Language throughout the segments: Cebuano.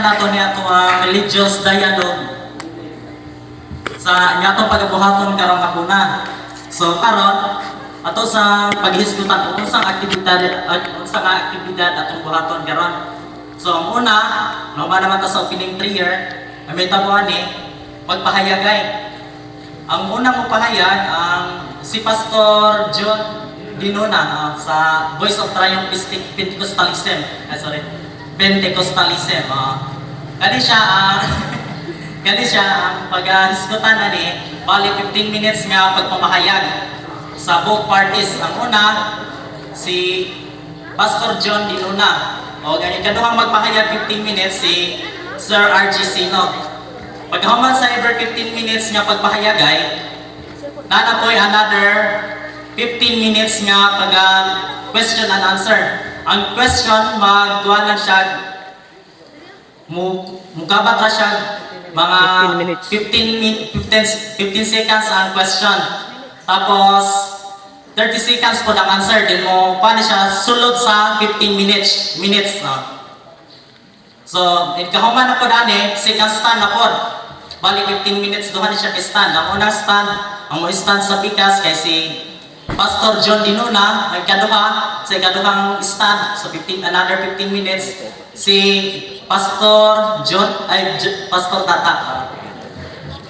nato ni ato ang religious dialogue sa atong pagabuhaton karong hapuna. So karon ato sa paghisgutan kung unsang aktibidad atong buhaton karon. So ang una, normal naman ta sa opening prayer, ang may tabuhan ni magpahayagay. Ang unang mopahayag ang si Pastor John Dinuna sa Voice of Triumph Pentecostalism. Ay, sorry. Pentecostalism. Kani siya ang paghisgutan ani, bali 15 minutes nga pagpamahayag sa both parties. Ang una si Pastor John Dinuna. O ang ikaduhang magpahayag 15 minutes si Sir RG Sino. Paghuman sa every 15 minutes nga pagpahayagay, naa poy another 15 minutes nga pag question and answer. Ang question magduha lang siya, mukabat ra siya mga 15 minutes. 15 seconds ang question. Tapos 30 seconds po ang answer din mo paano siya sulod sa 15 minutes, no? So, in kahuman na po dani, second stand na po. Bali 15 minutes duha ni siya ka stand. Ang unang stand, ang mo stand sa pikas kay si Pastor John Dinuna, ang ikaduha, sa ikaduhang stand, so 15, another 15 minutes, si Pastor John, ay, Pastor Tata.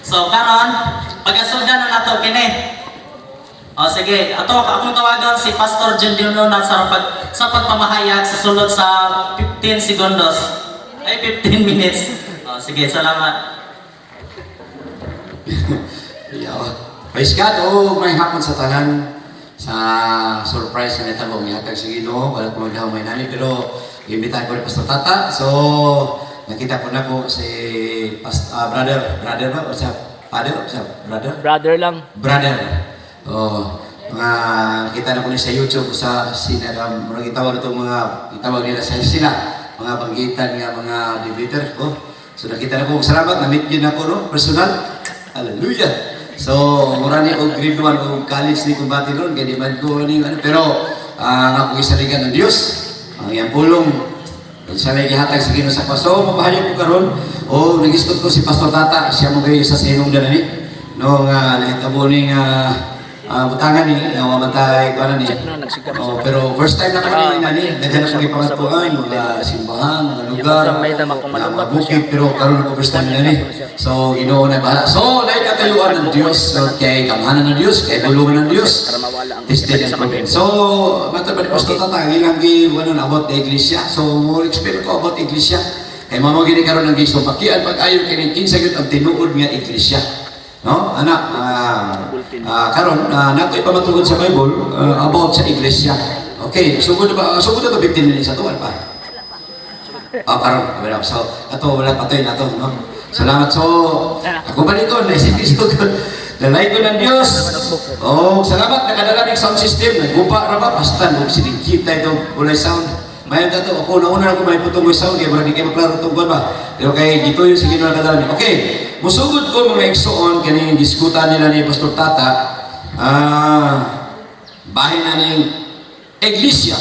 So, karon, pagkasuldan na nato kini. O sige, ato akong tawagon si Pastor John Dinuna sa pagpamahayag sa sulod sa 15 segundos. Ay, 15 minutes. O sige, salamat. Yeah. Praise God. Oh, may hapon sa tanan sa surprise na nitabo gihatag sa Ginoo. Wala ko magdaw may nani pero imbitahan ko ni Pastor Tata. So nakita ko na ko si brother, brother ba o sa father o sa brother? Brother lang. Brother. Oh, mga kita na ko ni sa YouTube sa sina mga gitawag itong mga gitawag nila sa sila mga banggitan nga mga debater oh. So nakita na ko, salamat na meet yun ako, no, personal. Hallelujah. So mura ni og grade 1 og college ni kumbati ron kay di man ko ni ano, pero ang ako gisaligan ng Dios ang iyang pulong sa may gihatag sa Ginoo sa paso. Mapahayag ko karon o nagisgot ko si Pastor Tata, siya mo kayo sa hinungdan ni no nga nahitabo ni nga butangan ni nga wa man tay kuan ni. Check na, nagsigaw Oh, pero first time na kami ni nani, daghan na kami pangatuan, mga simbahan, mga lugar, May dama kung mga malumbat bukid, pero karon ko first time na ni. So Ginoo na bahala. So naay katayuan ng Dios, so, kay gamhanan ng Dios, kay bulungan ng Dios. Para mawala ang Tested and proven. So, matod pa ni Pastor Tata, ang ilang gi ano about the iglesia. So, more explain ko about iglesia. Kay mamo gini karon ang gisumpakian pag ayo kini kinsa gyud ang tinuod nga iglesia. No? Ana, karon nato ipamatungod sa Bible about sa iglesia. Okay, sugod ba, sugod na to 15 minutes ato pa? Ah, karon, wala. So, ato wala pa na to, no? Salamat. So, ako balikon, naisip ko. Lalay ko ng Diyos. Oh, salamat nakadala ng sound system. Naggupa ra ba basta nung sinikita ito walay sound. Mayon ta to ako nauna na ko may putong sound kay murag di kay maklaro tong kuan ba. Pero kay gituyo sa Ginoo nakadala ni. Okay. Musugod ko, mga igsoon, kaning diskutan nila ni Pastor Tata. Bahin na ning iglesia.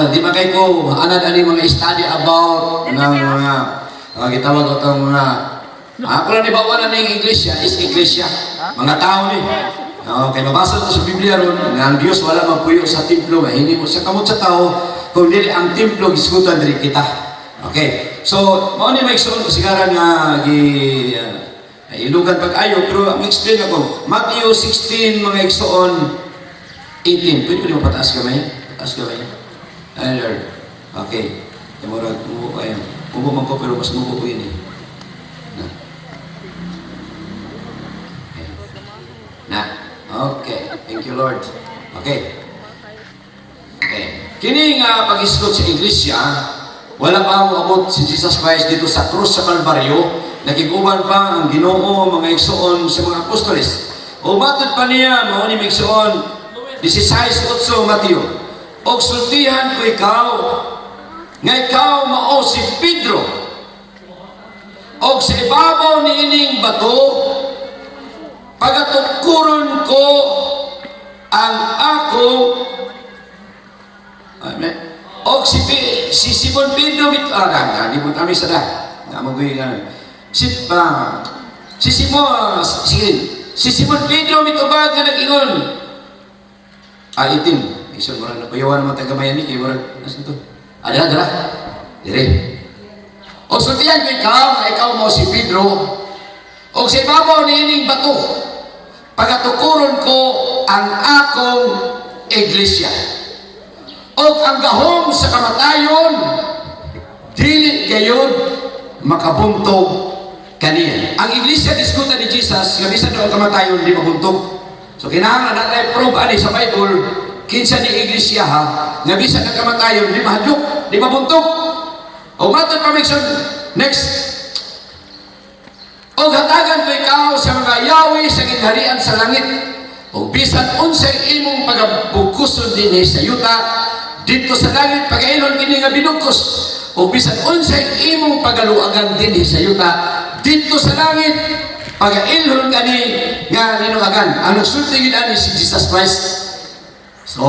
Di ba kay ko anad ani mga study about ng mga gitawag ko itong mga ako lang ibawa na ning iglesia is iglesia. Mga tao ni. Oh, kay mabasa to sa Biblia ron nga ang Dios wala magpuyo sa templo nga hinimo sa kamot sa tao kung dili ang templo gisgutan diri kita. Okay. So, mao ni may igsoon ko sigaran nga gi ilugan pag-ayo, pero ang explain ako Matthew 16, mga igsoon, 18. Pwede mo pataas kamay? Pataas kamay. Ay, Lord. Okay. Kaya murag, mubo kayo. Mubo man ko pero mas mubo ko yun eh. Na. Okay. Na. Okay. Thank you, Lord. Okay. Okay. Kini nga pag-isgot sa iglesia, wala pa abot si Jesus Christ dito sa krus sa Kalbaryo, nakiguban pa ang Ginoo, mga igsoon, sa mga apostoles. O matod pa niya, mao ni, mga igsoon, 16:8 Mateo. Og sultihan ko ikaw, nga ikaw mao si Pedro. Og sa ibabaw ni ining bato, pagatukuron ko ang ako. Amen. Og si Simon Pedro mit ah, na, di mo kami sa da. Amo gyud si Simon Pedro mitubag nga nag-ingon. Ah, 18. Isun murag nakuyawan naman taga ni kay murag asa to? Ah, dira, dira. Dire. O sultihan ko ikaw nga ikaw mo si Pedro. O sa ibabaw niining bato, pagatukuron ko ang akong iglesia. O ang gahom sa kamatayon, dili gayon makabuntog kaniya. Ang iglesia gisgutan ni Jesus, nga bisan daw ang kamatayon di mabuntog. So kinahanglan natin prove ani sa Bible kinsa ni iglesia ha, nga bisan ang kamatayon di mahadlok, di mabuntog. O matod pa Mixon, next. O hatagan ko ikaw sa mga yawi sa gingharian sa langit. O bisan unsay imong pagabugkuson dinhi sa yuta, didto sa langit pagailhon kini nga binugkos. O bisan unsay imong pagaluagan dinhi sa yuta, didto sa langit pagailhon kani nga linuagan. Ang nagsulti gid ani si Jesus Christ. So,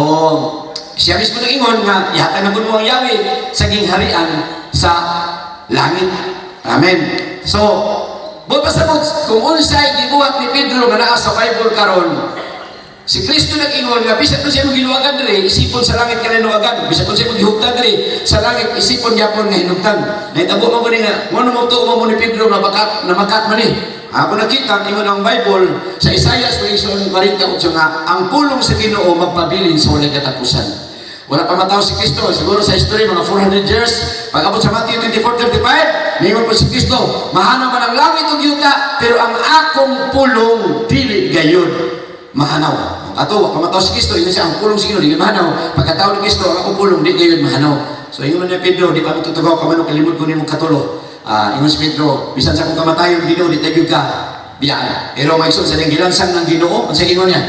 siya mismo nag-ingon nga ihatag na mo ang yawi sa gingharian sa langit. Amen. So, buot pasabot, kung unsay gibuhat ni Pedro nga naa sa Bible karon, si Kristo nag-ingon nga bisan kung siya giluwagan diri, isipon sa langit ka linuwagan. Bisan kung siya gihugtan diri sa langit, isipon gyapon nga hinugtan. Nahitabo mo ni nga ngono mo tuo mo ni Pedro nga bakat na makat man ni. Ako nakita ingon ang Bible sa Isaiah 48 nga ang pulong sa Ginoo magpabilin sa walay katapusan. Wala pa mataw si Kristo. Siguro sa history, mga 400 years. Pag-abot sa Matthew 24:35, ningon po si Kristo, "Mahanaw man ang langit ug yuta, pero ang akong pulong dili gayon mahanaw." Ato, wa pa mataw si Kristo, ingon siya, ang pulong sa Ginoo, dili mahanaw. Pagkatao ni Kristo, ang akong pulong, di gayon mahanaw. So, ingon ni Pedro, "Di pa mo tutugaw ka man, kalimot ko nimo katulo." Ah, ingon si Pedro, "Bisan sa akong kamatayon, Ginoo, di tayo ka biyaan." Pero mga igsoon, sa gilansang ng Ginoo, unsa ingon niya?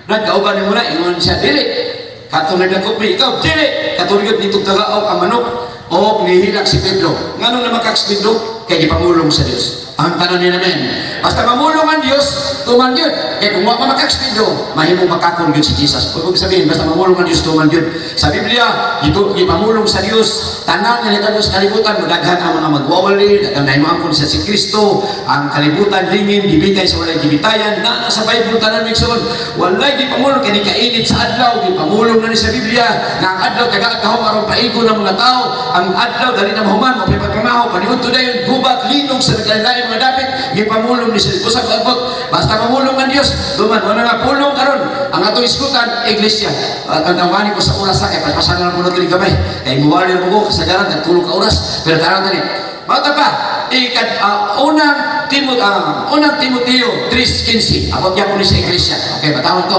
"Nagkauban mo na," ingon siya, "Dili. Katong nagdakop ni ikaw, dili. Katulad nitong tagaaw ang manok," o nihilak si Pedro. Nganong na makak si Pedro? Kay gipamulong sa Dios. Ang tanan ni namin. Basta mamulong ang Dios, tuman yun. Kay kung wa pa makak si Pedro, mahimong makakon yun si Jesus. Huwag sabihin, basta mamulong ang Dios, tuman yun. Sa Biblia, ito, gipamulong sa Dios, tanan nga nitabo sa kalibutan, daghan ang mga magwawali, daghan na himuang sa si Kristo, ang kalibutan lingin, gibitay sa walay gibitayan, na sa Bible tanan migsoon, walay gipamulong, kay kainit sa adlaw, gipamulong na ni sa Biblia, nga ang adlaw taga gahom aron paigo ng mga tao, ang adlaw dali na mahuman, mapipagpamahaw, paniudto dayon, gubat, linog sa nagkalain mga dapit, gipamulong ni sa usab abot, basta mamulong ang Dios, duman, wala nga pulong karon, ang atong iskutan, iglesia. At ang tawani ko sa oras na, kay paspasan na lang po natin gamay, kay muwali na mo ko, kasagaran, nagtulog ka oras, pero tarang tani. Bata pa, ikat, unang Timoteo 3:15, abot niya po ni sa iglesia. Okay, batawon to.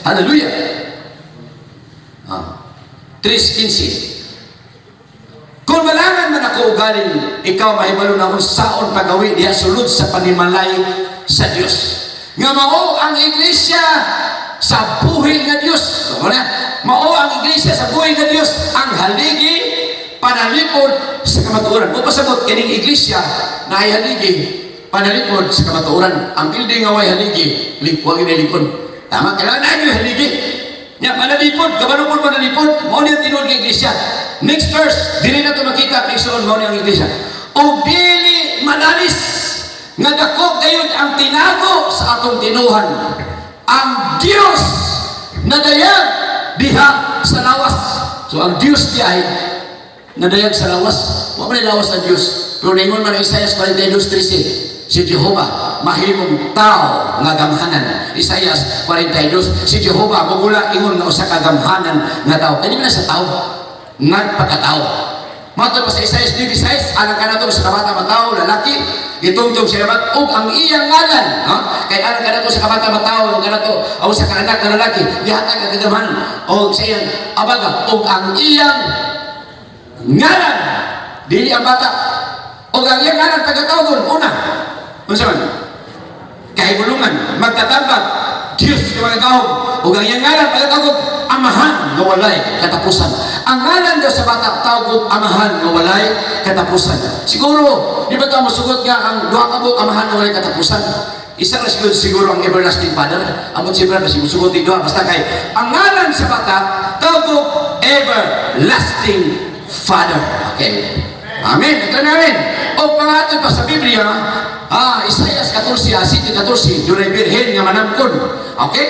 Hallelujah. 3:15. Kung malangan man ako ugaling, ikaw mahibalo na kung saon pagawi diha sulod sa panimalay sa Dios. Nga mao ang iglesia sa buhi nga Dios. So, wala. Mao ang iglesia sa buhi nga Dios, ang haligi panalipod sa kamatuoran. O pasabot kining iglesia na ay haligi panalipod sa kamatuoran. Ang building nga way haligi, wag lingkod. Tama, kailangan na yung haligi. Nya manalipod, kabalo po manalipod, mao ni ang tinuod nga iglesia. Next verse, dili na to makita igsoon, mao ni ang iglesia. O dili manalis nga dako gayud ang tinago sa atong tinuhan. Ang Dios nadayag diha sa lawas. So ang Dios di ay nadayag sa lawas. Wa man lawas ang Dios. Pero ningon man ang Isaiah 42:13, si Jehova mahimong tao nga gamhanan. Isaiah 42, si Jehova mugula ingon nga usa ka gamhanan nga tao. Kani man sa tao nagpakatao. Matod pa sa Isaiah 96, alang kanato sa kabata matawo lalaki, gitungtong siya mat ug ang iyang ngalan, no? Kay alang kanato sa kabata matawo kanato aw sa anak nga lalaki, gihatag ang kagamhanan og sa iyang abaga ug ang iyang ngalan dili ang bata ug ang iyang ngalan pagkatawgon una unsa man kahigulungan magkatambag Diyos nga mga gahom ug ang iyang ngalan pagkatawgon Amahan nga walay katapusan. Ang ngalan daw sa bata tawag Amahan nga walay katapusan. Siguro di ba ta mosugot nga ang duha ka buok Amahan nga walay katapusan? Isa ra siguro, siguro ang Everlasting Father. Amot si Brad, musugot di duha basta kay ang ngalan sa bata tawag Everlasting Father. Okay. Amen. Ito namin. O pangatod pa sa Biblia, Isaias 14, 7:14, dunay birhen nga manamkon. Okay?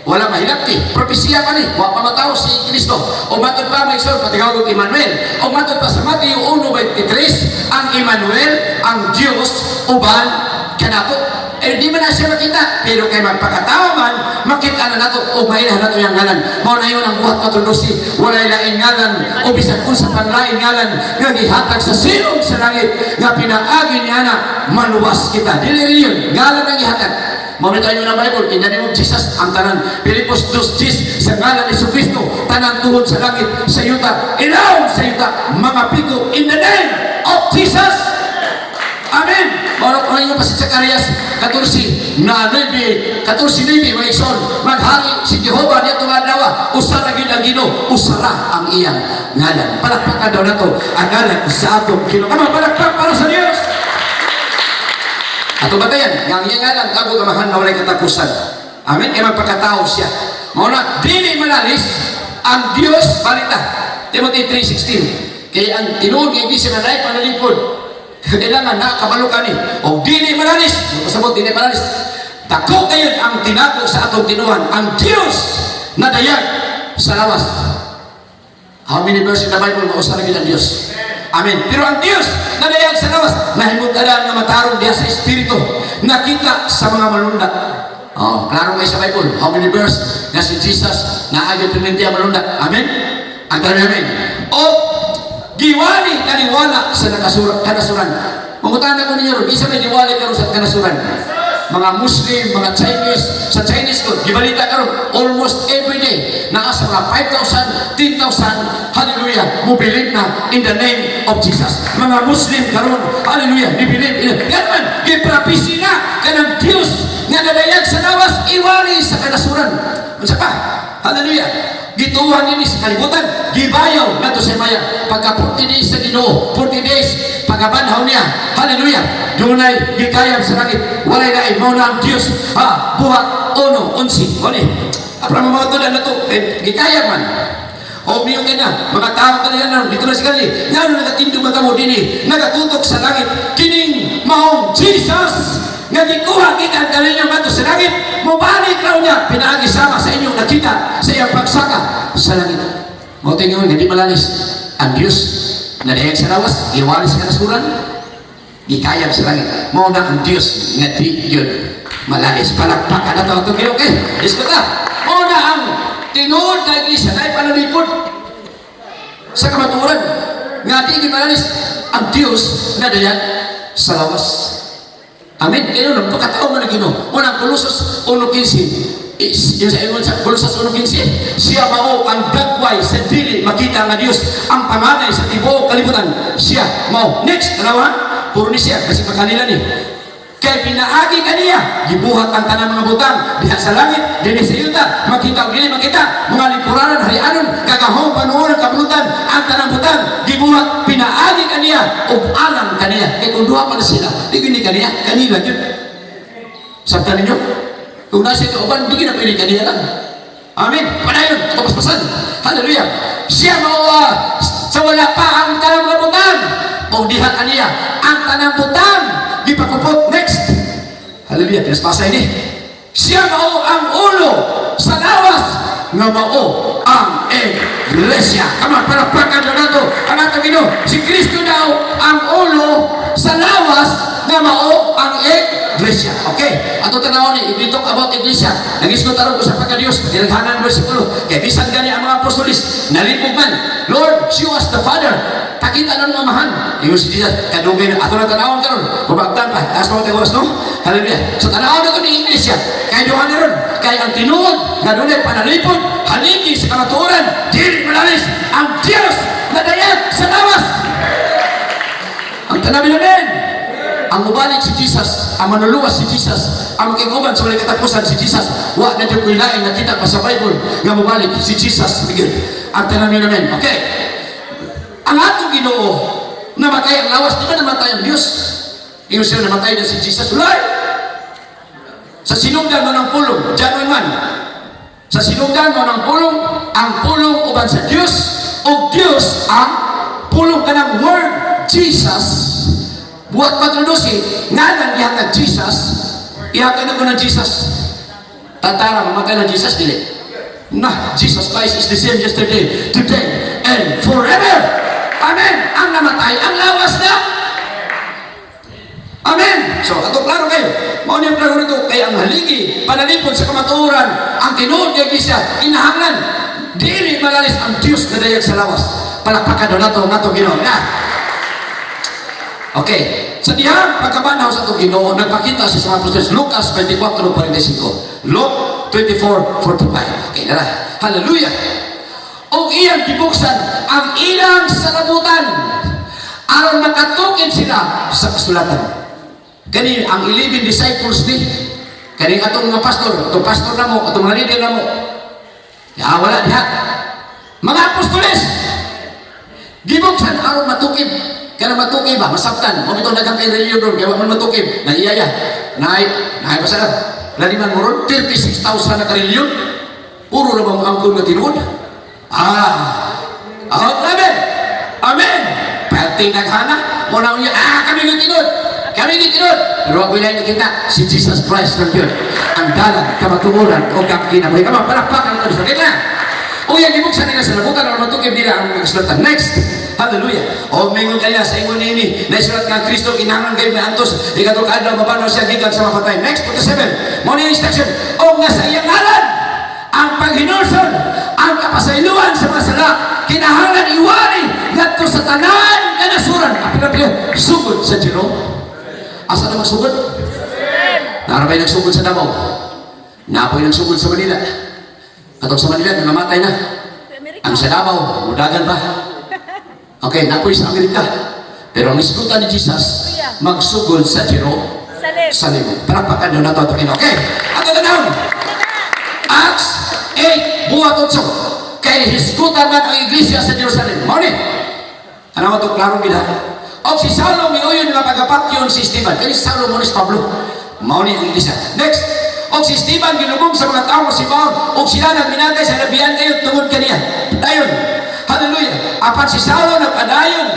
Wala mahilakti. Propesiya pa ni. Wa pa matawo si Kristo. O matod pa may isol, patigawag og Emmanuel. O matod pa sa Mateo 1:23, ang Emmanuel, ang Diyos, uban kanato. Eh, di man na siya makita. Pero kay magpakatawa man, makita na nato o mailhan nato yung ngalan. Mao na yun ang Buhat 4:12. Walay laing ngalan o bisan unsa pang laing ngalan nga gihatag sa silong sa langit nga pinaagi niya na maluwas kita. Dili rin yun. Ngalan ang gihatag. Mao tayo ng Bible, in the name of Jesus, ang tanan. Filipos 2:10, sa ngalan ni Kristo, tanan tuhod sa langit, sa yuta, ilawom sa yuta, mga piko, in the name of Jesus. Amen. Mao na pa si Zacarias 14 na 9, 14:9, mga igsoon, maghari si Jehova niya itong adlaw, usa ra gyud ang Ginoo, usa ra ang iyang ngalan. Palakpakan daw nato ang ngalan sa atong Ginoo. Come on, palakpak para sa Dios. Ato batayan, nga ang iyang ngalan, tawag Amahan na walay katapusan. Amen? Kaya magpakatao siya. Mao na, dili malalis, ang Diyos, balita. Timothy 3:16. Kaya ang tinuod nga iglesia na naay panalipod, kailangan nakabalo ka ni. O dili malalis, pasabot, dili malalis. Dako kayon ang tinako sa atong tinuhan. Ang Diyos na dayag sa lawas. How many verses in the Bible mausa ra gyud ang Diyos? Amen. Pero ang Diyos na dayag sa lawas, nahimutadan nga matarong diha sa Espiritu, nakita sa mga malunda. Oh, klaro kay sa Bible. How many verse nga si Jesus na agad perminti ang malunda? Amen. Ang dami, amen. O giwali kaniwala sa nakasura, kanasuran. Mangutana ko ninyo ron, isa may giwali karon sa kanasuran. Mga Muslim, mga Chinese, sa Chinese ko, gibalita karon almost every day, naa sa mga 5,000, 10,000, hallelujah, mo believe na in the name of Jesus. Mga Muslim karon, hallelujah, ni believe in. Yan man, giprapisi na kanang Dios nga nadayag sa lawas, iwali sa kanasuran. Unsa pa? Hallelujah. Gituhan nini sa kalibutan, gibayaw ngadto sa maya. Pagka 40 days sa Ginoo, 40 days pagkabanhaw niya. Hallelujah. Dunay gikayab sa langit. Walay lain, mao na ang Dios. Ha, Buhat 1:11. Wali. Apra mga tudan na to, eh, gikayab man. O miyo kay na, mga tao kanila na, dito na si Gali. Ngano nagatindog man kamo dinhi, nagatutok sa langit. Kining maong Jesus nga gikuha gikan kaninyo ngadto sa langit, mobalik raw niya pinaagi sama sa inyong nakita sa iyang pagsaka sa langit. Mao tingon hindi malalis ang Dios na dayag sa lawas, giwali sa kanasuran, gikayab sa langit. Mao na ang Dios nga di yun malalis. Palakpakan na to atong Ginoo kay. Diyos ko ta. Mao na ang tinuod na iglesia na panalipod sa kamatuoran nga di gyud malalis ang Dios na dayag sa lawas. Amen. Kaya nun, pagkatao man ang Ginoo. Unang Colossus 1:15. Is, yung sa ingon sa Colossus 1:15, siya mao ang dagway sa dili makita nga Dios, ang panganay sa tibuok kalibutan. Siya mao. Next, dalawa, puro ni siya kasi makanila ni. Kay pinaagi kaniya, gibuhat ang tanang mga butang diha sa langit, dinhi sa yuta, makita o dili makita, mga lingkuranan, harianon, kagahom, panuonan, kabulutan, ang tanang butang gibuhat pinaagi kaniya ug alang kaniya. Kay kung duha pa na sila, di gyud ni kaniya, kanila gyud. Sabtan ninyo? Kung nasa ito uban, di na pwede kaniya lang. Amen. Padayon, ato paspasan. Hallelujah. Siya mao sa wala pa ang tanang mga butang. O diha kaniya, ang tanang butang gipakupot. Next. Hallelujah. Pinaspasa ini. Siya mao ang ulo sa lawas nga mao ang iglesia. Come on, palakpakan na nato ang atong Ginoo. Si Kristo daw ang ulo sa lawas nga mao ang iglesia. Okay. Ato tanawon ni, if we talk about iglesia, nagisgot aron ko sa pagka-Dios, dinaghanan versikulo. Kay bisan gani ang mga apostolis, nalipog man. "Lord, show us the Father." Pakita na ng Amahan. Ingon si Jesus, kadugay na ato na tanawon karon. Kubagtan pa, taas pa mo oras, no? Hallelujah. So tanawon na to ni iglesia. Kay duha ni ron, kay ang tinuod nga dunay panalipod, haligi sa kamatuoran, dili malalis ang Dios na dayag sa lawas. Ang tanamin namin, ang mubalik si Jesus, ang manuluwas si Jesus, ang makiguban sa walay katapusan si Jesus. Wa na jud ko'y laing nakita pa sa Bible nga mubalik si Jesus. Miguel. Ang tanamin namin. Okay. Ang atong Ginoo, namatay ang lawas, di ba namatay ang Diyos? Ingon sila, namatay na si Jesus. Wala. Sa sinugdan mo ng pulong, John 1. Sa sinugdan mo ng pulong, ang pulong uban sa Diyos, o Diyos ang pulong, kanang word. Jesus, Buhat 4:12, ngalan gihatag Jesus, ihatag na ko ng Jesus. Tantara, mamatay ng Jesus, dili. Na, Jesus Christ is the same yesterday, today, and forever. Amen. Ang namatay, ang lawas na. Amen. So, ato klaro kayo. Mao ni ang klaro nito kay ang haligi panalipod sa kamatuoran, ang tinuod nga iglesia kinahanglan dili malalis ang Dios na dayag sa lawas. Palakpakan daw nato ang atong Ginoo. Na. Okay. Sa dihang pagkabanhaw sa atong Ginoo, nagpakita siya sa mga apostoles. Lucas 24:45. Luke 24:45. Okay, nara. Hallelujah. Og iyang gibuksan ang ilang salabutan aron makatukid sila sa kasulatan. Kani ang 11 disciples ni kani atong mga pastor, atong pastor namo, atong mga leader namo. Ya, wala diha. Mga apostoles, gibuksan aron matukib. Kana matukib ba, masabtan. Mo bitaw daghang kay reliyon doon, kaya wa man matukib. Nangiyaya. Naay, naay pa sa laliman mo ron, 36,000 na karelyon. Puro na bang angkon nga tinuod? Ah, ah, amen. Amen. Pati naghana, mo na niya, ah, kami nga tinuod. Kami nga tinuod. Pero ako ilay nakita, si Jesus Christ lang yun. Ang dalan, kamatuoran, o kang kinabuhi. Kama, palakpakan ito sa kanya. O yan, gibuksan nila sa labutan, aron matukib nila ang mga kasulatan. Next! Hallelujah! O mingon kanya sa ingon nini, naisulat nga ang Kristo, kinahanglan kayo may antos, ikatulong adlaw, mabanhaw siya gikan sa mga patay. Next, 47. Mao ni instruction. O nga sa iyang ngalan, ang paghinulsol, ang kapasayloan sa mga sala, kinahanglan iwali ngadto sa tanan kanasuran. Apil-apil, sugod sa Jerome. Asa na magsugod? Naa ra bay nagsugod sa Davao? Naa poy nagsugod sa Manila. Katong sa Manila, nangamatay na. Ang sa Davao, mudagan pa. Okay, naa poy sa Amerika. Pero ang isgutan ni Jesus, magsugod sa Salem. Jerusalem. Palakpakan nyo na ito. Okay, ato tanawon. Acts 8, buhat 8. Kay hisgutan man ang iglesia sa Jerusalem. Mao ni. Ano mo ito klaro gid ha? O si Saulo miuyon nga pagapatyon si Esteban. Kani si Saulo mo ni si Pablo. Mao ni ang iglesia. Next. O si Esteban gilubong sa mga tao si Paul. O sila nagminatay sa labian kayo tungod kaniya. Dayon. Hallelujah. Apan si Saulo nagpadayon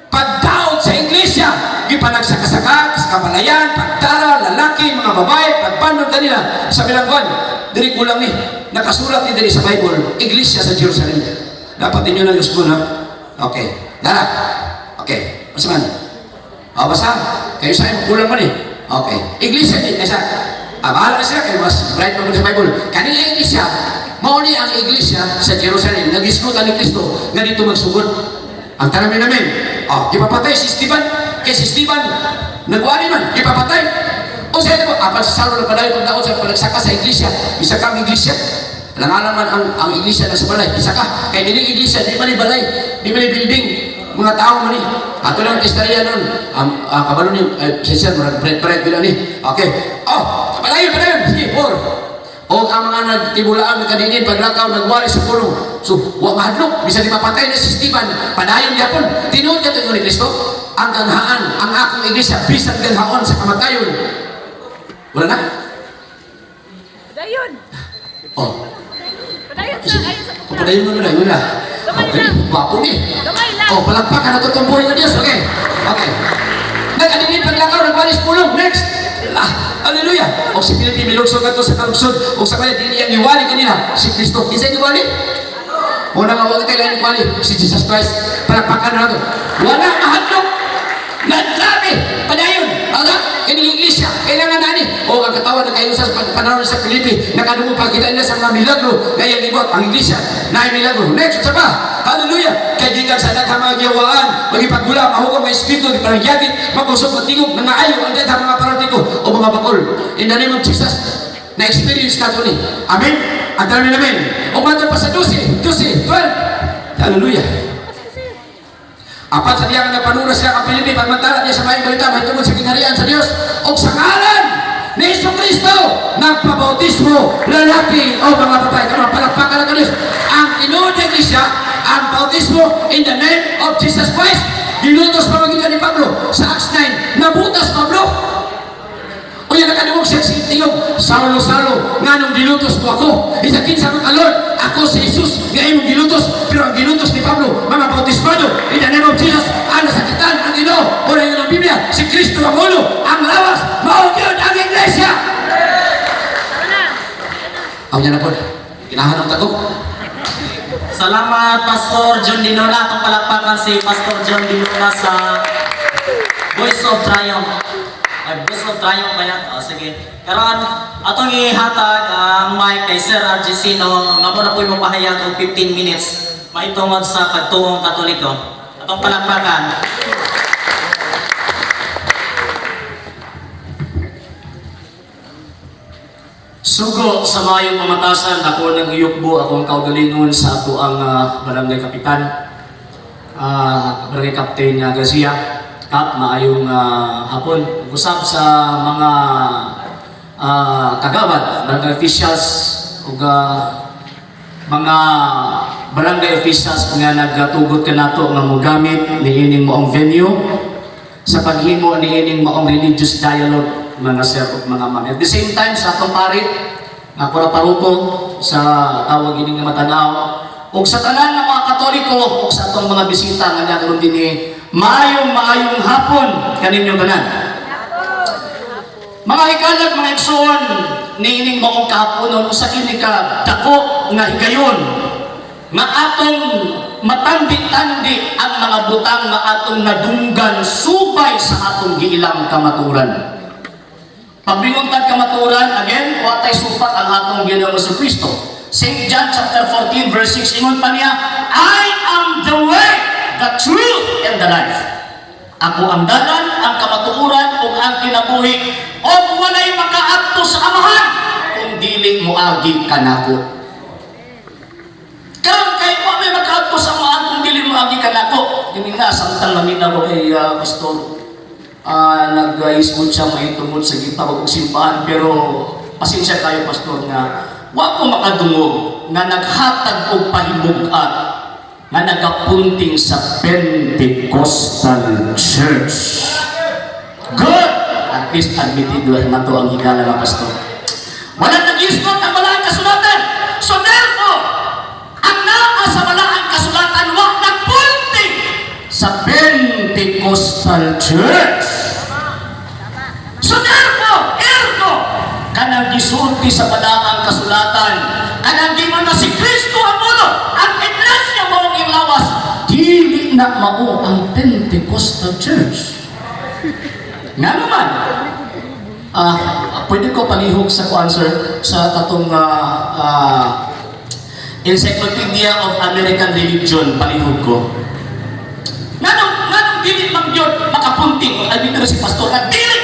pagdaot sa iglesia, gipanagsaka-saka sa kabalayan, pagdara, lalaki, mga babae, pagbanod kanila sa bilangguan. Diri kulang ni, nakasulat ni diri sa Bible, iglesia sa Jerusalem. Dapat inyo na Diyos mo na. Okay. Dara. Okay. Basta man. O, basta. Kayo sa kulang man eh. Okay. Iglesia ni, kaysa, ah, bahala na sila, kayo mas bright pa mo sa Bible. Kanila iglesia, mao ni ang iglesia sa Jerusalem, nagisgutan ni Kristo, nga dito magsugod. Ang tanong namin, oh, gipapatay si Stephen, kay si Stephen, nagwali man, gipapatay. O sa ito, apan sa Saulo nagpadayon pagdaot sa panagsaka sa iglesia, isa kang iglesia. Alangalan man ang iglesia na sa balay, isa ka. Kay dili iglesia, di man ni balay, di man ni building, mga tao man ni. Ato lang istorya nun, ang kabalo ni, eh, siya, murag bread bread ni. Okay. Oh, padayon, padayon. Sige, four. O ang mga nagtibulaan nagkadinin paglakaw nagwali sa pulong. So, wa mahadlok bisan di mapatay na si Stephen, padayon gyapon. Tinuod kato ni Kristo, ang ganghaan, ang akong iglesia bisan ganghaon sa kamatayon. Wala na? Padayon. Oh, Padayon sa ayon sa oh, padayon mo na, wala. Gamay Okay, lang. gwapo ni. Gamay lang. Oh, palakpakan na totoong buhay ng Diyos. Okay. Okay. Nag-adinin paglakaw, nagwali sa pulong. Next. Ah, hallelujah. O si Pilipi milugsog ato sa kalugsod. O sa kanya, dili ang iwali kanila. Si Kristo. Kinsa iwali? Una nga wala kailangan iwali. Si Jesus Christ. Palakpakan na nato. Wala mahadlok. Naggrabe. Padayon. Aga, kining iglesia. Kailangan nani. O ang katawan ng kayo sa panahon sa Pilipi. Nakadungog pagkita nila sa mga milagro. Ngayon ibot ang iglesia. Na milagro. Next, sa pa. Hallelujah. Kay gikan sa daghang mga giyawaan, magipagula, mahukom nga espiritu, gipangyagit, makusog, matingog, nangaayo ang daghang mga parantiko o mga bakol. In the name of Jesus, na-experience ka ito ni. Amen? Ang dami namin. O matod pa sa 12, 12, 12. Hallelujah. Apat sa diya nga nagpanura siya kang Pilipi, pagmantala niya sa maayong balita, mahitungod sa gingharian sa Dios, o sa ngalan ni Hesus Kristo, nagpabautismo, lalaki o mga babae. Kama palakpakan ng Diyos. Ang tinuod ng Iglesia, ang bautismo in the name of Jesus Christ. Ginutos pa maging ni Pablo sa Acts 9, nabutas Pablo. Unya nakadungog siya sa tingog, "Saulo, Saulo, nganong gilutos mo ako?" Isa, "Kinsa man ka, Lord?" "Ako si Jesus nga imong gilutos." Pero ang gilutos ni Pablo, mga bautismado in the name of Jesus, ang nasakitan ang Ginoo. Ora yun ang Biblia, si Kristo ang ulo, ang lawas, mao gyud ang iglesia. Tama na. Aw niya na po. Kinahanong tagok. Salamat, Pastor John Dinona. Atong palakpakan si Pastor John Dinona sa Voice of Triumph. Ay, Voice of Triumph ba yan? O, sige. Karon, atong ihatag ang mic kay Sir RG Sino nga mo na po'y mapahayag og 15 minutes mahitungod sa pagtuong Katoliko. Atong palakpakan. Sugo sa mayong pamatasan, ako nang iyukbo akong kaugalingon sa ato ang barangay kapitan, barangay captain nga Garcia. Kap, maayong hapon. Usab sa mga kagawad, barangay officials ug mga barangay officials nga nagatugot kanato nga mogamit niining maong venue sa paghimo niining maong religious dialogue, mga sir ug mga ma'am. At the same time, sa atong pari nga pura parupo sa tawag ini nga Matanaw ug sa tanan nga mga Katoliko ug sa atong mga bisita nga nakaroon dinhi, maayong maayong hapon kaninyong tanan. Mga hikalag, mga igsoon, niining maong kahaponon, usa kini ka dako nga higayon nga atong matandi-tandi ang mga butang nga atong nadunggan subay sa atong giilang kamaturan. Paglingon tag kamaturan, again, watay supak ang atong Ginoong Kristo. St. John chapter 14 verse 6, ingon pa niya, "I am the way, the truth, and the life." Ako ang dalan, ang kamatuoran, ug ang kinabuhi, ug walay makaadto sa Amahan kung dili moagi kanako. Karon kay wa may makaadto sa Amahan kung dili moagi kanako. Ganina samtang naminaw ko kay pastor, nag-ismod siya mahitungod sa gitawag og simbahan, pero pasensya kayo, pastor, nga wa ko makadungog nga naghatag og pahimug-at nga nagapunting sa Pentecostal Church. Good! At least admitted na to ang higala nga pastor. Wala nag-isgot ang balaang kasulatan. So therefore, ang naa sa balaang kasulatan wa nagpunting sa Pentecostal Church. So therefore, ergo, kanang gisulti sa balaang kasulatan, kanang gingon na si Kristo ang ulo, ang iglesia mao ang lawas, dili na mao ang Pentecostal Church. Nga naman, pwede ko palihog sa kuan, sir, sa katong Encyclopedia of American Religion, palihog ko. Nganong, nganong dili man yun makapunting, ay dito si pastor na dili,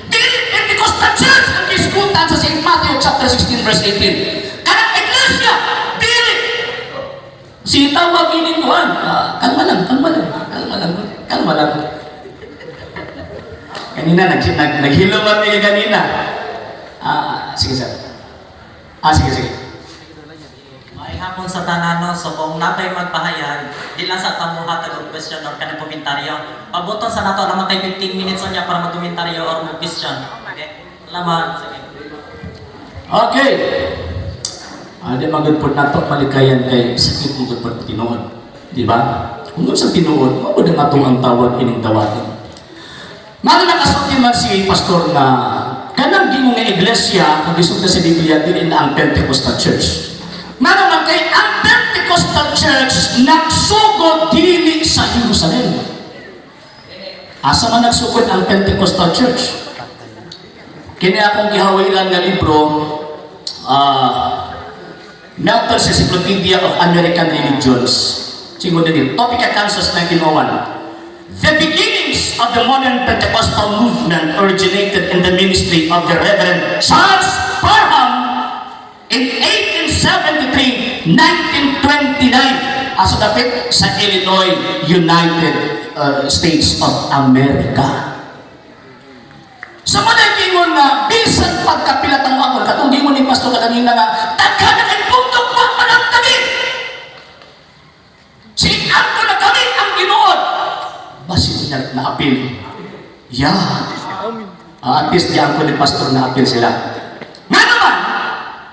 dili Pentecostal Church ang gisgutan sa St. Matthew chapter 16 verse 18. Kanang iglesia, dili. Si tawag ini kuan, kalma lang, kalma lang, kalma lang, kalma lang. Kanina, nag, naghilo man mi kanina. Sige, sir. Sige, sige. May hapon sa tanan, no? So kung natay magpahayag, di lang sa tamo hatag og question or kanang komentaryo. Pabuton sa nato naman kay 15 minutes unya para magkomentaryo or mag-question. Okay? Salamat. Sige. Okay. Di magud pod nato malikayan kay sakit mo gud pod tinuod. Di ba? Kung sa tinuod, mao ang atong ang tawag ining dawatin. Mano nakasulti man si pastor na kanang gingon nga iglesia kung gisulti sa Biblia dili na ang Pentecostal Church. Mano man kay ang Pentecostal Church nagsugod dili sa Jerusalem. Asa man nagsugod ang Pentecostal Church? Kini akong gihawilan nga libro, Melton's Encyclopedia of American Religions. Singon din, Topeka, Kansas, 1901. The beginnings of the modern Pentecostal movement originated in the ministry of the Reverend Charles Parham in 1873, 1929, asa dapit sa Illinois, United States of America. Sa mga gingon nga, bisan pagkapilatang ako, katong gingon ni Pastor kanina nga, daghan na kay bugtong wa manamtagi. Si ako na kami ang Ginoo. Basin niya na apil. Yeah. At least diyan ko ni pastor na apil sila. Nga naman,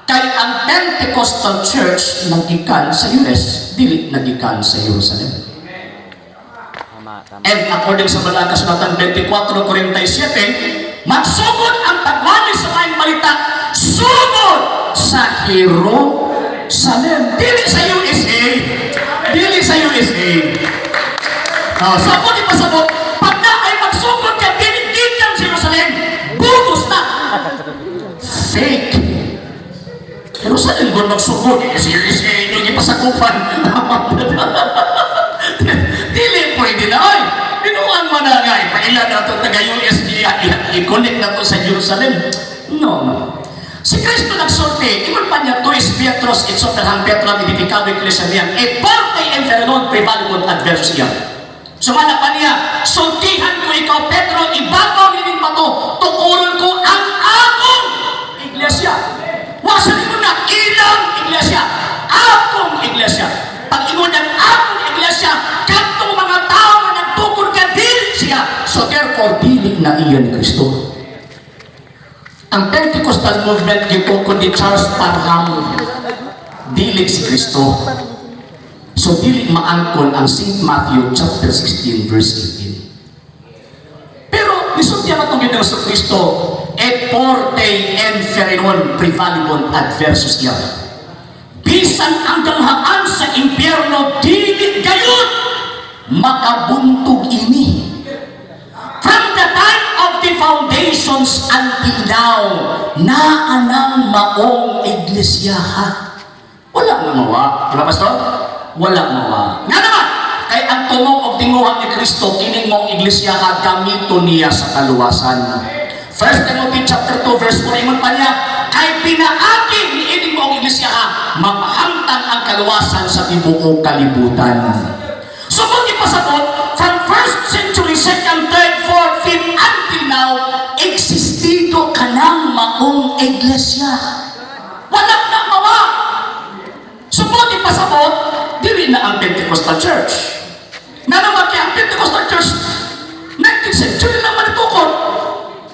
kay ang Pentecostal Church nagikan sa US, dili nagikan sa Jerusalem. Tama, tama. And according sa Balaang Kasulatan 24:47, magsugod ang pagwali sa maayong balita, sugod sa Jerusalem. Dili sa USA. Dili sa USA. Oh, so ako di pasabot, pag na ay magsugod ka, dili gikan sa Jerusalem, bugos na. Fake. Jerusalem kung magsugod, eh, sa USA, yung ipasakupan. Dili pwede na, ay. Binuan mo na nga, ipaila na ito taga US, i-connect na to sa Jerusalem. No. Si Kristo nagsulti, ingon pa niya, "Tu es Petrus, et super hanc Petram aedificabo ecclesiam meam, et portae infernorum non praevalebunt adversus eam." Sumala pa niya, "Sultihan ko ikaw, Pedro, ibabaw nining bato, tukuron ko ang akong iglesia." Wa sa ingon na ilang iglesia, akong iglesia. Pag ingon ng akong iglesia, kadtong mga tao nga nagtukod ka dili siya. So therefore, dili na iya ni Kristo. Ang Pentecostal movement gitukod ni Charles Parham, dili si Kristo. So dili maangkon ang St. Matthew chapter 16 verse 18. Pero nisulti ang atong Ginoong Kristo, "Et portae inferni non praevalebunt adversus eam." Bisan ang ganghaan sa impyerno dili gayud makabuntog ini. From the time of the foundations until now, naa nang maong iglesia. Wala nga mawa. Di ba, Pastor? Wala mawa. Nga naman, kay ang tumong og tinguha ni Kristo, kining maong iglesia gamiton niya sa kaluwasan. 1 Timothy chapter 2 verse 4, ingon pa niya, kay pinaagi ni ining maong iglesia mapahamtang ang kaluwasan sa tibuok kalibutan. So kung ipasabot, from first century, second, third, fourth, fifth, until now, existido kanang maong iglesia. Wala na mawa. So kung ipasabot, dili na ang Pentecostal Church. Na naman kaya ang Pentecostal Church, 19th century lang man itukod.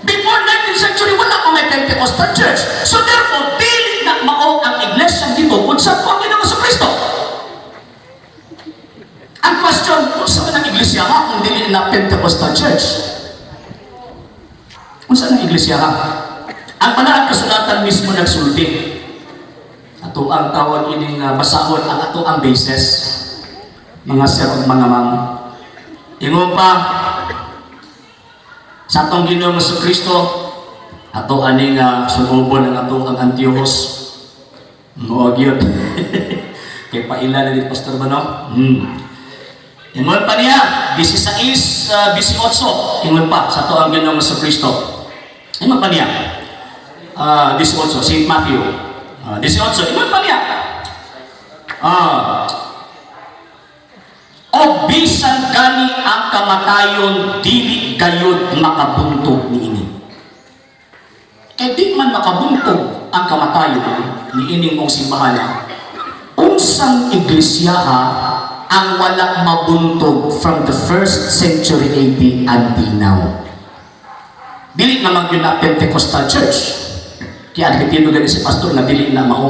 Before 19th century, wala pa may Pentecostal Church. So therefore, dili na mao ang iglesia gitukod sa Panginoong Kristo. Ang question, unsa man ang iglesia ha kung dili na Pentecostal Church? Unsa ang iglesia ha? Ang Balaang Kasulatan mismo nagsulti. Ato ang tawag ining basahon ang ato ang basis. Mga sir ug mga ma'am. Ingon pa sa atong Ginoong Kristo, ato aning sulubon ang ato ang Antiochus. Muog yun. Kay paila na din, Pastor ba, no? Ingon pa niya, 16, 18, ingon pa sa ato ang Ginoong Kristo. Ingon pa niya, 18, St. Matthew. 18, ingon pa niya. "O bisan gani ang kamatayon dili gayud makabuntog niini." Kay di man makabuntog ang kamatayon niining mong simbahan. Unsang iglesia ang wala mabuntog from the first century AD until now? Dili naman yun na Pentecostal Church. Kaya admitido gani si pastor na dili na mao.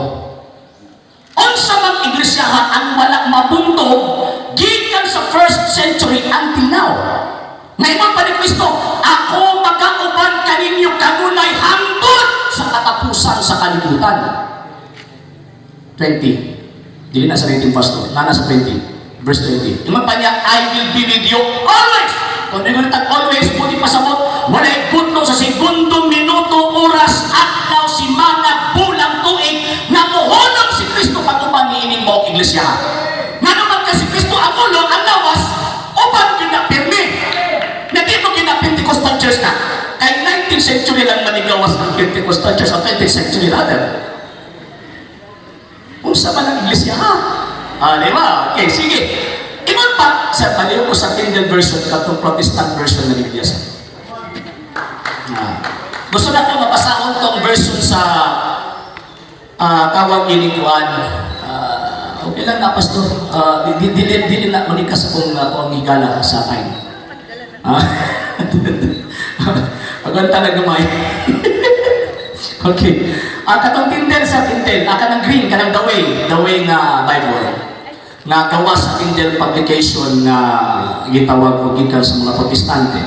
Unsa man iglesia ang wala mabuntog gikan sa first century until now? Ngayon pa ni Kristo, "Ako magauban kaninyo kanunay hangtod sa katapusan sa kalibutan." 20. Dili na sa 19, pastor. Nana sa 20. Verse 20. Ingon pa niya, "I will be with you always." Kung ingon tag always, buti pasabot, walay gudlo sa segundo, minuto, oras, adlaw, simana, bulan, tuig, na muhunong si Kristo pag-uban ni ining maong iglesia. Nga naman kasi Kristo ang ulo, ang lawas, uban yun na pirmi. Na di mo gina Pentecostal Church na. Kay 19th century lang manigawas ang Pentecostal Church, ang 20th century rather. Unsa man ang iglesia ha? Ah, di ba? Okay, sige. Ingon pa, sa paliw ko sa Tyndale version, katong Protestant version ng iglesia. Ah. Gusto na ko mabasahon tong version sa tawag ini kuan. Okay lang na, pastor. Di, di, di, dili na manikas akong higala sa time. Ah. Pagwanta na gamay. Okay. Ang katong Tyndale sa Tyndale, ang kanang green, kanang The Way nga Bible. Nga gawa sa Tyndale Publication nga gitawag og gikan sa mga Protestante.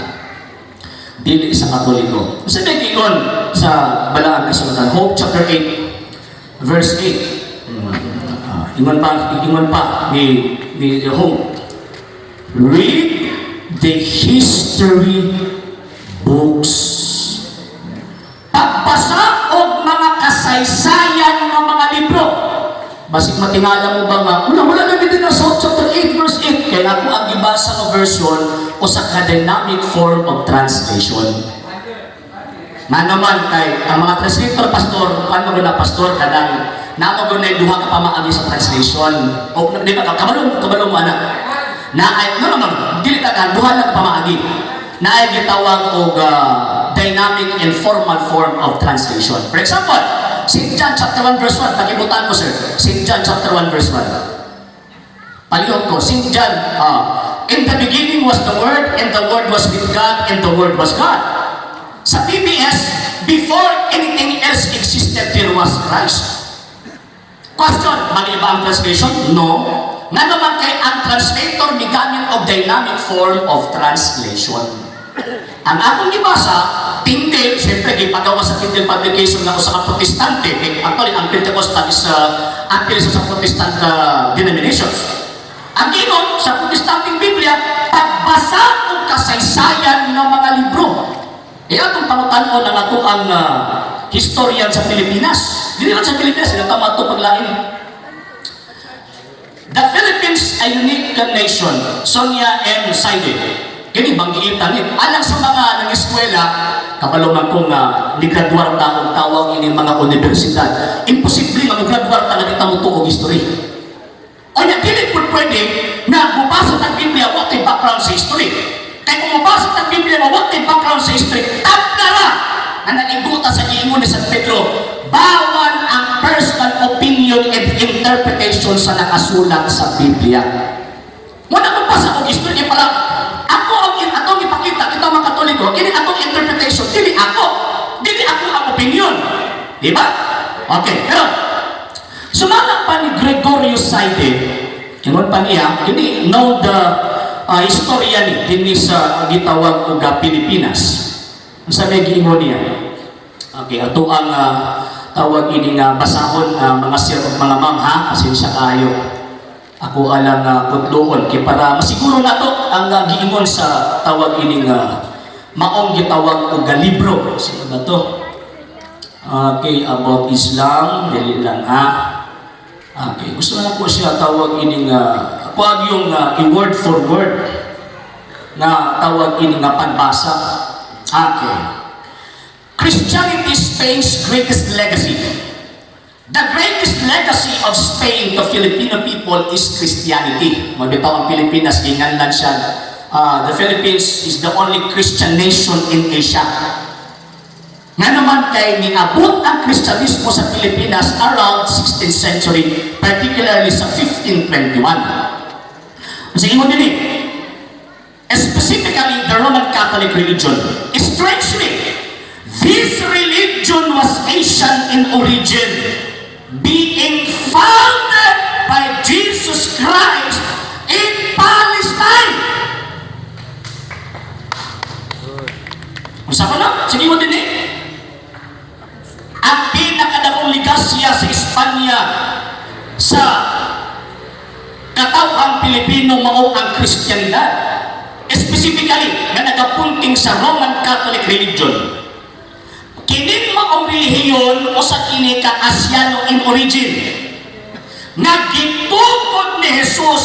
Dili sa Katoliko. Sa may giingon sa Balaan Kasulatan, Hope chapter 8 verse 8. Ingon pa ni Hope. "Read the history books." Pagbasa og mga kasaysayan ng mga libro. Basig matingala mo ba nga, wala, wala na dito na sa chapter 8 verse 8. Kaya ako ang gibasa nga version o sa ka-dynamic form of translation. Nga naman kay ang mga translator, pastor, paano na, pastor, kanang namo gud na duha ka pamaagi sa translation. O di ba kabalo kabalo mo ana? Na ay no, dili ka kan duha lang ka pamaagi. Na ay gitawag og dynamic and formal form of translation. For example, St. John chapter 1 verse 1, pakibutan ko, sir. St. John chapter 1 verse 1. Palihog ko, St. John, "In the beginning was the Word, and the Word was with God, and the Word was God." Sa PBS, "Before anything else existed, there was Christ." Question, mali ba ang translation? No. Nga naman kay ang translator migamit og dynamic form of translation. Ang akong gibasa, Tyndale, siyempre gipagawa sa Tyndale Publication nga usa ka Protestante. Eh, actually, ang Pentecostal is appeal sa Protestant denominations. Ang ingon sa Protestanteng Biblia, pagbasa og kasaysayan ng mga libro. Eh, atong pangutan-on ang ato ang historian sa Pilipinas. Dili lang sa Pilipinas, sila tama ito paglain. The Philippines, a Unique Nation, Sonia M. Saide. Kini banggiitan ni alang sa mga nang eskwela, kabalo man ko nga ni-graduar ta og tawag ini mga universidad. Imposible nga mo-graduar ta nga di ta mo og history. O nya dili pud pwede nga mobasa tag Biblia wa tay background sa history. Kay kung mobasa tag Biblia nga wa tay background sa history, tabla ra nga naiguta sa giingon ni San Pedro, bawal ang personal opinion and interpretation sa nakasulat sa Biblia. Muna kung basa og history kay pala ako ang atong ipakita kita mga Katoliko, kini atong interpretation, dili ako ang opinion. Di ba? Okay, pero sumala pa ni Gregorio Saide, ingon pa niya, kini know the historian ni dinhi sa gitawag og Pilipinas. Unsa may giingon niya? Okay, ato ang tawag ini nga basahon, mga sir ug mga ma'am ha, pasensya kaayo. Ako alang putloon kay para masiguro nato ang giingon sa tawag ini nga maong gitawag og libro. Sino ba to? Okay, about Islam, dili lang ha. Okay, gusto na ko siya tawag ini nga kuag yung i-word for word na tawag ini nga pagbasa. Okay. Christianity, Spain's greatest legacy. The greatest legacy of Spain to Filipino people is Christianity. Mabitaw ang Pilipinas, ginganlan siya. The Philippines is the only Christian nation in Asia. Nga naman kay niabot ang Kristyanismo sa Pilipinas around 16th century, particularly sa 1521. Kasi ingon din eh, specifically the Roman Catholic religion. Strangely, this religion was Asian in origin, being founded by Jesus Christ in Palestine. Unsa ko na? Sige mo din eh. Ang pinakadakong legasya sa Espanya sa katawhang Pilipino mao ang Kristiyanidad. Specifically, nga nagapunting sa Roman Catholic religion. Kining maong relihiyon usa kini ka Asyano in origin nga gitukod ni Jesus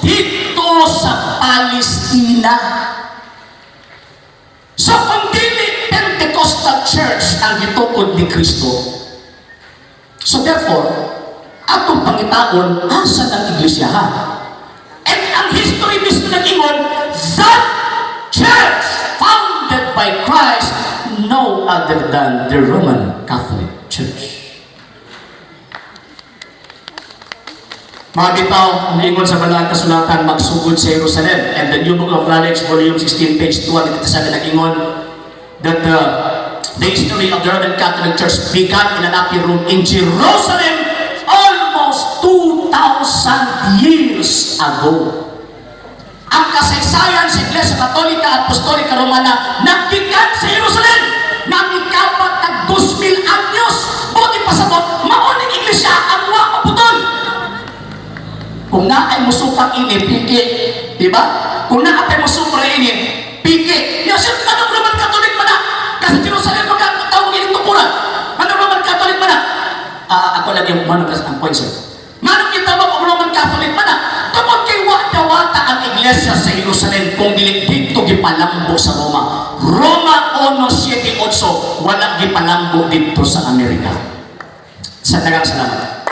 dito sa Palestina. So kung dili Pentecostal Church ang gitukod ni Kristo, so therefore, atong pangitaon, asa ang iglesia? And ang history mismo nag-ingon, that church founded by Christ, no other than the Roman Catholic Church. Mga bitaw, niingon sa Balaan Kasulatan, magsugod sa Jerusalem. And the New Book of Knowledge, Volume 16, page 257, nag-ingon, that the history of the Roman Catholic Church began in an upper room in Jerusalem almost 2,000 years ago. Ang kasaysayan sa Iglesia Katolika at Apostolika Romana naggikan sa Jerusalem na mikapat nag 2,000 anyos. Buti pasabot, mao ning Iglesia ang wa maputol. Kung naay musukang ini, piki. Di ba? Kung naay musukang ini, piki. Ya, sir, anong Roman Catholic man na? Kasi Jerusalem ka tawag ini tukuran. Anong Roman Catholic man na? Ah, ako lang yung manong ang point, sir. Manong gitawag og Roman Catholic man na? Tungod kay wa dawata ang iglesia sa Jerusalem kung dili dito gipalambo sa Roma. Roma 1:7-8, wala gipalambo dito sa Amerika. Sa daghang salamat.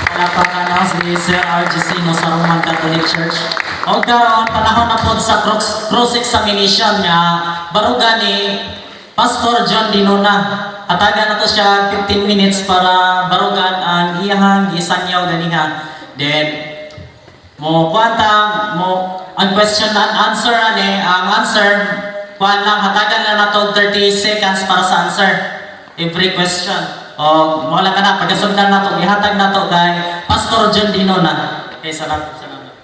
Palakpakan si Sir RG Sino sa Roman Catholic Church. O karon, panahon na po sa cross examination nga baruga ni Pastor John Dinona. Hatagan na to siya 15 minutes para barugan ang iyahang gisangyaw ganiha. Then mo kuanta mo ang question and answer ani, ang answer kuan lang, hatagan lang nato 30 seconds para sa answer every question. O mo lang kana pagasundan nato, gihatag nato kay Pastor John Dinona. Okay, salamat, salamat.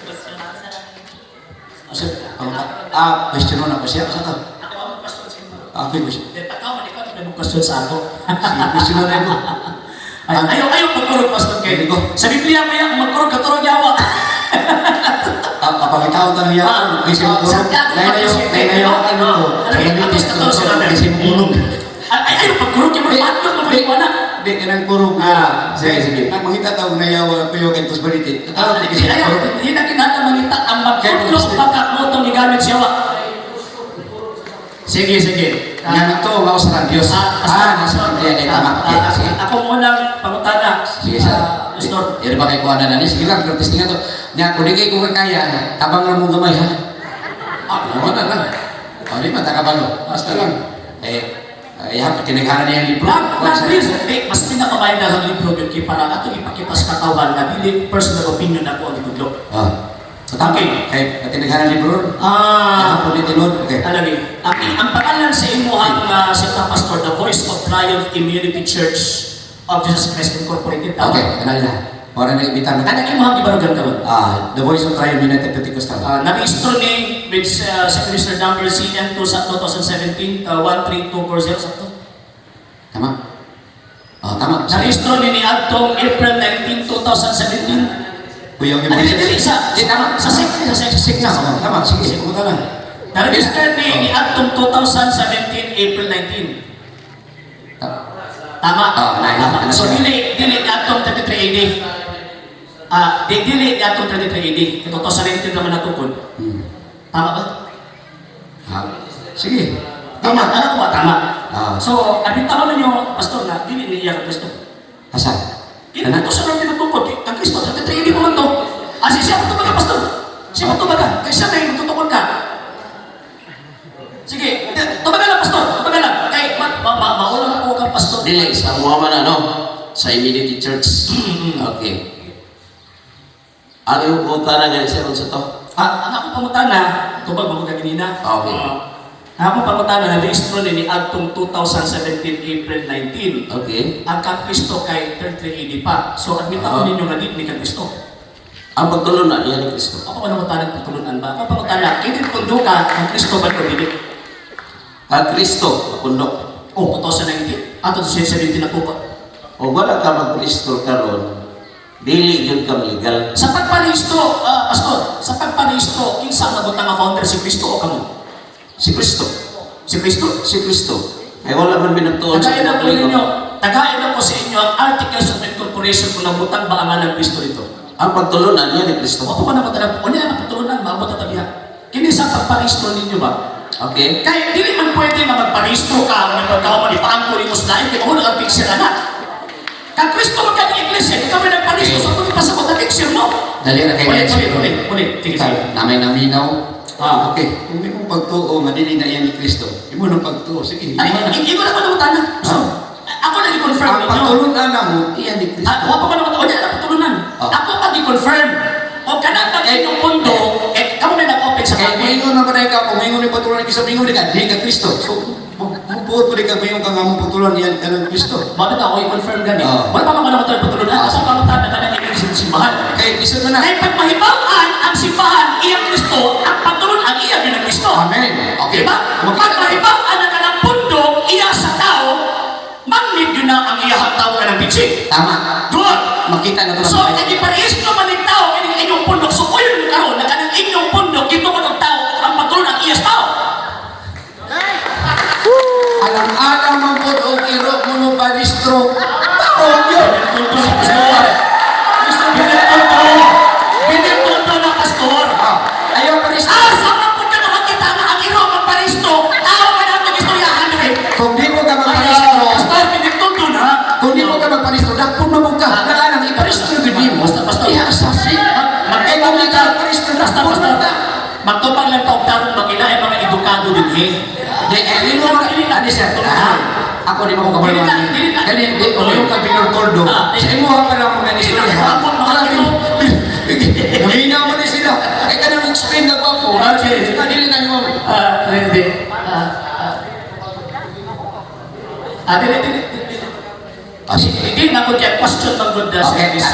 Question answer. Sir, question mo na ko siya. Sa to? Ah, okay, question. Question sa ako. Sige, question na rin ko. Ay, ayaw, ayaw magkurog, Pastor kay. Hindi ko. Sa Biblia kaya magkurog katurog yawa. Ah, kapangitaon tanong yan. Kasi mo kurog. Lain na yung ano ko. Kasi mo kurog. Ay, ay, ayaw magkurog kay mo patlo mo Di, ko na. di, kanang kurog. Ah, sige, sige. Nang mangita tao na yawa ko yung kentos baliti. Tao di kasi Ayaw, kurog. hindi na kinahanglan mangita ang magkurog pagka motong gigamit siya wa. Sige, sige. Nga nagtuo nga sa Diyos. Ah, nasa Biblia kay tama. Okay, sige. Ako munang pangutana. Sige, sir. Pastor. Yan ba kay kuha na nani? Sige lang, testing nga to. Nya, kung di kay kung kaya, tabang lang mong gamay, ha? Ah, wala lang. O, di ba, takabalo. Basta lang. Eh, ay, ha, tinaghanan niya ang libro. Nag, Kuha sa- nag, mas pinakabayan na ang libro yun kay para atong ipakita sa katawan na dili personal opinion ako ang gitudlo. Ah. So, tama. Okay. Kay, tinaghanan libro. Ah, Ah, po tinud. Okay. Alam niyo, ang pangalan sa imuhang sa pastor, The Voice of Triumph Immunity Church of Jesus Christ Incorporated. Tama? Okay, ano na. Para na ibitan na. Kanang imuhang gibarugan karon. Ah, The Voice of Triumph United Pentecostal. Na-registro ni with Secretary number CN2 sa 2017, 13240 sa to. Tama? Oh, tama. Na-registro ni adtong April 19, 2017. Kuya, yung Ano dili sa Di, tama. Sa sec sa sec sa sec Tama, tama. Sige, pumunta na. Na-register ni adtong 2017 April 19. Tama. Ah, Tama. na So siya. dili dili adtong 33 AD. Ah, di dili adtong 33 AD. Ito 2017 naman natukod. Tama ba? Ah, sige. Tama. Tama. Ano ko ba? Tama. Ah. So, abitaw ninyo, pastor, na dili niya ang Kristo. Asa? Dili na to sa natin natukod. Ang Kristo, 33 AD pa man to. Ah, si siya mo tubaga, pastor. Siya mo tubaga. Kaya siya may tutukod ka. Sige, tubaga lang, pastor. Tubaga lang. Kay, ma, ma, ma, maunang ko kang pastor. Dili, sa Muhammad ano? Sa Immunity Church. Okay. Ano yung pangutana nga siya sa to? Ah, ang akong pangutana, tubag mo ka ganina. Okay. Ah, ang akong pangutana, na-registro ni adtong 2017 April 19. Okay. Ang kang Kristo kay 33 AD pa. So, admit ako ninyo nga di ni kang Kristo. Ang pagtulunan niya ni Kristo. Ako pa nangutana pagtulunan ba? Ako pangutana, kinin pundo ka, ang Kristo ba o dili? Ang Kristo, pundo. Oh, 2019. Ato 2017 na po ko. O wala ka mag-Kristo karon, dili yun ka legal. Sa pagparehistro, pastor, sa pagparehistro, kinsa ang nabutang nga founder, si Kristo o kamo? Si Kristo. Si Kristo? Si Kristo. Kaya wala man binagtuon sa Tagain na po Katoliko. ninyo, tagain na po sa inyo ang Articles of Incorporation kung nabutang ba ang ngalan Kristo dito. Ang pagtulunan niya ni Kristo. Opo ko na po unya na pagtulunan, maabot na tabiha. Kini sa pagparehistro ninyo ba? Okay. Kaya dili man pwede nga magparehistro ka, nga magkaon ipaangko ni Muslim, kay mahulog ang picture ana. Kang Kristo man kang iglesia, ikaw may nagparehistro, so kung ipasabot ang picture mo. Dali na kay Ulit, ulit, ulit, ulit. Sige, sige. Namay naminaw. Ah. Okay. Kung may kong pagtuo, nga dili na yan ni Kristo. Imo nang pagtuo. Sige. Ay, Imo na. ikaw na ko nangutana. So, ako na i-confirm Ang ninyo. pagtulunan na mo, iyan ni Kristo. Ah, wa pa ko nangutana. Unya na pagtulunan. Oh. Ako pag i-confirm. O kanang pag inyong pundo, eh, kamo na nag-open sa Kay kami. moingon man ba ka, kung moingon ni patuloan ni Kristo, moingon ni ka, di ka Kristo. So, mubuot po di ka, moingon ka nga mong patuloan yan ka ng Kristo. Bakit ako i-confirm gani? Oh. Wala pa man ako tayo patuloan. Ah. Ako pangutan na kanang inyong simbahan. Kay isod mo na. Kay pag mahibaw-an ang simbahan, iyang Kristo, ang patuloan ang iya yun ang Kristo. Amen. Okay. Diba? Pag mahibaw-an ang kanang pundok, iya sa tao, manmid yun na ang iyahang tao ka ng pitsi. Tama. Good! Makita na to. So, kay iparehistro man ng tao kining inyong pundok. So, uyon karon na kanang inyong pundok, dito ko ng tao, ang patuloan ang iya sa tao. Alang-alang man po og iro mo mo paristro. Tao yun. Binituto sa pastor. Binituto. Binituto na pastor. Ah, ayaw paristro. Ah, sa mga po ka nakakita na ang iro magparehistro, tao ka na ang istoryahan eh. Kung di mo ka Ay, magparistro, pastor, binituto na. kung di mo ka magparistro, dakpon mo ka. Alang-alang, iparistro gud nimo. Basta, basta. Iya, sasi. Eh, kung di ka magparistro, Basta, dakpon basta. mo ka. Magtupang lang taog tarong magina ay mga edukado din eh. Di, eh, di mo ani sir, ah, ako di mo ko kabalo. Dili na, dili na. Kani, di, kung yung ka binurtoldo, Ah, sa imo pa lang kung nani sila. Ako, mga Naminaw mo ni sila. Kaya ka nang explain na ba po? Okay. Dili na mo. Ah, hindi. Ah, ah. Ah, dili, dili, dili. Ah, sige. Hindi na ko kaya question man gud na Okay, at least,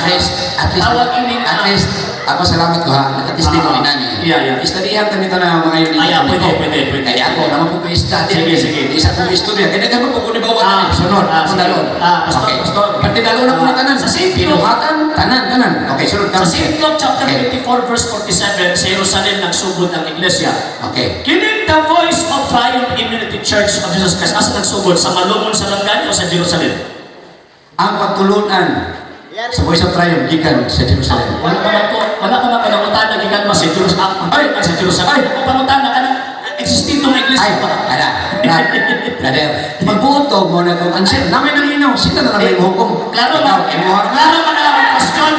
at least, Tawag ini at least, ako salamat ko ha, nakatestimony nani. Yeah. Istadihan kami ito na mga yun. Ay, ah, pwede, pwede, pwede. Kaya ako, naman po ko study. Sige, sige. Isa kong istorya. Kaya nagkaroon po ko ni bawa Ah, tanan. Sunod, ah, ako sige. dalon. Ah, pastor, Okay. pastor. Pati dalon ako na tanan. Sa St. Luke. Pinuhatan, tanan, tanan. Okay, sunod Sa St. Luke chapter Okay. 24 verse 47, sa Jerusalem nagsugod ang iglesia. Okay. Kining the Voice of Triumph Immunity Church of Jesus Christ, asa nagsugod? Sa Malungon sa Langgani o sa Jerusalem? Ang pagtulunan sa Voice of Triumph gikan sa Jerusalem. Wala pa man ko, wala pa man ko nangutana gikan ba sa Jerusalem. Ay, sa Jerusalem. Ay! Ako pangutana kanang existing tong iglesia Ay, pa. ala, brother, magbuto mo na kung answer. Namin ang inaw, sila na lang may hukom. Klaro Ikaw, ba? imuha ka. Klaro ba na ang question?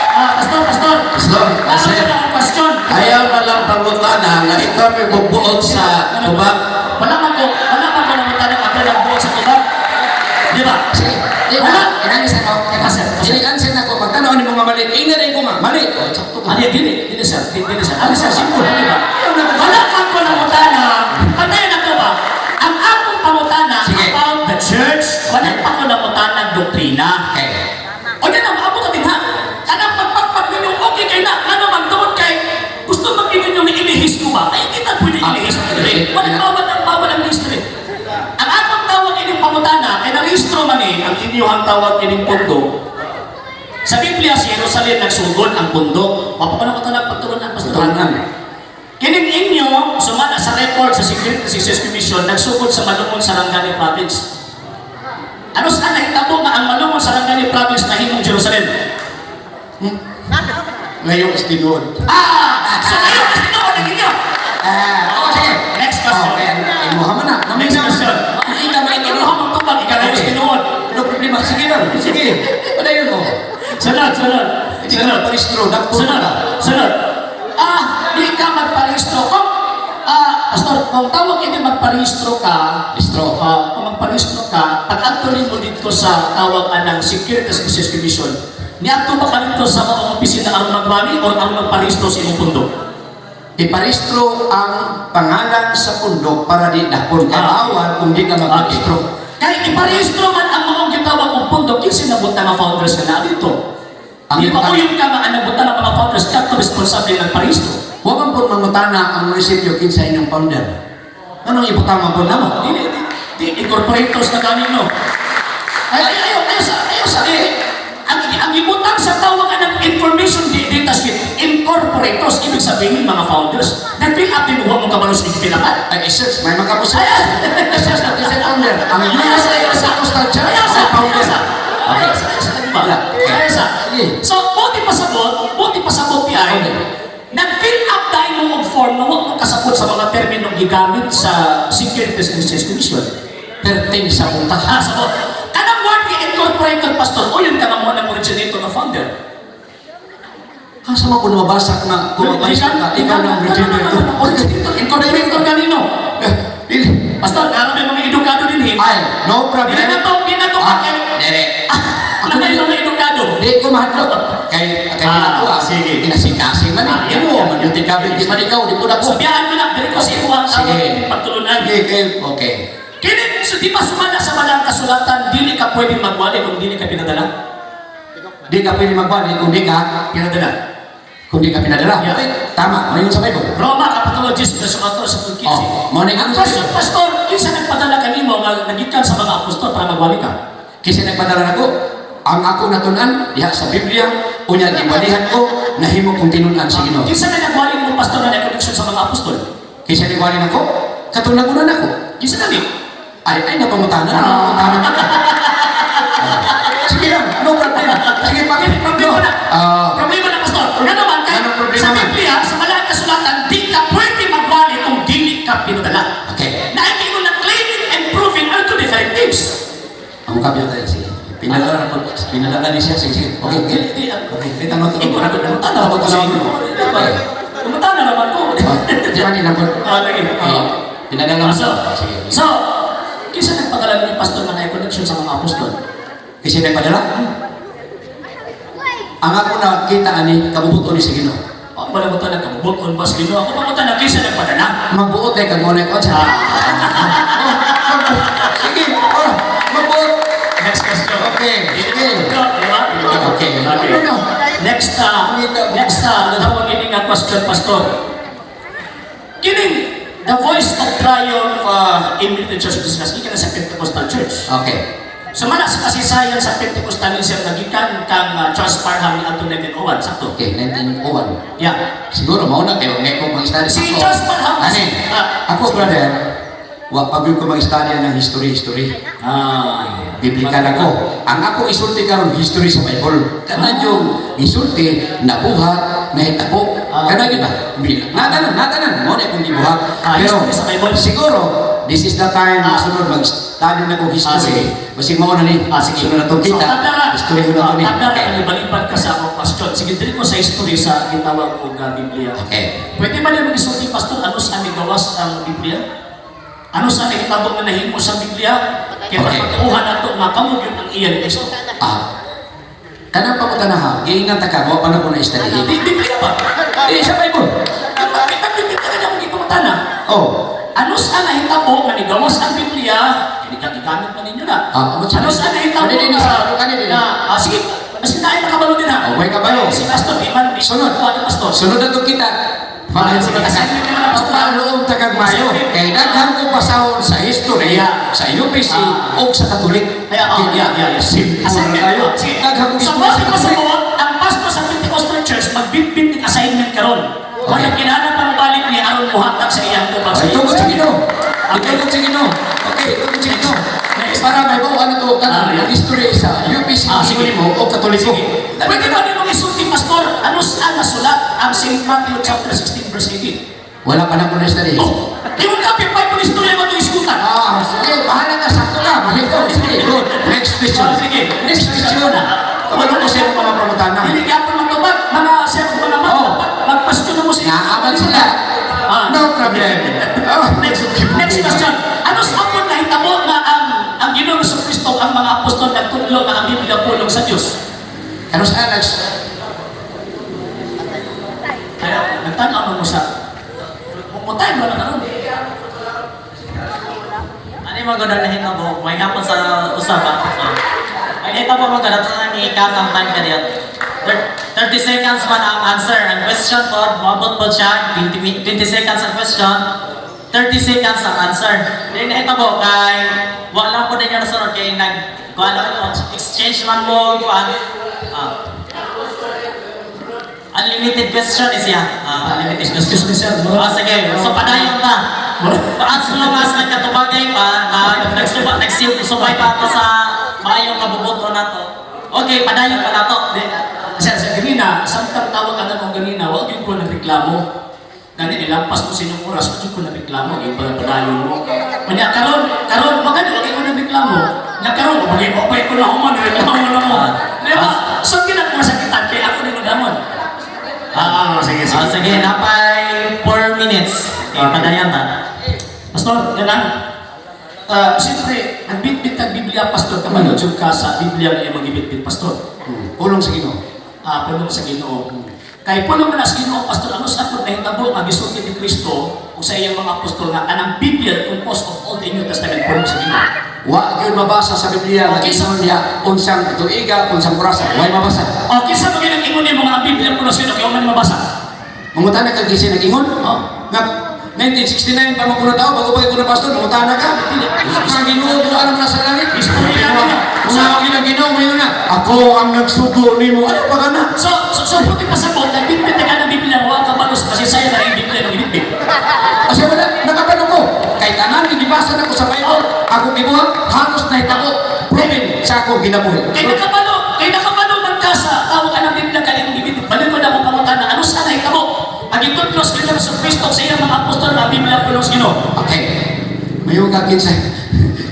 Ah, pastor, pastor. Pastor, Klaro pastor. ba na ang question? Ayaw na lang pangutana nga ikaw may bubuot sa tubag. Wala man ko nangutana ang nagbuot sa tubag. Di ba? Sige, di ba? Wala. Inani sa ako. Pastor, pastor. Dili answer na ko. Pagtanaw ni mga mali, ina rin ko nga, mali. Oh, sakto ka. Ano, dili, dili sir, dili, dili sir. Ano sir, simple, di ba? Wala man ko nangutana, patayin ako ba? Ang akong pangutana Sige. about the church, wala pa ko nangutana ang doktrina. Okay. O yan ang amo ka din ha. Kanang pagpagpag ninyo, okay kay na. Ano man tungod kay, gusto man ninyo nga ilihis mo ba? Ay, kita pwede Ah, ilihis mo. okay. Wala bawal ang bawal ang history. Ang akong tawag ining pangutana, kay narehistro man eh, ang inyong tawag ining pundo. Sa Biblia, sa Jerusalem, nagsugod ang pundo. Mapapanong ko talang pagtulunan, Pastor. Pagtulunan. Kining inyo, sumala sa record sa Security Success Commission, nagsugod sa Malungon Sarangani Province. Ano saan nahitabo nga ang Malungon Sarangani Province nahimong Jerusalem? Ngayon is tinuod. Ah! So kayo, kasi tinuod ang inyo. Ah, oh, sige. Next question. Okay, imuha mo na. Next question. Hindi ka may Imuha mong tubag, ikaw na Okay. tinuod. No problema. Sige lang. Sige. Wala yun, oh. Sunod, sunod. Hindi ka Sunod. magparistro. Dakpo Sunod, ka. sunod. Ah, di ka magparehistro. Kung, ah, pastor, kung tawag ini magparehistro ka, Rehistro. Ah, kung magparehistro ka, pag actually mo dito sa tawag anang Securities and Exchange Commission, niadto ba ka dito sa mga opisina aron magwali o aron magparehistro sa imong pundo? Iparehistro ang pangalan sa pundok para di dakpon ka. Ah. Bawal kung di ka magparehistro. Kay iparehistro man ang mga gitawag og pundo, kinsa nabot na mga founders ka na dito? Ang Di ba uyong ka maanabot na mga founders kadto responsable nagparehistro? Huwag man po mangutana ang munisipyo kinsa inyong founder. Anong ibutang man po namo? Dili, di, di, incorporators na ganin, no? Ay, ay, ayaw, ayaw sa, ayaw sa, eh, ang ibutang sa tawag ng information data sheet, incorporators, ibig sabihin mga founders, nag-fill up din mo kabalo sa ipilapan. Ay, isus, may makapuso. Ay, ay, Isus, isa founder. Ang Ayaw sa, USA ayaw sa, Pentecostal Church, ayaw sa, ang founder. ayaw sa, Okay. ayaw sa, ayaw sa, di ba? Wala. Ayaw sa. Sige. So, buti pasabot PI, Okay. nag-fill up tayo mo og form na huwag mo kasabot sa mga terminong gigamit sa Securities and Exchange Commission. 13 sa utak. Ah, sabot. Kanang word ni incorporated, pastor, o yun ka nga mo ng originator na founder. Kasa mo kung mabasa ka kung mabasa ka, ikaw na ang originator. Originator, incorporator kanino. Eh, dili. Pastor, nga may mga edukado din eh. Ay, no problem. Dili na to, di na to. Ah, dili. Ah, may mga edukado. Di ko mahadlok. Kay Ah, ako ah. sige. Kinasikasi man Ah, eh. yeah, Imo yeah. man yung tikabit di man ikaw, di po na So ko. biyaan ko na, diri ko sa imo ang Sige. pagtulunan. Sige, kay okay. Kini, so di ba sumala sa Balaan Kasulatan, dili ka pwede magwali kung dili ka pinadala? Di ka pwede magwali kung di ka Pinadala. kung di ka pinadala. Yeah. Okay, tama. Mayon sa Bible. Roma, Kapitulo 10, verso 14 sa 15. Oh, mo ni Ang question, Pastor, kinsa nagpadala kanimo nga nagikan sa mga apostol para magwali ka? Kasi nagpadala nako, ang ako natunan diha sa Biblia, unya giwalihan ko, nahimo kong tinun-an sa Ginoo. Kinsa na nagwali nimo, Pastor, na connection sa mga apostol? Kaysa nagwali nako, katong nagunan ako. Kinsa kami? Ay, napangutana, napangutana ka. Ah. Sige lang, no problem. Sige, bakit? Problema na. Ah, Problema na, Pastor. Nga naman, kay, Anong problema sa man? Biblia, sa Balaan Kasulatan, di ka pwede magwali kung dili ka pinadala. Okay. Nakikinig na claiming and proving are two different things. Ang kabila tayo, sige. Pinadala na po. Pinadala ni siya. Sige, sige. Okay. Di, di, Okay. Okay, tama to. Ikaw na kumutana ako sa inyo. Okay. Kumutana naman ko. Ah, di ba nila po? Ah, lagi. Okay. Pinadala mo. So, Sige. so, kinsa nagpadala ni Pastor na connection sa mga apostol? Kasi nagpadala? Ang ako nakita ani, kabubuto ni sa Ginoo. Oh, wala mo talaga kabubot on bas Ginoo. Ako pa mo talaga kinsa nagpadala. Magbuot ay kag mo na ko. Sige, oh, magbuot. Next question. Okay, sige. Di ba? Okay. Okay. Ano? Next, next, tawag ini nga question, Pastor. Kining the Voice of Triumph in the Church of Jesus Christ, gikan na sa Pentecostal Church. Okay. Sumala sa kasaysayan sa Pentecostalism, nagikan kang Charles Parham ni atong 1901, sakto. Okay, 1901. Yeah. Siguro mao na kayo ngay ko mag-study. Si Ako, Charles Parham. Ani, Ah. ako brother, wa pa gyud ko mag-study ng history history. Ah. Biblical ako. Ang ako isulti karon history sa Bible. Kana yung isulti nabuhat, nahitabo. Ah. Kana gyud ba? Natanan, natanan mo na akong gibuhat. Ah, Pero history sa Bible. siguro this is the time Ah. sunod mag-study na ko Ah, sige. history. Basig mao na ni. Ah, sige. Sunod na tong So, kita. tabla ra. History ko na to ni. Tabla ra, Okay. balibad ka sa akong question. Sige, dili ko sa history sa gitawag og Biblia. Okay. Pwede ba niyo mag-isulti, Pastor, ano sa aming gawas ang Biblia? Ano sa aming hitabo nga nahimo sa Biblia? Kaya Okay. pagtuuhan nato nga kamo gyud ang iya ni Kristo. Ah. Kanang pangutana ha, giingnan ta ka, wa pa na ko na-study. Di Biblia ba? Eh, sa Bible. Bakit ang Biblia ka kanya kung ipangutana? Oh. Ano sa nahitabo nga nigawas ang Biblia? Kini ka gigamit pa ninyo na. Ah, amo Ano sa nahitabo Kani din nga sa kani din. na ah, sige, maski na ay makabalo din ha. Oh, may kabalo. Si Pastor, di man di Sunod. Kuha ni Pastor. Sunod na to kita. Ah, sige, assignment naman ang pastor. Paloom tagag mayo. Kay daghan ko pasahon sa history, sa UPC Ah. o sa Katolik. Kaya, oh, yeah. Simple Assignment. kayo. Sige. Daghan ko So, history mo sa ko sa Katolik. buot, ang pastor sa Pentecostal Church, magbitbit ng assignment karon. Wala kinahanglan pang balik ni aron mohatag sa iyang tubag sa Ay, tungkol sa iya. Ginoo. Ay, tungkol sa Ginoo. Okay, tungkol sa Ginoo. Next. Para may buo ano to, Ah, kanang yeah. history sa UPC, Ah, sige. mo o Katoliko. Sige. Pwede ba nimo isulti, Pastor, ano saan nasulat ang St. Matthew chapter 16 verse 18? Wala pa na ko na-study. Oh, yung copy Bible story mo itong iskutan. Ah, sige, bahala ka, sakto ka, mali ko. Sige, good. Next question. Ah, sige. Next question. Kabalo ko sa iyong mga pangutana. Dili gyapon magtubag, mga sir, mga Oh. magpasto na mo sa Naaman sila. Ah. No problem. Oh, Next, next question. Ano sa apon nahitabo nga ang Ginoong Kristo ang mga apostol nagtudlo nga ang Biblia pulong sa Dios? Ano sa Alex? Kaya nagtan-aw mo sa mutay mo na karon. Ano yung mga na hitabo? May hapon sa usap ah. So, may hitabo mga ganap sa nang ikat ang time ka 30 seconds man ang answer. Ang question po, moabot po siya. 20 seconds ang question. 30 seconds ang answer. Then nahitabo kay wala po din yung nasunod kay nag kuan ano, exchange man mo kuan. Ah. Unlimited question is ya. Ah, unlimited question. Excuse me, sir. Ah, sige. So, padayon ta. As long as nagkatubagay pa, na, nagsuba, nagsubay pa ako sa maayong kabubuto na to. Okay, padayon pa na to. Di, sir, sir, ganina, samtang tawag ka na kung ganina, wag yun ko nagreklamo. Gani, nilampas mo sa inyong oras, wag yun ko nagreklamo, yung padayon mo. Kanya, karon, karon, magani, wag yun ko nagreklamo. Nya karon, bagay mo, ko na human, reklamo na mo. Di ba? So, kinagmasakitan, kaya ako din naghamon. Ah, sige, Ah, sige, napay 4 minutes. Okay, padayon ta. Pastor, yan lang. Siyempre, nagbitbit ang Biblia, Pastor, kabalo jud ka sa Biblia nga imong gibitbit, Pastor. Pulong sa Ginoo. Ah, pulong sa Ginoo. Kay pulong man sa Ginoo, Pastor, ano sa akong nahitabo nga gisulti ni Kristo o sa iyang mga apostol nga kanang Biblia composed of all the New Testament pulong sa Ginoo. Wa gyud mabasa sa Biblia nga ingon niya unsang tuiga, unsang orasa. Way mabasa. O kinsa man gyud ang ingon nimo nga ang Biblia pulong sa Ginoo kay man mabasa? Mangutana kag kinsa nag-ingon? Oh. Nga 1969 pa man kuno tao, bago pa kuno pastor, mangutana ka. Ang Ginoo ko alam na sa langit. Istorya ninyo. Kung ang ginang Ginoo mayon na, ako ang nagsugo nimo. Ano pa kana? So puti pasabot, nagbitbit na ka ng Biblia, wa ka balo sa kasaysayan na yung Biblia ng ginitbit. Kasi wala, nakabalo ko. Kay tanan gibasa na ko sa Bible, ako gibuhat, halos nahitabo, proven sa akong ginabuhi. Kay nakabalo man ka sa tawag ka ng Biblia kay imong gibitbit. Balik ko na akong pangutana, ano sa nahitabo? Ang gitudlo sa Ginoo sa Kristo sa iyang mga apostol na ang Biblia pulong sa Ginoo. Okay. Mayo ka kinsa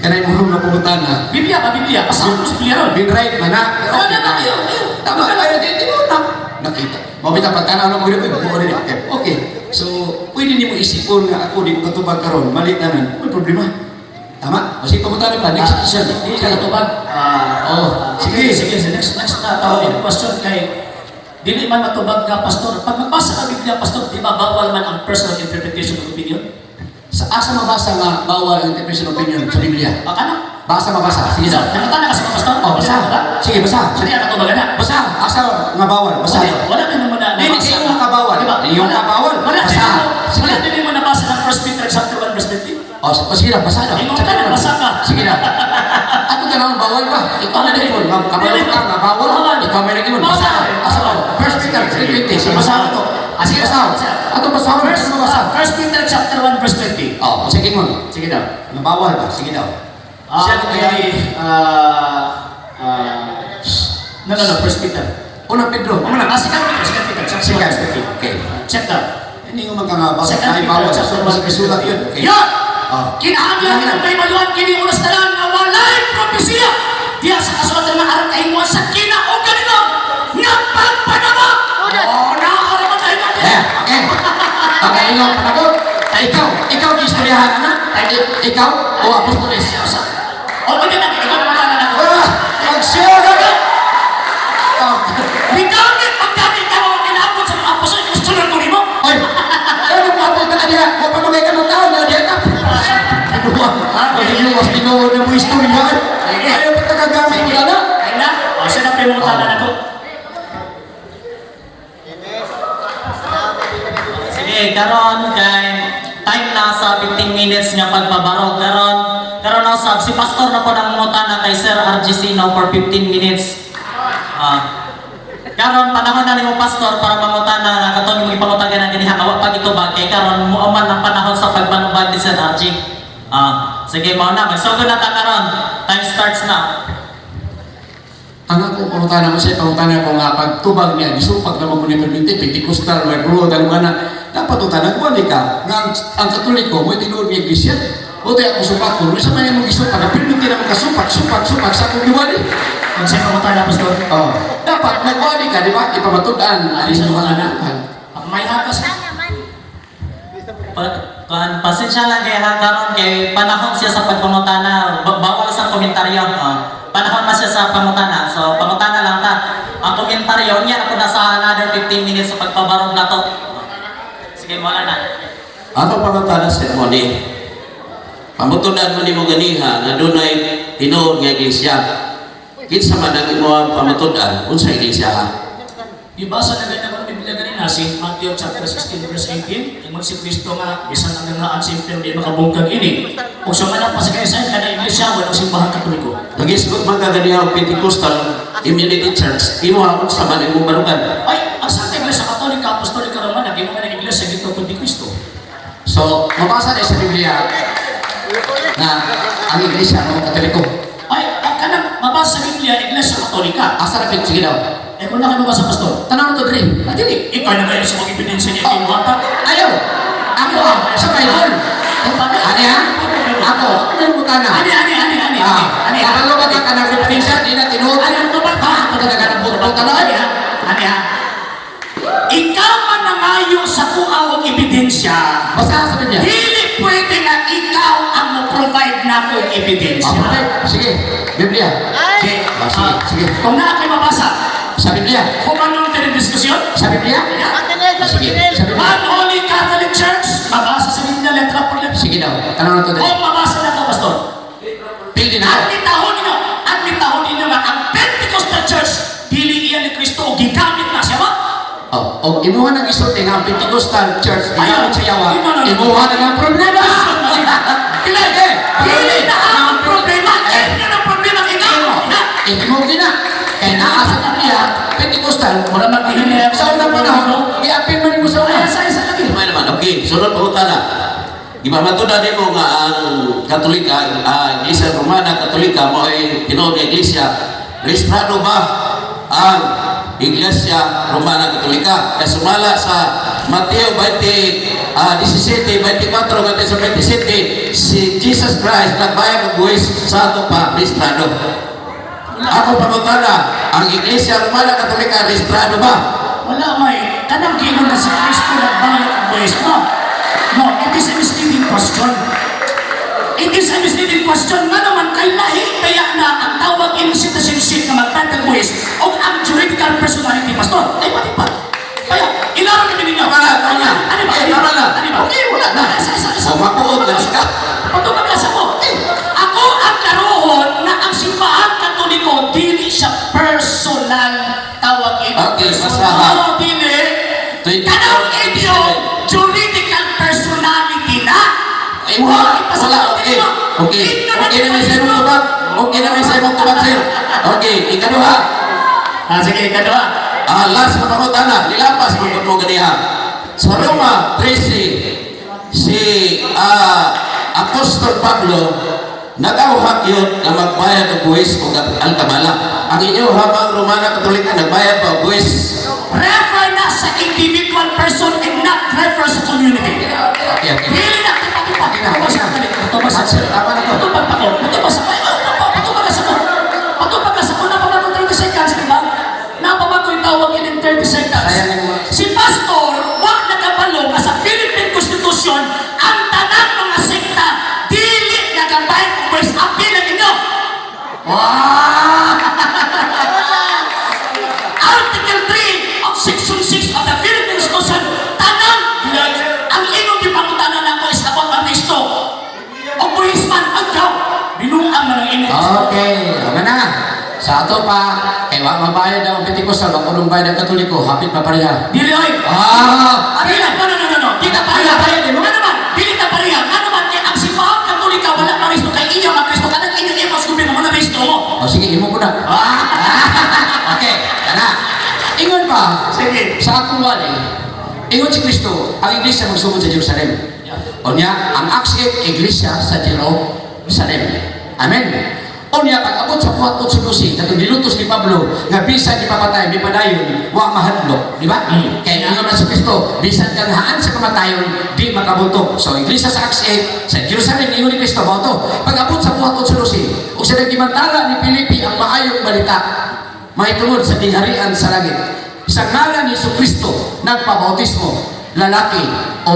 kanay mo na pangutana. Biblia ba Biblia? Basta mo sa Biblia ron. Been right man na. Wala na kayo. Tama, ayo di di mo na. Nakita. Mabita pagtanaw na mo gid ko rin. Okay. Okay. So, pwede nimo isipon nga ako di ko katubag karon, mali tanan. May problema. Tama? Kasi pangutana pa next question. Di ka katubag. Oh, Sige, sige. sige. Next na tawag oh, question kay dili man matubag ka, pastor. Pag magbasa ka Biblia, pastor, di ba bawal man ang personal interpretation of opinion? Sa asa mabasa nga bawal ang interpretation opinion sa Biblia? Baka na. Basa mabasa. Sige So, daw. nakatana ka sa mga pastor? Oh, basa. Sige, basa. Hindi ka katubag na. Basa. Asa nga bawal. Basa. Wala din mo na Dili nabasa. kayo nga kabawal. Di ba? Iyong kabawal. Wala Basa. Sige. Wala din mo nabasa ng 1 Peter chapter 1 verse 20. Oh, sige na, basa na. Ingon ka na, basa ka. Sige na. Ako tanawon bawal ba? Ikaw na din mo, kabalo ka nga bawal. Ikaw may nag-ingon, basa. Asa ba? First Peter 3:20. Sige, basa to. Ah, sige, basa. Ato basa mo, First, basa. 1 Peter chapter 1 verse 20. Oh, sige mo. Sige daw. Nga bawal ba? Sige daw. Siya Okay. No, 1 Peter. Unang Pedro, mo na. Second Peter, Second Peter, chapter Sige. 1 verse 20. Okay. Check daw. Hindi ko man ka nga bawal. Second Ay Peter bawal. chapter So, 1 verse sulat 20. yun. Okay. Yan! Oh. Kinahanglan ng pahimaluan kini unos tanan nga walay propesiya. Diya sa kasulatan nga aron kahimuan sa kinaog kanino nga pagpanabot. Oh, naara man tayo natin. Eh, okay. Okay, ikaw panagot. Ay, ikaw gi istoryahan ana. Ikaw o apostoles. Oh, hindi na ikaw naman na ako. Ah, mag-share ka ka. Ah, Migamit ang dati ka ang kinaabot sa mga apostol, gusto ko nimo. Oy, ano mo abot na diha? Wa pa magay ka tao na diha ka. Ano, mas tinuod na mo istorya. Ayaw pa nakagamit ka na. Ay na, o siya na pimutana na ko. Sige, karon kay time na sa 15 minutes nga pagpabarog. Karon na usab si pastor na po ang na kay Sir RGC now for 15 minutes. Karon panahon na nimo, pastor, para mangutana nga katong imong ipangutagan ang ganiha nga wa pa gitubag kay karon muaman ang panahon sa pagpanubag ni Sir RG. Sige, mao na magsugod na ta karon. Time starts now. Ang ako pangutana mo siya, pangutana ko nga pagtubag niya, gisupag na mo ni Perminti, Pentecostal, may bro, tanong na, dapat utana ko, ka, nga ang Katoliko, mo tinuod ng iglesia, o tayo ako supak ko, sa may mong gisupak, ang Perminti naman ka supak, supak, supak, sa akong giwali. Ang siya pangutana, pastor. Oh, dapat nagwali ka, di ba? Ipamatudan, Ay, ang sa mga pangutana. anak. May hakas. Kuan, pasensya lang kay ha karon kay panahon siya sa pagpangutana. Bawal sa komentaryo. Panahon na siya sa pangutana. So pangutana lang ta. Ang komentaryo niya ako na sa another 15 minutes sa pagpabarog na to. Sige, wala na. Ato pangutana sa Moni. Pamutunan mo nimo ganiha nga dunay tinuod nga iglesia. Kinsa man ang imong pamatudan unsa iglesia ha? Ibasa na ganyan ang Biblia ganina, St. Matthew chapter 16 verse 18, ingon si Kristo nga, bisan ang nga ang simple di makabungkag ini. Kung sumalang pa sa kaysayan, kada iglesia, walang simbahan Katoliko. Nagisgot man ka ganiha og Pentecostal Immunity Church, imo ha unsa man imong barugan. Ay, ang Santa Iglesia Katolika, Apostolika Romana, ginawa ng iglesia dito kundi Kristo. So, mabasa na sa Biblia na ang iglesia ng Katoliko. Ay, ang kanang mabasa sa Biblia, Iglesia Katolika. Asa na sige daw. Eh, kung na kayo mabasa, pastor, Tanaw to diri. ah, dili, ikaw na kayo sa mga ebidensya niya, Oh. oh. Ayaw! Ako ah, sa Bible. Ani ha? Ako, ano mo tana? Ani, ani, ani, ani, Ah, ani, ani, kabalo ba ka kanang referensya? Di na tinuod. Ani, ano ba? Ha? Ako talaga ng buto tanaw. Ani ha? Ani ha? Ikaw man nangayo sa kuha og ebidensya, Basta sa Biblia. dili pwede nga ikaw ang mo-provide na nako og ebidensya. Ah, perfect. Sige, Biblia. Okay. Ah, sige, sige. Kung naa kay mabasa, Sa Biblia. humanon tayo ng diskusyon. Sa Biblia? Sige, sa Biblia. One Holy Catholic Church, mabasa sa Biblia letra por letra. Sige daw. Tanong na to dali. Kung mabasa na ko, Pastor. Pildi na. Admitahon ninyo nga ang Pentecostal Church, dili iya ni Kristo o gigamit na siya ba? Oh, og imuha nang isulti nga ang Pentecostal Church gigamit sa yawa. No, no, no. Imuha na ang problema. Dili, dili na ang problema. Inyo ang problema ikaw. Na. Imo gina. Kay naa sa Biblia, Pentecostal, Wala man gihinay sa unang panahon, giapil man nimo sa una. Ay, sa lagi. May naman, okay, sunod pangutana. Gipamatud-an nimo nga ang Katolika, ang Iglesia Romana Katolika mao ay tinuod nga iglesia. Rehistrado ba ang Iglesia Romana Katolika? Kay sumala sa Mateo 20, 17, 24 ngadto sa 27, si Jesus Christ nagbayad og buwis sa ato pa rehistrado. Ako pangutana, ang Iglesia Romana Katolika, rehistrado ba? Wala may kanang giingon na si Kristo nagbayad og buwis mo. No, it is a misleading question. It is a misleading question nga naman kay lahi kaya na ang tawag inyong citizenship na magbayad ng buwis o ang juridical personality, Pastor. Ay, pati pa. Kaya, ilaro namin ninyo. Tama na, tama na. Ano ba? Eh, tama na. Ano ba? Okay, wala na. Isa. O, makuot na siya. Patubag ka sa ko. Ako ang karoon na ang Simbahan Katoliko dili siya personal tawag ito. Okay, basahan. Oo, dili. Kanang inyo, juridical personality na. Ay, wala. Wala, okay. Okay. Okay na may sa imong tubag. Okay na may sa imong tubag, sir. Okay, ikaduha. Ah, sige, ikaduha. Ah, last na pangutana. Nilapas mo mo ganiha. Sa Roma 13, si Apostol Pablo nag-auhak yun na magbayad og buwis o alkabala. Ang inyo habang Romana Katolika nagbayad pa og buwis? Refer na sa individual person and not refer sa community. Okay. Dili na, kita, kita. Okay na, okay na. Tubas sa Tama na to. Patubag pa ko. Patubag sa ko. Ay, oh, patubag ka sa ko. Patubag ka sa ko. Napamag ko 30 seconds, di ba? Napamag ko yung tawag yun in 30 seconds. Sayang yung mga- Si Pastor, wa nakabalo nga sa Philippine Constitution, ang tanang mga sekta, dili nagabayad og buwis. Apil ang inyo. Wow! Article 3 of Section 6 of the Philippine Constitution, tanan, ang inyong gipangutanan nako is about ang Kristo. O buwis man, ang daw, binuang man ang inyong. Okay, tama na. Sa ato pa, kay wa mabayad ang Pentecostal, wa kulong bayad ang Katoliko, hapit pa pareha. Dili oy. Ah! Dili, no, no, no, no, no. Di ta pareha. Bayad, eh, no? Nga naman, dili ta pareha. Nga naman, kay ang Simbahan Katolika, wala pa Kristo, kay iya ang Kristo, kanang inyong iya mas gobyerno, wala Kristo mo. O sige, imo ko na. Okay, tara. Ingon pa, Sige. sa akong wali, ingon si Kristo, ang iglesia magsugod sa Jerusalem. Unya, ang Acts 8, iglesia sa Jerusalem. Amen. Unya, pag abot sa buhat 8:12, katong gilutos ni Pablo, nga bisan ipapatay, mipadayon, wa mahadlok. Di ba? Kaya ingon na si Kristo, bisan kang haan sa kamatayon, di makabultong. So, iglesia sa Acts 8, sa Jerusalem, ingon ni Kristo, mao to. Pag abot sa buhat 8:12, ug sa nagimantala ni Pilipi ang maayong balita, mahitungod sa gingharian sa langit. Sa ngalan ni Kristo, nagpabautismo, lalaki o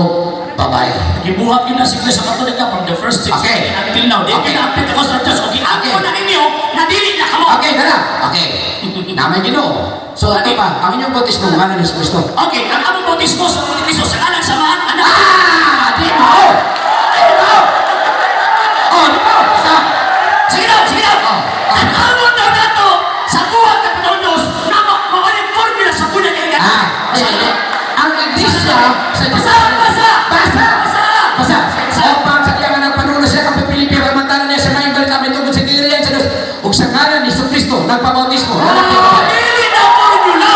babae. Gibuhat yun na si Iglesia Katolika from the first six until now. Di na ang Pentecostal Church. Okay, ako na ninyo, na dili na kamo. Okay, tara. Okay. Namay Ginoo. So, ito pa, ang inyong bautismo, ngalan ni Kristo. Okay, ang among bautismo sa ni Kristo sa ngalan sa Amahan, Anak. Ah! Di mo! Di mo! Oh, di mo! Sa! Sige daw, sige daw. Oh. Ang amon daw nato sa buhat ng Panginoon Diyos na mao ni formula sa bulan ng Ah, eh, ang iglesia sa Basa, basa! Basa! Basa! Basa! Upang sa iyang anak panulo siya kang Pilipi, ramantala niya sa maayong balita may tungod sa gingharian sa Diyos. Ug sa ngalan ni Kristo, nagpabautismo, lalaki o Oh, babae. dili na formula!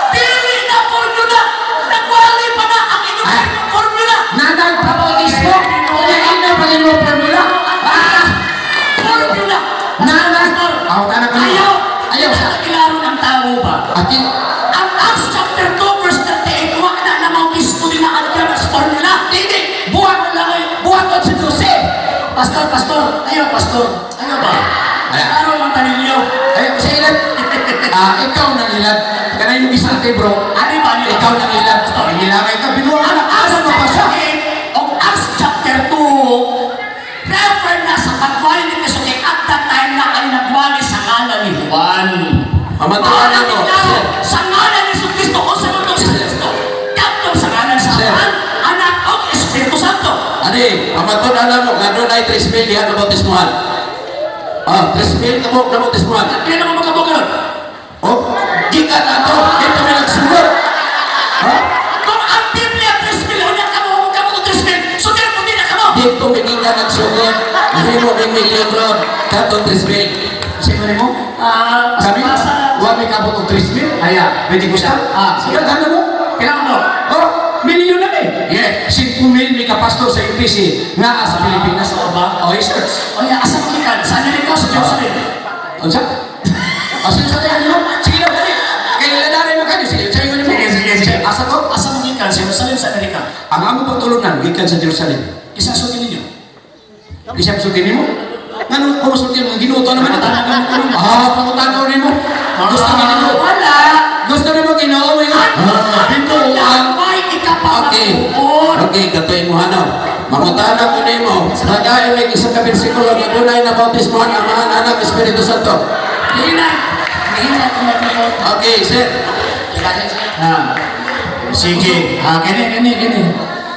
Dili na formula! Nagwali pa na ang inyong formula! Na nagpabautismo, kaya ina pa rin mo formula. Ah! Formula! Na nag... Aw, tanan ko. Ayaw! Ayaw sa... Ilaro ng tao ba? Akin, Ang Acts chapter 2 verse 38, wa na na mautismo din na ang formula. hindi, buhat Wala kayo. buhat 8:12. Pastor, pastor, ayaw, pastor. Ayaw ba? Wala. Araw man taninyo. Ayaw, sa ilan, ikaw nang ilad. Kanay yung isang bro. Ano ba? Ano ba? Ikaw nang ilad. Ngilangay ka, binuha ka Ang na. Acts Ano mabasa? chapter 8 o Acts chapter 2, refer na sa Pamatuan mo. Klaro, sa ngalan ni Jesu Kristo o sa nutong sa Kristo. Kadto sa ngalan sa Sir. Amahan, Anak o Espiritu Santo. Ani, pamatuan mo nga dunay 3,000 diha nabautismuhan. Ah, 3,000 ka mo nabautismuhan. Pila naman magkabog karon? Oh, gikan ato, dito may nagsunod. Ha? Kung ang Biblia 3,000, unya kamo kamo to 3,000. So therefore di na kamo. Dito may gikan nagsugod, mahimo may milyon ron, katong 3,000. Sige mo? Ah, Kami, basa. wa may kabot og 3,000. Aya. Pwede ko sa? Ah, sige. Daghan mo. Kailangan mo. Oh, milyon na eh. Yeah. 5,000 may kapastor sa UPC nga sa Pilipinas. Oo ba? Oh, yes, sir. O ya, asa mo gikan? Sa Amerika o sa Jerusalem? Unsa? Asa sa tayo mo? Sige na, dali. Kay lalari mo kayo. Sige, sige mo. Sige, sige, sige. Asa to? Asa mo gikan? Sa Jerusalem, sa Amerika? Ang among pagtulunan gikan sa Jerusalem. Isa sulti ninyo. Isa sulti nimo? Ngano kung sulti mo Ginoo to naman ito. Ah, pangutana nimo. Gusto nimo. Wala. Gusto nimo Ginoo mo. Ah, bituan. May Okay. ikapamatuon. Okay, katoy mo hanaw. Mangutana ko nimo, nagayon may isa ka bersikulo nga dunay nabautismuhan ang Amahan, Anak, Espiritu Santo. Hina. Hina kung nagkaroon. Okay, sir. Ah. Sige. Ah, kini, kini, kini.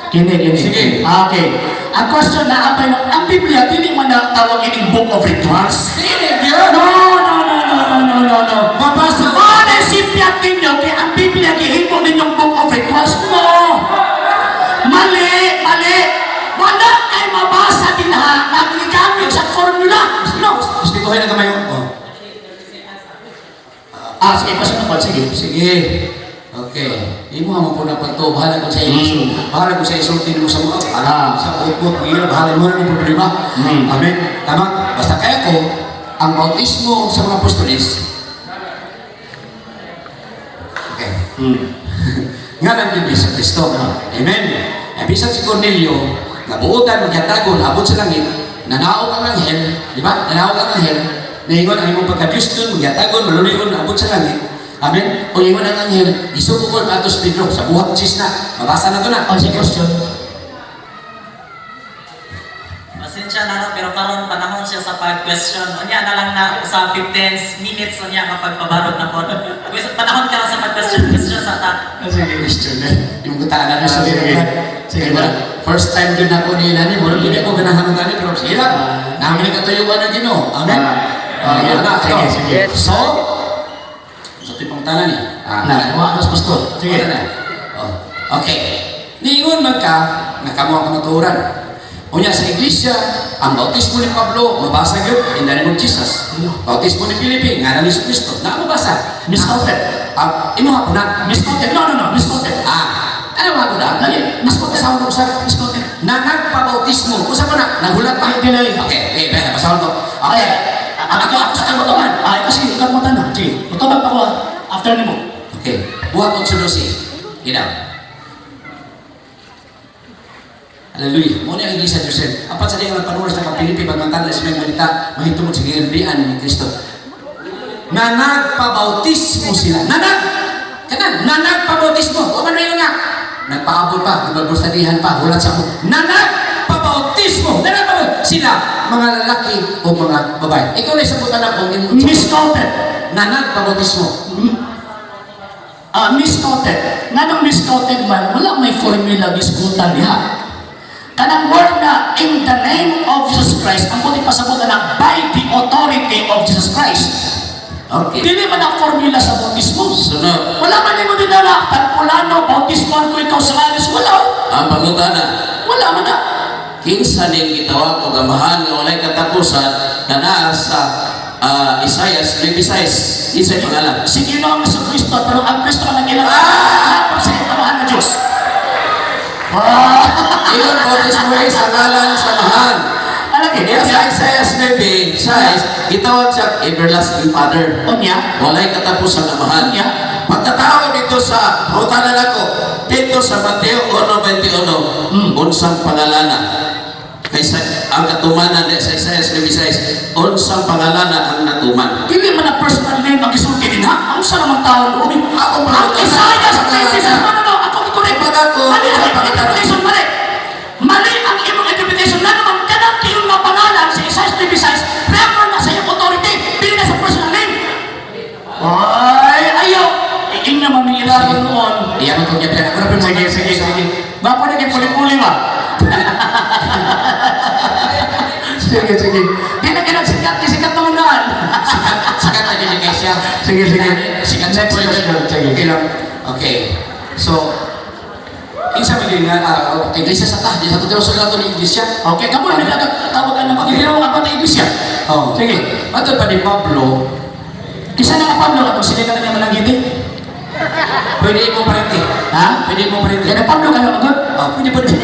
Kini, kini. Sige. Ah, okay. Ang question na apay ang Biblia dili man na tawag ining book of rituals. Dili gyud. No, no, no, no, no, no, no, no. Mabasa. Wala sipyat ninyo kay ang Biblia gihimo ninyong book of rituals mo. Mali, mali. Wala kay mabasa dinha na gigamit sa formula. No. Respetuhin na kamay. Oh. Ah, sige, pasok na sige. Sige. Okay. Imo mo po na pagto, bahala ko sa iso. Bahala ko sa isulti nimo sa mga. Bahala sa ukot, ngira, bahala mo na ng problema. Amen. Tama. Basta kaya ko ang bautismo sa mga apostoles. Okay. Nga nang din sa Kristo. Amen. E bisan si Cornelio, nabuotan, magyatagon, abot sa langit, nanaog ang anghel, di ba? Nanaog ang anghel, naingon ang imong pagka-Diyos dun, magyatagon, maluligon, abot sa langit. Amen. O ingon ang anghel, isuko ko atos Pedro sa buhat sis na. Mabasa na to na. Oh, sige, question. Pasensya na no, pero karon panahon siya sa pag-question. Unya na lang na sa 15 minutes unya kapag pabarog na po. Panahon ka sa pag-question, question sa ta. Sige. Question eh. Yung kataan na sa Sige. Sige. Sige. First time din ako ni Nani, murag din ako ganahan ng tani, pero sige lang. Namin ang katuyuan ng Ginoo. Amen. Ah. Ah, na, Sige, ito. sige. So, sa tipong tanan ni. Ah, Na, wa mas pastor. Sige. Sige na. Oh. Okay. Niingon man ka, nga kamo ang kamatuoran. Unya sa iglesia, ang bautismo ni Pablo, mabasa gyud in the name of Jesus. Bautismo ni Felipe, ngalan ni Kristo. Na mabasa. Misquoted. Ang imuha po na. Misquoted. No, no, no. Misquoted. Ah, ano ba na? Lagi. Misquoted. Basahon ko sa Misquoted. na nagpabautismo. Usa pa na, nagulat pa. Dili. Okay, okay, okay, basahon ko. Okay. Ako, ako sa kamatuman. Ah, ikaw sige, ikaw mo tanan. Sige, matubag pa ko ah. After nimo. Okay. Buhat 8:12. Ginaw. Hallelujah. Muna ang Iglesia Jerusalem. Apat sa di nga panuras na kapilipi pagmantan na sa mga balita mahitungod sa gigandian ni Kristo. Na nagpabautismo sila. Na nag kanan, na nagpabautismo. O man mayo nga. Nagpaabot pa, nagpabustadihan pa, hulat sa ako. Na nagpabautismo. Na nagpabautismo sila, mga lalaki o mga babae. Ikaw na isang butan ako. Misquoted. Na nagpabautismo. Ah, misquoted. Nganong misquoted man, wala may formula gisgutan diha. Kanang word na in the name of Jesus Christ, ang buti pasabot na by the authority of Jesus Christ. Okay. Dili man ang formula sa bautismo. Sunod. Wala man nimo dinala, tagpulano, bautismo ko ikaw sa alis. Wala. Ang pangutana, Wala man na. Kinsa ning gitawag og amahan nga walay katapusan na naa sa Isaias 26, kinsay pangalan? Si Ginoong Hesus Kristo, pero ang Kristo ang nag-ilang ah! sa amahan ng Diyos. Ah! Ingon bautismo ay sa ngalan sa amahan. Alagi, Kaya sa Isaias 9, gitawag siya everlasting Father. Unya, Walay katapusan amahan. Unya. Pagkatao dito sa pangutana nako, dito sa Mateo 1:21, unsang pangalana? Kaysa ang katumanan di sa Isaias 26, unsang pangalana ang natuman? Dili man ang personal name ang gisulti din ha. Ang sa naman tao umi. Ako Ang pangutana. Isaiah 26, no, no, no, ako i-correct. Pag ako, Mali ang sa pangutana. interpretation, mali. Mali ang imong interpretation na naman kanang kiyong nga pangalan sa Isaiah 26, refer na sa iyong authority, dili na sa personal name. Ah! naman may ilaro noon. Iya mo kung yapilan ako na po. Sige, sige, sige. Baka na kayo puli-puli ba? Sige, sige. Di na kayo sikat, sikat naman naan. Sikat na din kay siya. Sige, sige. Sikat Next question. Sige. Okay lang. Okay. So, kinsa man gyud nga iglesia sa ta, di sa tuturo sa nato ni iglesia. Okay, kamo na nagtawagan na magiginaw ang pati iglesia. Oh. Sige. Matod pa ni Pablo, Kisa na nga Pablo, atong sila ka na naman ang giti. Pwede mo parente. Ha? Pwede mo parente. Yan ang Pablo ka na magod. Oh, pwede pwede.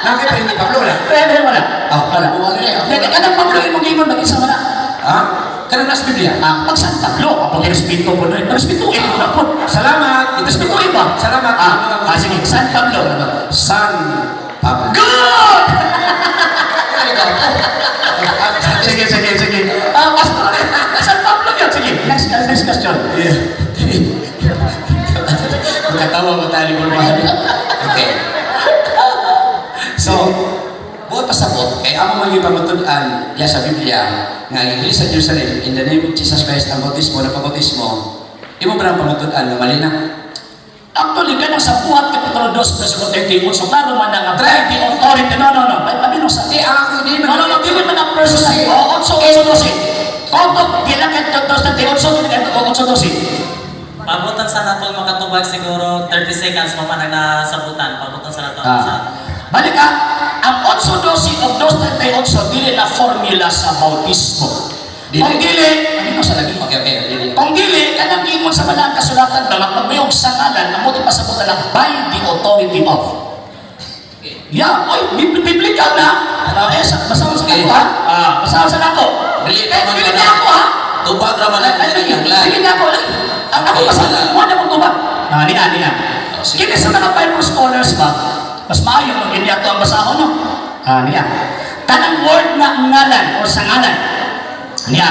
Nakay parente Pablo na. Pwede wala. Oh, Wala. wala na. Teka, kanang Pablo imong ingon mag-isa wala. Ha? Kanang nasa Biblia. Ah, pag San Pablo, apong respeto po na. Respeto eh na po. Salamat. Respeto eh ba? Salamat. Ah, sige, San Pablo. San Pablo. Good! Sige, sige, sige. Ah, pastor, San Pablo yun. Sige, next, next question. Magkatawa mo tayo ni Okay. So, buot pasabot, kay amo man yung pamatud-an ya sa Biblia, nga ang Iglesia sa Jerusalem, in the name of Jesus Christ, ang bautismo, na pabautismo, imo ba ang pamatud-an nga mali na? Actually, kanang sa buhat Kapitulo 2, versikulo 31, so klaro man na nga, by the authority, no, no, no, ay, pabino sa. Di, ang ako di No, no, no, dili man ang personal. Oo, 8, 8, 12. Kontok, di lang kahit 2, 38, dili kahit 8, 12. Pabutan sa nato makatubag siguro 30 seconds mo man ang nasabutan. Pabutan sa nato sa Balik ha, ang 8.12 o 2.38 dili na formula sa bautismo. Dili. Kung dili, ano sa lagi? Okay, dili. Kung dili, kanang ingon sa mga kasulatan ba, magpagmayog sa ngalan, ang buti pasabutan lang, by the authority of. Yeah, oy, biblical na. Ah, eh, basahan sa nako ha. Ah, basahan sa nako. Dili Eh, naman dili na. na ako ha. Tubag ra man Ay, ang ay, kinahanglan. Sige na ako. Ang ako Okay, basta, wala. wala mong tubag. Ah, niya, niya. Oh, sige. Kini sa mga Bible scholars ba, mas maayo kung hindi ato ang basahon, no? Ah, niya. Tanang word na ngalan o sa ngalan. Niya.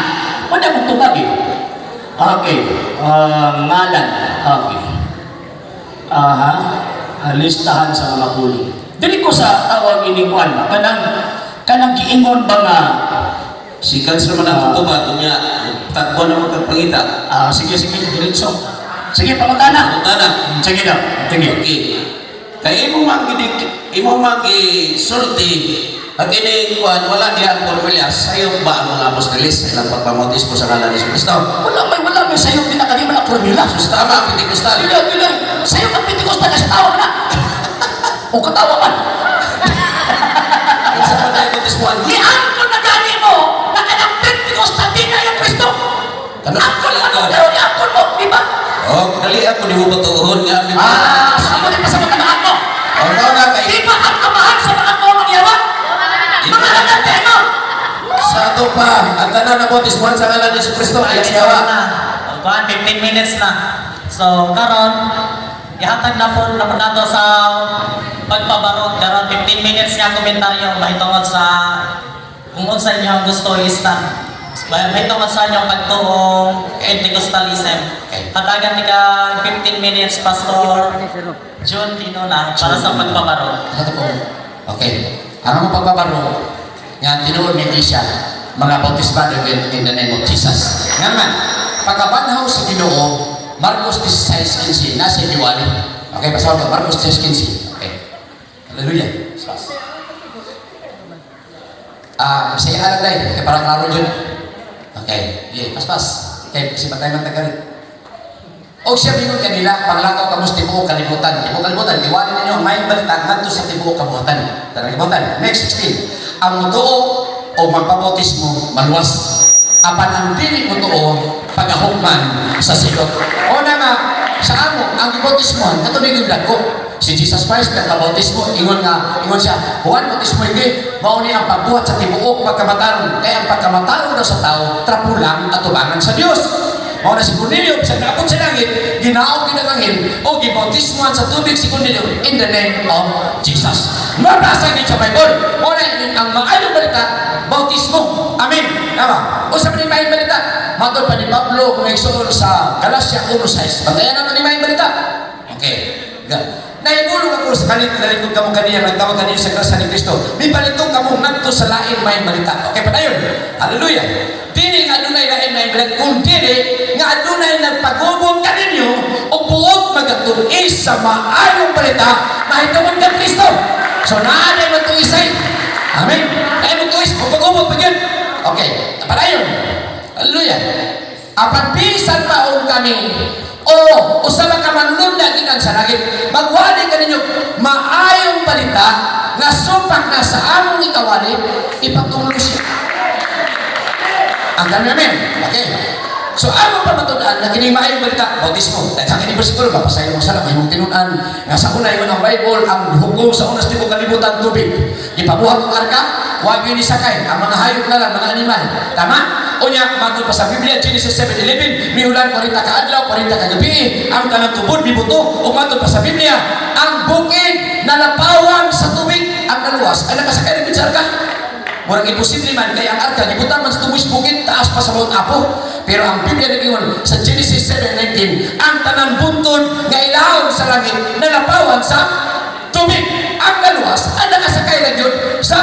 Wala mong tubag eh. Okay. Ah, ngalan. Okay. Aha. Ah, listahan sa mga pulong. Dili ko sa tawag ini kuan ba kanang kanang giingon ba nga Sikat ra man ang tubag unya tagbo na mo kag pangita. Ah, sige, sige, diretso. Sige, pangutana. Pangutana. Sige daw. Sige. Okay. Kay imo man gid imo man gisulti ang kining kuan wala diha ang formula sayo ba ang mga apostoles sa ilang pagpamautismo sa ngalan ni Kristo? Wala may sayo pinakadi man ang formula. Sus tama ang Pentecostal. Dili, dili. Sayo ang Pentecostal kasi tawag na. O katawa man. Kinsa man ay bautismoan? Niangkon na gani mo na kanang Pentecostal di na yung Kristo. Ano? Angkon mo, pero niangkon mo, di ba? Oh, dali ako nimo patuohon nga ang Biblia. Ah, sa mo din pa sa mga anak mo. Oh, mao na kay Di ba ang amahan sa mga mo ang yawa? Mga anak mo. Sa ato pa ang tanan na bautismohan sa ngalan ni Kristo ay siyawa. na. O, kuan 15 minutes na. So karon ihatag na po na po nato sa pagpabaro karon 15 minutes nga komentaryo mahitungod sa kung unsa inyong gusto i-stand. Mahitungod sa inyong pagtuong Pentecostalism. Okay. Hatagan ni ka 15 minutes, Pastor John Tinola, para sa pagpabaro. Sa po. Okay. Ang among pagbabaro, nga ang tinuod ng Iglesia, mga bautismado in the name of Jesus. Nga man, pagkabanhaw sa Ginoo, Marcos 16:15, nasa iwali. Okay, basahin ko, Marcos 16:15. Okay. Hallelujah. Spas. Ah, sa ihalag dahil, kaya para klaro dyan. Okay, yeah, paspas. Okay, kasi patay man tagalit. O siya bingon kanila, panglakaw kamo sa tibuok kalibutan. Tibuok kalibutan, iwanan ninyo ang maayong balita ngadto sa tibuok kabuhatan. Tanang kalibutan. Next 16. Ang mutuo o magpabautismo maluwas. Apan ang dili mutuo pagahukman sa silot. O na nga, sa amo ang gibautismohan kato ni yung dagko. Si Jesus Christ nagpabautismo, ingon nga, ingon siya, Juan bautismo hindi, mao ni ang pagbuhat sa tibuok pagkamatarong. Kaya ang pagkamatarong daw sa tao, trapulang atubangan sa Dios. Mao na si Cornelio, bisan naabot sa langit, ginaog gid ang anghel o gibautismohan sa tubig si Cornelio in the name of Jesus. Mabasa gid sa Bible. Mao na ang maayong balita, bautismo. Amen. Tama. Usa man ni maayong balita. Matod pa ni Pablo kung igsuon sa Galatia 1:6. Bantayan naman ni maayong balita. Okay. Nahimulong ako sa kalit nalikod kamo kaniya nagtawag kaniya sa grasya ni Kristo. Mipalitong kamo ngadto sa lain maayong balita. Okay, padayon. Hallelujah. Dili nga adunay lain maayong balita kung dili nga adunay nagpagubot kaninyo o buot magatuis sa maayong balita mahitungod kang Kristo. So naa na matuisay. Amen. Kaya mo tuis o pagubot pa gyud. Okay, padayon. Hallelujah. Apan bisan pa og kami o usa man ka manlunda gikan sa langit magwali kaninyo maayong balita nga supak na sa among ikawali, ipatulo siya. Ang kami, amen. Okay. So, among pamatunan na kini maayong balita, bautismo. Dahil kini bersikulo, mapasaylo mo sala, mahimong tinun-an. Nga sa una, ingon ang Bible, ang hukom sa unas tibuok kalibutan, tubig. Gipabuhat og arka, wa gyud ni sakay. Ang mga hayop na lang, mga animal. Tama? Unya, matod pa sa Biblia, Genesis 7:11, miulan 40 ka adlaw, 40 ka gabi, ang tanang tubod, mibuto. O matod pa sa Biblia, ang bukid nalapawan sa tubig, ang naluwas ay nakasakay rin sa arka. Murag imposible man kay ang arka gibutang man sa tubos bukid, taas pa sa Mount Apo. Pero ang Biblia nag-ingon sa Genesis 7:19, ang tanang buntod nga ilawom sa langit nalapawan sa tubig. Ang naluwas ang nakasakay ra gyud sa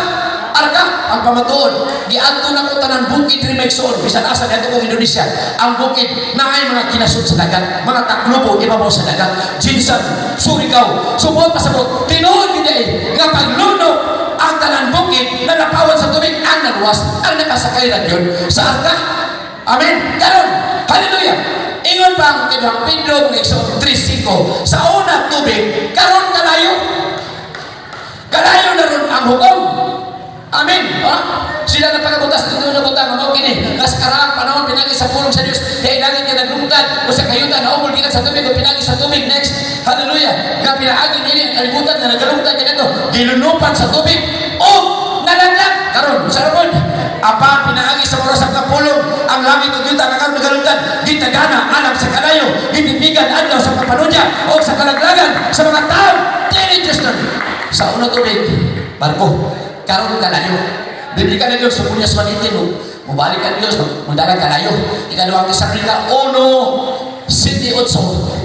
arka. Ang pamatuod, giadto na ko tanan bukid diri, maigsoon, bisan asa dito kong Indonesia. Ang bukid naay mga kinasud sa dagat, mga taklubo ibabaw sa dagat. GenSan, Surigao, sumot pasabot, tinuod gyud ay nga paglunok ang tanan bukid nalapawan sa tubig, ang naluwas ang nakasakay ra gyud sa arka. Amen. Karon, hallelujah. Ingon pa ang kinuhang Pedro ng Exodus 3:5, sa una tubig, karon kalayo. Kalayo na ron ang hukom. Amen. Ha? Sila na pagabutas dito na butang mao kini nga sa karaang panahon pinagi sa pulong sa Dios kay langit nga naglungtad o sa kayutan naumol gikan sa tubig o pinagi sa tubig. Next. Hallelujah. Nga pinaagi niini ang kalibutan nga nagalungtad kaniadto, gilunupan sa tubig o nalaglag. Karon sa ramon, apan pinaagi sa oras sa pulong, ang langit ug yuta nga karon nagalungtad gitagana alang sa kalayo, gitipigan adlaw sa kapanudya o sa kalaglagan sa mga tao dili Diyos. Sa una tubig, barko, karon kalayo. Biblia na Diyos sa Punyas 1:18, mubalik ang Diyos, mudalag kalayo. Ikaduhang Tesalonica 1:7-8,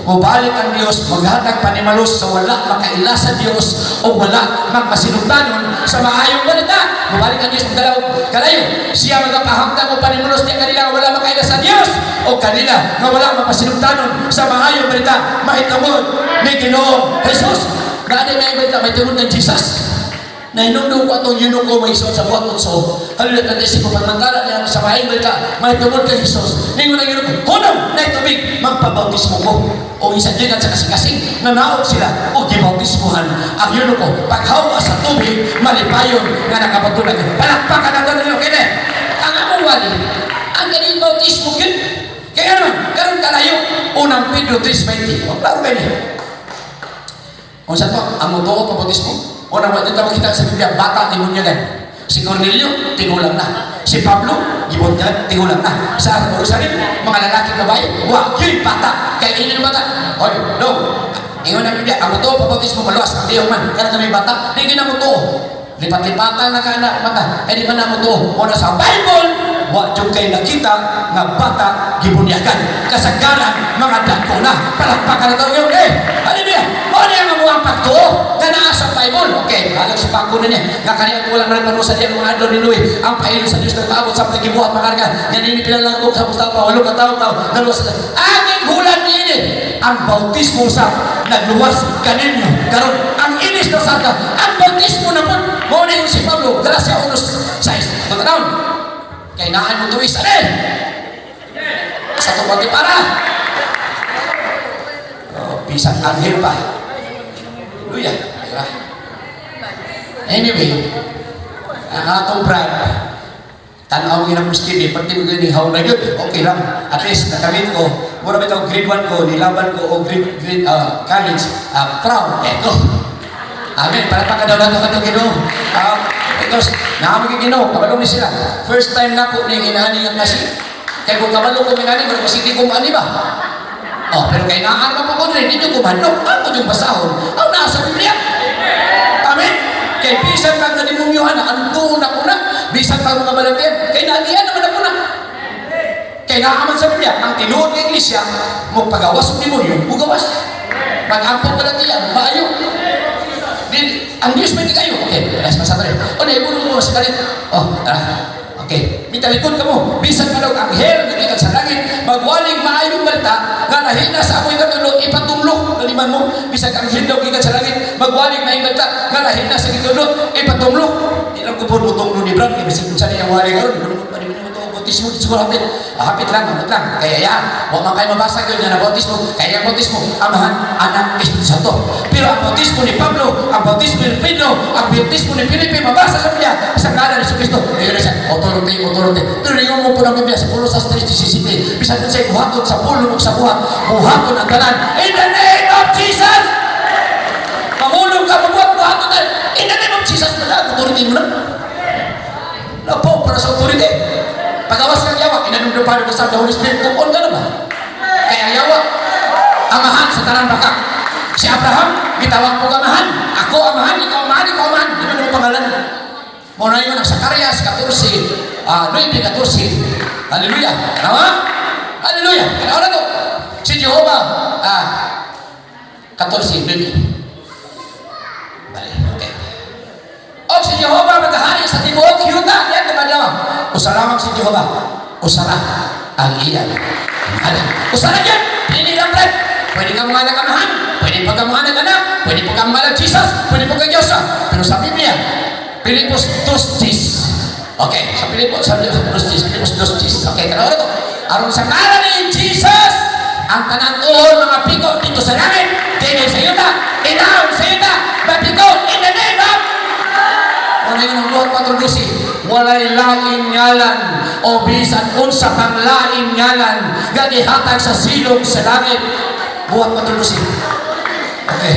mubalik ang Diyos, maghatag panimalos sa wala makaila sa Diyos o wala magmasinugtanon sa maayong balita. Mubalik ang Diyos, magdala og kalayo. Siya magapahamtang og panimalos niya kanila nga wala makaila sa Diyos o kanila nga wala mapasinugtanon sa maayong balita mahitungod ni Ginoong Jesus. Naa may balita mahitungod ng Jesus. Nahinumdum ko atong eunuko, may isuot sa buhat utso. Hallelujah, tatisi ko pagmantala niya sa maayong balita mahitungod kay Jesus. Ningon ang eunuko, "Hunong, naay tubig, magpabautismo ko." O isa gikan sa kasing-kasing, nanaog sila o gibautismuhan ang eunuko. Paghawa sa tubig, malipayon nga nakapatulag. Palakpakan ang ganun kini. Ang among wali, ang ganing bautismo yun. Kaya naman, karon kalayo, Unang Pedro 3:20. O, klaro kayo niya. Kung sa to, ang mutuo pa bautismo. Unang wa dito makita sa Biblia, bata gibunyagan. Si Cornelio, tigulang na. Si Pablo, gibunyagan, tigulang na. Sa Jerusalem, mga lalaki, babae, wa, yun, bata. Kaya inyo ng bata. Oy, no. Ingon ang Biblia, ang mutuo pa bautismo maluwas, ang diyaw man. Kaya kami bata, di na mutuo. Lipat-lipatan na ka na mata. Eh di man na mutuo. Una sa Bible, wa jud kay nakita nga bata gibunyagan. Kasagaran mga dako na. Palakpakan na tayo. Eh, hallelujah. Mao niya nga muang pagtuo nga naa sa Bible. Okay, halag sa pangko na niya. Nga kaniya ko walang nagpano sa diya mga adlaw ni Noe. Ang pailo sa Diyos nagpaabot sa paggibuhat makarga. Nga nini pila lang sa Mustafa, walo ka tawo tao naluwas sa angin hulan niini. Ang bautismo sa nagluwas kaninyo. Karon ang inis na saka, ang bautismo na pud mao na yung si Pablo, Galacia 1:6. Tutanawon. Kay naan mo tuwis, ano? Sa tupati para. Oh, bisan anghel pa. Hallelujah. Diba? Anyway, ang atong brand, tanaw nga ng TV, pati mo gani how na yun, okay lang. At least, nakamit ko, mura bitaw grade 1 ko, nilaban ko, o grade college, proud, eto. Amen. Para pa kadaw nato katong Ginoo. Because naamo kay Ginoo, kabalo ni sila. First time nako ni inani nga klase. Kay kung kabalo ko minani, mura sige ko maani ba? Oh, pero kay naan man ko rin, ninyo kumandok, ako yung basahon. Ang nasa Biblia. Amen. Kay bisan pag nga ana, ang tuon ako na, bisan pag mga balatian, kay naagian naman ako na. Kay naaman sa Biblia, ang tinuod ng iglesia, mo pagawas og demonyo, mugawas. Pag-ampong balatian, maayo. Di, ang Diyos may kayo. Okay, alas masama rin. O, naibuno mo sa kalit. Oh, tara. Okay, mitalikod ka mo. Bisan pa daw anghel, gikan sa langit, magwaling maayong Lahi na sa amoy katulo, ipatumlo. Naliman mo, bisag ang hindaw gikan sa langit, magwalig na balita, nga lahi na sa gitulo, ipatumlo. Di lang ko po mutunglo ni Brad, kaya bisag kung saan iyang wali karon, di mo pa ito bautismo, siguro hapit. Ah, hapit lang, hapit lang. Kaya ya, wa man kayo mabasa yun nga na bautismo. Kaya ang bautismo, Amahan, Anak, Espiritu Santo. Pero ang bautismo ni Pablo, ang bautismo ni Pedro, ang bautismo ni Felipe, mabasa sa Biblia, sa ngalan ni Kristo. Ayun na siya, authority, authority. Pero ingon mo po ng Biblia sa Colosas 3:17, bisan kung sa'y buhaton sa pulong ug sa buhat, buhaton ang tanan. In the name of Jesus! Pamulong ka, mabuhat, buhaton na. In the name of Jesus, wala, authority mo na. Napo, para sa authority. Pagawas kang yawa, inanong na Father, the Son, the Holy Spirit, tukon ka na ba? Kaya yawa, amahan sa tanang baka. Si Abraham, gitawag ko amahan. Ako amahan, ikaw amahan, ikaw amahan. Di ba naman pangalan? Mao na yun ang Zacarias 14, 9:14. Hallelujah. Tama? Hallelujah. Kaya na to. Si Jehovah, 14:9. Bale, okay. O si Jehovah maghahari sa tibuok yuta. Yan naman lamang. Usa lamang si Jehovah. Usa ra ang iyang ngalan. Usa ra yan. Dili lang, friend. Pwede kang mga amahan. Pwede pa kang mga anak. Pwede pa kang mga Jesus. Pwede pa kang Diyos. Pero sa Biblia, Filipos 2:10. Okay, sa Filipos, sa 2:10, Filipos 2:10. Okay, tanaw na to. Aron sa ngalan ni Jesus, ang tanan tuhod mga piko dito sa langit, dili sa yuta, ilawom sa yuta, mapiko in the name of. Ano yun ang Buhat 4:12? Walay lain ngalan o bisan unsa pang lain ngalan nga gihatag sa silong sa langit. Buhat 4:12. Okay.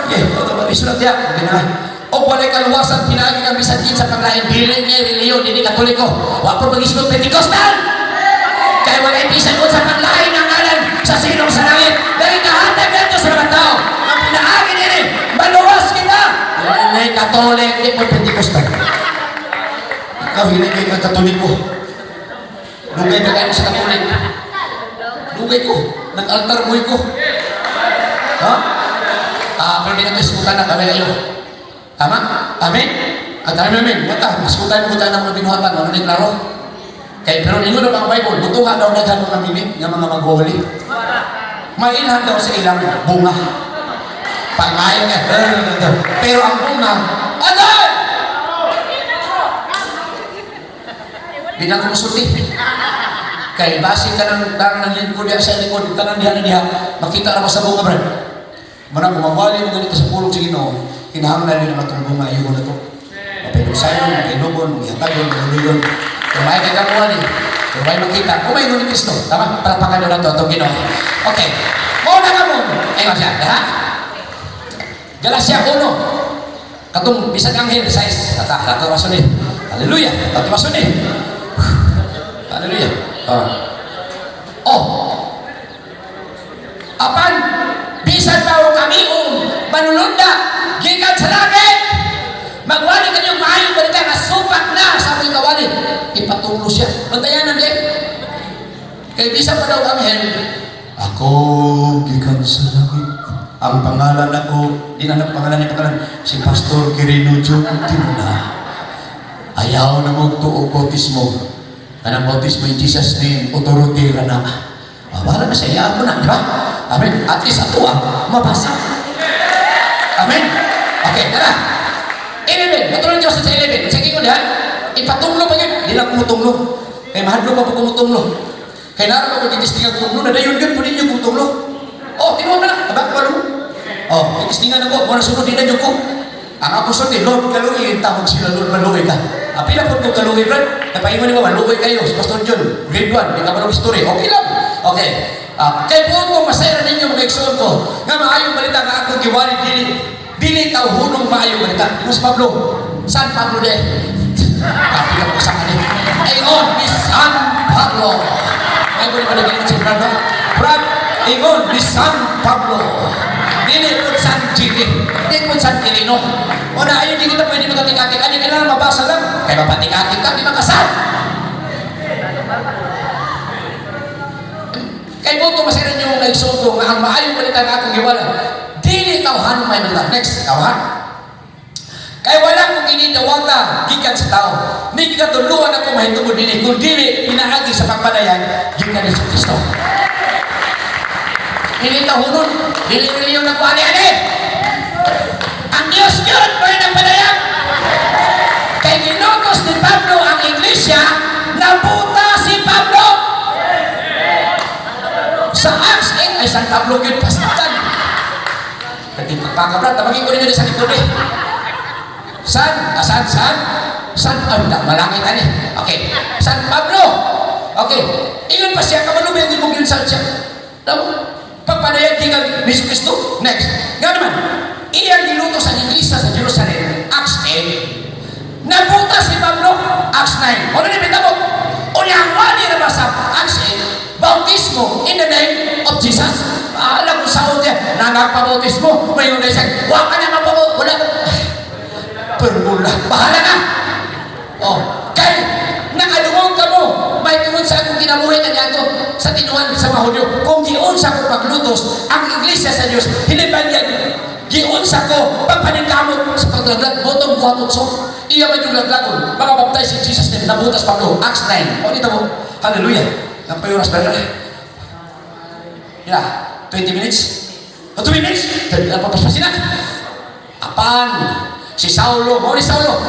Okay, ito ba isulat diya? Okay na. O walay kaluwasan pinaagi ang bisan kinsa pang lain, dili ni relihiyon, dili Katoliko. Wa po mag-isgot Pentecostal. Kay walay bisan unsa pang lain ang ngalan sa silong sa langit. Dahil kahatag ngadto sa mga tao. Ang pinaagi nini, maluwas kita. Dili Katolik, di po Pentecostal. Ikaw, hinay kay ka Katoliko. Dugay ka kayo sa Katolik. Dugay ko. Nag-altar boy ko. Ha? Ah, pero di na ito isgutan na kami kayo. Tama? Amen? Ang dami namin, mata, isgutan mo tayo ng mga binuhatan, ano ni klaro? Kay pero ingon na ba ang Bible, butuha daw daghan mga minit nga mga magwawali. Mailhan daw sa ilang bunga. Pangayon nga. Pero ang bunga, agad! Di na kumusulti. Kay base ka ng tanang ng lingkod diha sa likod, tanan diha na diha, makita ra mo sa bunga, brad. Manang kumawali mo ganito sa pulong sa Ginoo, kinahanglan yun ang atong bunga iyo na to. Mapailusayon, mapailugon, magihatagon, maguligon. Kung may kay kamuwali, kung may makita, kung may ni Kristo, tama? Palakpakan na to atong Ginoo. Okay. Mao na ka mo. Ayun siya, ha? Galacia 1. Katong bisag anghel size. Tata, tato masun ni. Hallelujah. Tato masun ni. Hallelujah. Ah. Oh. Apan bisan pa og kami manulunda gikan sa langit, magwali kanyong maayong balita nga supak na sa among kawali, ipatulo siya. Bantayanan di kay bisan pa daw anghel, ako gikan sa langit, ang pangalan ako di na pangalan ni pangalan si Pastor Quirino John Timna. Ayaw na mo tuo bautismo, kanang bautismo in Jesus' name, authority ra na. Ah, bahala na siya, iyaan mo na, di ba? Amen. At least ato ah, mabasa. Amen. Okay, tara. 11. Matulog Diyos sa 11. Sige ko diyan. Ipatunglo pa yun. Di lang kumutunglo. Kay mahadlo pa po kumutunglo. Kay naro pa po titistingan kumutunglo. Nadayon yun po ninyo kumutunglo. Oh, tinuod na. Aba, wala mo. Oh, titistingan ako. Wala sunod din na ko. Ang apostol ni Lord, kaluoy, tawag sila, Lord, maluoy ka. Apila po kung kaluoy, brad. Napaingon ni mo, maluoy kayo. Si Pastor John, grade 1, di ka marunong story. Okay lang. Okay. Ah, kay buot ko masayra ninyo mga igsoon ko nga maayong balita nga akong giwali dili dili tawhonong maayong balita. Ingon si Pablo, San Pablo de? Kapi ka po sa kani. Ingon ni San Pablo. Ay ko ni palagi si Brad, no? Brad, ingon ni San Pablo. Dili po San Jimmy, di po San Quirino. O na ayon di kita pwede magatik-atik. Ani kailangan mabasa lang. Kay mapatik-atik ka, di makasal. Kay buto masirin yung naigsuon ko nga ang maayong balita nga akong giwala. Dili tawhanong may balita. Next, tawhan. Kay wala kong ginidawata gikan sa tao. Ni gikatuluan ako mahitungod dinhi kun dili pinaagi sa pagpanayag gikan ni Kristo. Dili tahunon, dili reliyon na kuani-ani. Ang Diyos yun, pwede ng padayag. Kay ginutos ni Pablo ang iglesia, nabuta si Pablo. Sa Acts 8, ay San Pablo yun, pastikan. Nagpagpakabrat, tabagin ko ninyo sa likod eh. San? Ah, san? San? San? Ah, malangit ani. Okay. San Pablo. Okay. Ingon pa siya, kamalubay ang imong sa siya. Tamo, pagpanayag kay ni Kristo. Next. Nga naman, iyang gilutos ang iglesia sa Jerusalem, Acts 8. Nabuta si Pablo, Acts 9. Ano ni bitabo? Unya ang wali na ba sa Acts 8, bautismo in the name of Jesus. Alam ko sa niya, nangagpabautismo, may unay siya, wa ka na mapabautismo, wala ka. Permula, bahala na. Oh, kay nakadungog ka mo, may tungod sa akong kinabuhi kaniadto sa tinuan sa mga Hudyo. Kung giunsa ko paglutos ang iglesia sa Dios, hiniban niya giunsa ko pagpaningkamot sa paglaglag botong buhat utso. Iya man yung laglagon, mga baptize in Jesus name, nabutas Pablo, Acts 9. O dito mo, hallelujah. Ang payuras ba Ila, 20 minutes? O 2 minutes? Ano pa paspasin na? Apan, si Saulo, mao ni Saulo.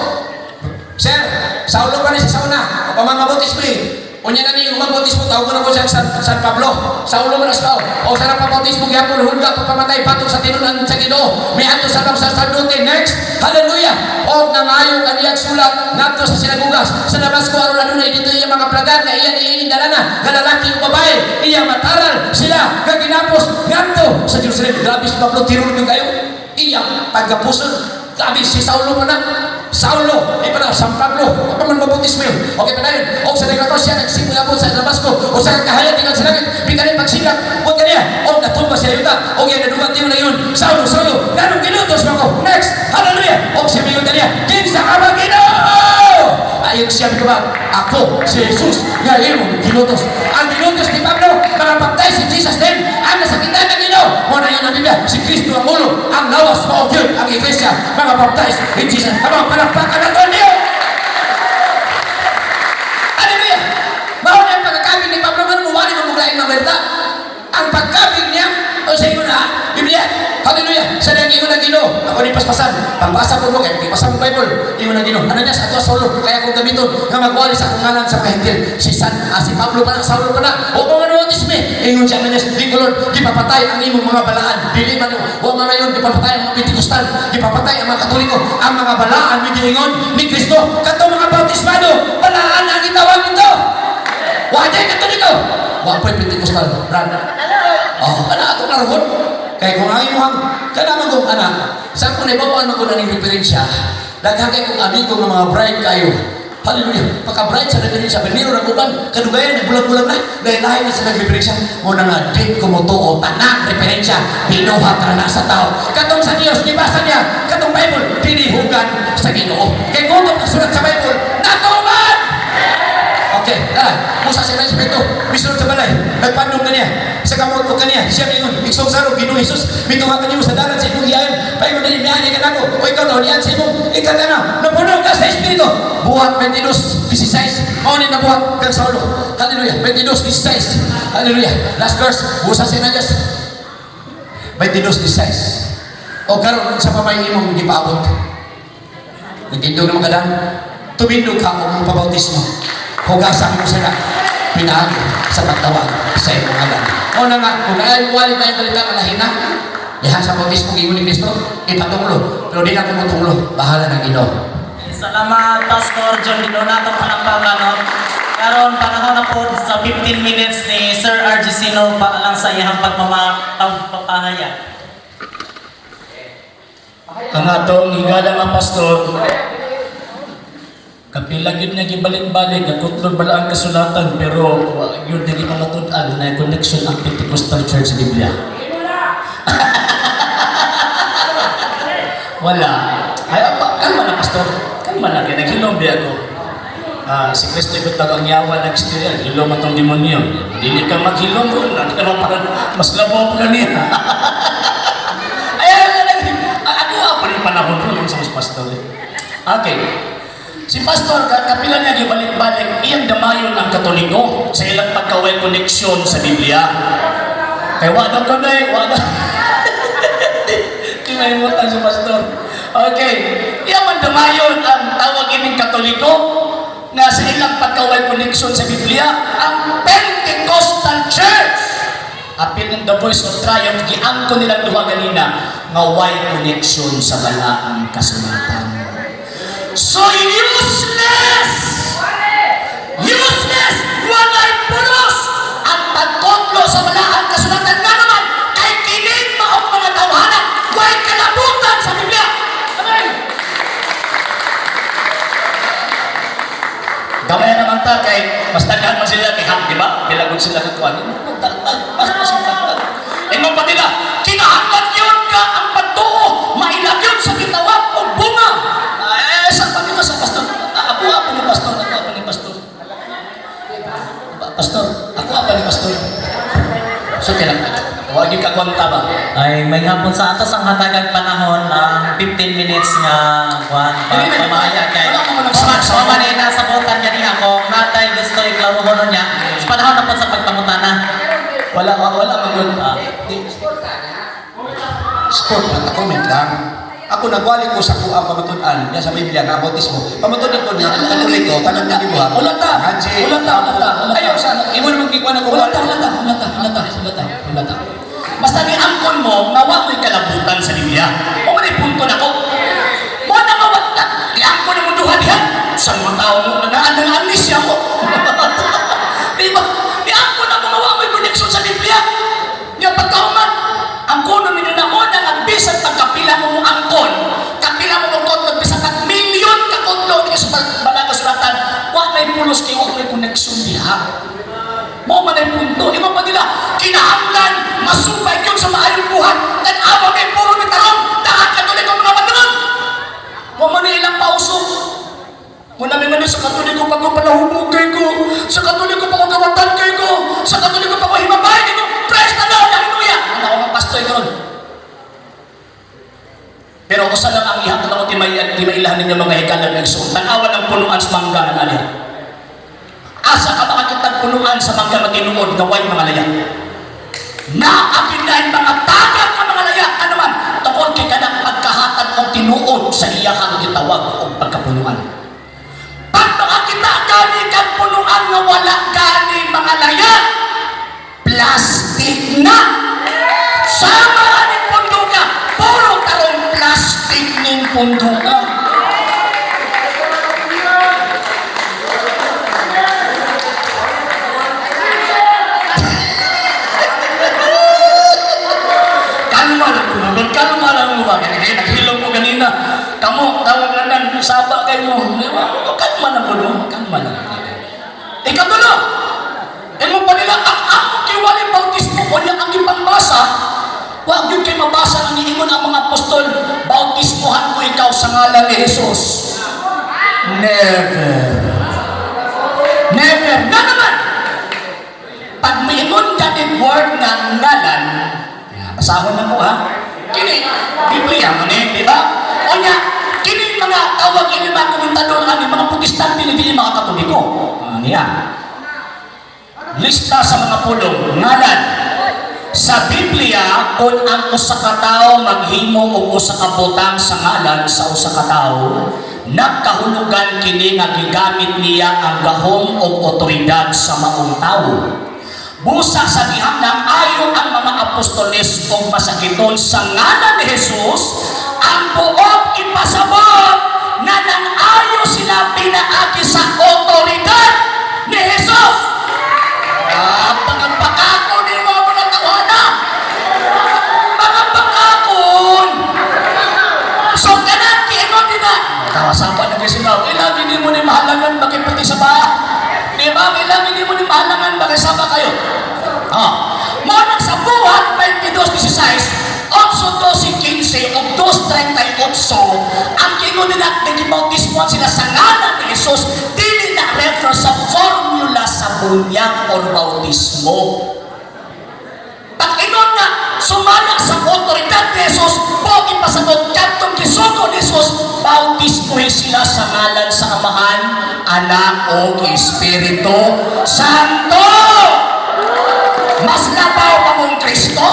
Sir, Saulo pa ni sa sauna. O pamangabautismo eh. Unya na ni umabautismo, tawag ko na ko siya San Pablo. Saulo man as tao. O sa napabautismo gyapon hulga pagpamatay batok sa tinunan sa Ginoo. Miadto sa bang sacerdote. Next, hallelujah. O nangayo kaniyang sulat ngadto sa sinagogas sa Damasco aron adunay dito iya mga plagan nga iya niining dalana nga lalaki o babae iya mataral sila nga ginapos ngadto sa Jerusalem. Grabe si Pablo, tirol gyud kayo. Iyang pagkapuson. Grabe si Saulo pa na. Saulo, di pa na, San Pablo, pa man mabautismo yun. Okay pa na yun. O sa naglato siya, nagsimula po sa Damasco, o sa kahayag tingnan sa langit, bigla pagsilak, o kaniya, o natumba siya yuta, o yan nadugan tiyo na yun. Saulo, Saulo, ganong ginutos mo ko. Next, hallelujah. O siya mayon kaniya, kinsa ka ba Ginoo? Ayon siya ko ba, ako, si Jesus, nga imong ginutos. Ang ginutos ni Pablo, mga baptize in Jesus name, ang nasakitan ng Ginoo. Mo na yun ang Biblia, si Kristo ang ulo, ang lawas, mao gyud ang iglesia, mga baptize in Jesus. Ang mga palakpakan na niyo. Hallelujah! Mao na ang pagkakabig ni Pablo, nga wali mo muglaing mga balita. Ang pagkabig niya, o sa inyo na, Biblia, hallelujah, sa nang ingon ng Ginoo, ako ni paspasan, pagbasa po mo, kaya pagkipasa mo Bible, ingon ng Ginoo, ano niya sa ato Saulo, kaya akong gamiton, nga magwali sa akong ngalan sa pahintil, si Pablo pa na, Saulo pa na, o mga notice me, ingon siya Ananias, di ko Lord, gipapatay ang imong mga balaan, dili man, wa man ngayon, gipapatay ang mga Pentecostal, gipapatay ang mga Katoliko, ang mga balaan, ni giingon ni Kristo, katong mga bautismado, balaan ang gitawag nito. Wa jay Katoliko, wa po'y Pentecostal, brad. Oh, kana atong naroon. Kay kung ang imong kana man kung ana, sa akong naibawan man ko na ning referensya, daghan kay kong amigo nga mga bright kayo. Hallelujah. Pagka bright sa referensya, biniro ng uban, kadugayan, nagbulag-bulag na, dahil lahi na sa nagreferensya, mo na nga, di ko motuo, tanang referensya, binuhat na na sa tao. Katong sa Dios, gibasa niya, katong Bible, dinihugan sa Ginoo. Kay kung sulat sa Bible, natuman! Okay, tara. Musa sa ilang espiritu, misunod sa balay, nagpandong kaniya, sa kamot ko kaniya, siya mingon, iksong saro, Ginoo Jesus, mituha kanimo sa dalan sa imong giayon, paingon dili miani ka nako, o ikaw na niyan sa imong, ikaw na, napuno ka sa espiritu. Buhat 22, 16, mao ni nabuhat kang Saulo. Hallelujah, 22, 16. Hallelujah. Last verse, busa sa Inayas. 22, 16. O karon sa pamay imong gipaabot. Nagtindog naman ka dan. Tumindog ka og pabautismo. Hugasan mo sila. Pinaagi sa pagtawag sa imong ngalan. O na nga, kung ay wali tayo balita nga lahi na, diha sa bautismo giingon ni Kristo, ipatunglo. Pero di na ko motunglo, bahala ng Ginoo. Salamat, Pastor John Donato palakpakan. No? Karon panahon na po sa 15 minutes ni Sir RG Sino pa lang sa iyang pagpapahayag. Ang atong higala nga pastor, kapila gyud niya gibalik-balik, nakutlod bala ang kasulatan, pero wa gyud niya gipamatud-an na connection ang Pentecostal Church sa Biblia. Wala. Ay, apa, kalma na, pastor. Kalma na, kaya naghilom di ako. Ah, si Kristo ikot ang yawa nag-istorya, hilom atong demonyo. Dili ka maghilom ron, mas labaw pa kaniya. Ay, ay, ay, ay, ano pa rin panahon ron sa mas pastor. Eh. Okay. Si pastor, kapila niya gibalik-balik, iyang damayon ang Katoliko sa ilang pagka-well connection sa Biblia. Kay wa daw ko na eh, wa daw. Di may imutan si pastor. Okay. Iya man dumayon ang tawag ining Katoliko nga sa ilang pagkaway connection sa Biblia, ang Pentecostal Church. Apil ng The Voice of Triumph, giangko nilang duha ganina nga way connection sa balaang kasulatan. So useless! Useless! Walay pulos! Ang pagkotlo sa balaang kasulatan nga naman kay kining maong mga tawhana way kalabutan sa Biblia. Amen! Gamay naman ta kay mas daghan man sila kay hak, di ba? Bilagon sila kag kuan. Mas mas mas. Ingon pa nila, kinahanglan yun ka ang pagtuo, mailag yun sa gitawag og bunga. Eh, sa pa nito sa pastor? Ako apa ni pastor, ako apa ni pastor. Pastor, ako apa ni pastor. So kailan wag yung kakwanta ba? Ay, may hapon sa atos ang hatagang panahon ang 15 minutes nga kuan Dili, dili, pamahayag kay wala mo nagsabat sa Sa man nasabutan ganiha kung natay gusto iklaruhonon niya sa panahon na po sa pagpangutana. Wala wala man yun. Ah. Sport lang, comment lang. Ako nagwali ko sa kuang pamatud-an niya sa Biblia nga bautismo. Pamatud-an ko niya ang Katoliko tanan nga gibuhat. Wala ta. Haji. Wala ta, wala ta, wala ta. Ayaw sa imo naman gikuan ako. Wala ta, wala ta, wala ta, wala ta, wala ta, wala ta. Basta ni angkon mo, nga wa mo'y kalabutan sa Biblia. O man punto nako. Mo na nga wa ta. Giangkon mo duha diha. Sa mga tao mo na nang amnesia mo. Di ba? Giangkon na mo nga wa mo'y connection sa Biblia. Nya pagkauman, ang kuno ninyo na mo na nga bisan pagkapila mo mo angkon, kapila mo mo kotlo, bisan pag milyon ka kotlo niya sa pagbalang kasulatan, wa may pulos kay wa may connection diha. Mo man ay punto. Imo pa nila, kinahanglan, masupay yun sa maayong buhat. Tan-awa may puro ni tarong, daan Katoliko mga bandangan. Mo man ay ilang pauso. Muna may man sa Katoliko pa ko palahubog kay ko. Sa Katoliko pa ko gawatan kay ko. Sa Katoliko pa ko himabay kay ko. Praise the Lord! Hallelujah! Ano ako ng pastoy karon. Pero usa lang ang ihatag ako timailahan ninyo mga higala ng igsoon. Tan-awa ng punuan sa mangga ng ali. Asa ka makakitang punuan sa mangga matinuod nga way mga laya? Naapindahin mga tagat nga mga laya. Ano man? Tungod kay kanang pagkahatag og tinuod sa iyahang gitawag og pagkapunuan. Pag makakita gani kang punuan nga wala gani mga laya, plastic na! Sama aning punduka, puro tarong plastic ning punduka. Kalma lang mo, kalma lang mo ba? Kaya naghilom ko kanina. Kamo, tawag na nan, saba kayo mo. Di ba? Kalma lang mo, no? Kalma lang. Ikatulo, imo pa nila, ang ako kiwali bautismo, wala ang ipangbasa, wag yun kay mabasa ang iingon ang mga apostol, bautismohan ko ikaw sa ngalan ni Jesus. Never. Never. Nga naman, pag maingon ganin word nga ngalan, basahon na ko ha, kini, Biblia mo ni, di ba? O nya, kini mga tawag ini mga komentador ani, mga Protestante ni dili mga Katoliko. Ah, niya. Lista sa mga pulong, ngalan. Sa Biblia, kung ang usa ka tawo maghimo og usa ka butang sa ngalan sa usa ka tawo, nagkahulugan kini nga gigamit niya ang gahom og otoridad sa maong tawo. Busa sa gihamnang ayo ang mga apostoles og masakiton sa ngalan ni Jesus, ang buot ipasabot na nang ayo sila pinaagi sa otoridad ni Jesus. Ah, pagpakakon ni mga mga tawana. Mga pagkakon. So, kanang kiingon din na. Tawa sapa na kasi ba? Kailangan hindi mo ni mahalangan makipati sa baa. Di ba? Kailangan hindi mo ni mahalangan makisama kayo. Ah. Mao nang sa buhat 22:16, 8:12:15 ug 2:38, ang kingon nila nagibautismohan sila sa ngalan ni Jesus, dili na refer sa formula sa bunyag or bautismo. Pag ingon nga, sumala sa otoridad ni Jesus, po ipasabot kadtong gisugo ni Jesus, bautismohin sila sa ngalan sa Amahan, Anak o Espiritu Santo. Mas labaw pa mong Kristo.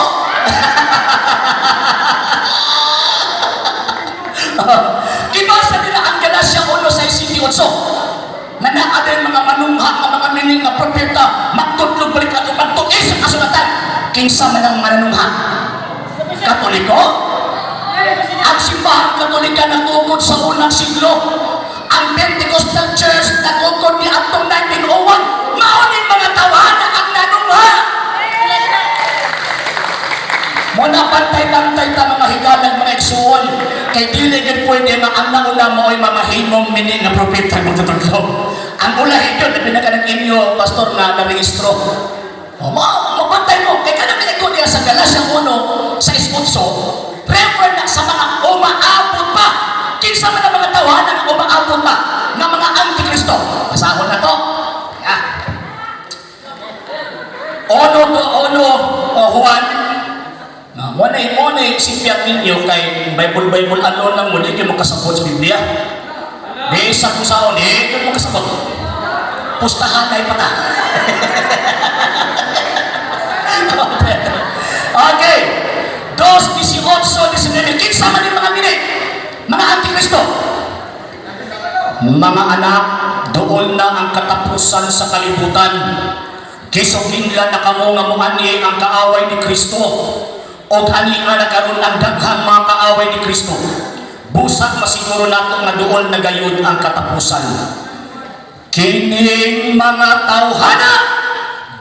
18 na naa din mga manungha nga mga mini nga propeta magtudlog balik ato magtuis sa kasulatan. Kinsa man ang mananungha? Katoliko? Ang Simbahan Katolika natukod sa unang siglo. Ang Pentecostal Church natukod ni atong 1901. Mao ning mga tawhana ang nanungha. Muna pantay-pantay ta, mga higalag, mga igsuon, kay dili gid pwede nga ang nauna mao'y mamahimong mini nga propeta magtutudlo. Ang ulahi gyud labi na kanang inyo pastor nga narehistro. O mo mapantay mo kay kanang ko niya sa Galatia 1 sa 8, refer na sa mga umaabot pa. Kinsa man ang mga tawhana nga umaabot pa nga mga antikristo? Basahon na to. Yeah. Uno to uno o Juan na mo na sipyat ninyo kay Bible Bible ano lang mo, di kayo makasabot sa Biblia. Di sa kung saan, di kayo makasabot. Pustahan ay pata. Okay. 2, 18, 19. Kinsa man yung mga mini? Mga antikristo. Mga anak, doon na ang katapusan sa kalibutan. Gisuginlan na kamo nga muani ang kaaway ni Kristo. Og ani nga nakaroon ang daghang mga kaaway ni Kristo. Busak masiguro nato nga doon na gayud ang katapusan. Kining mga tawhana,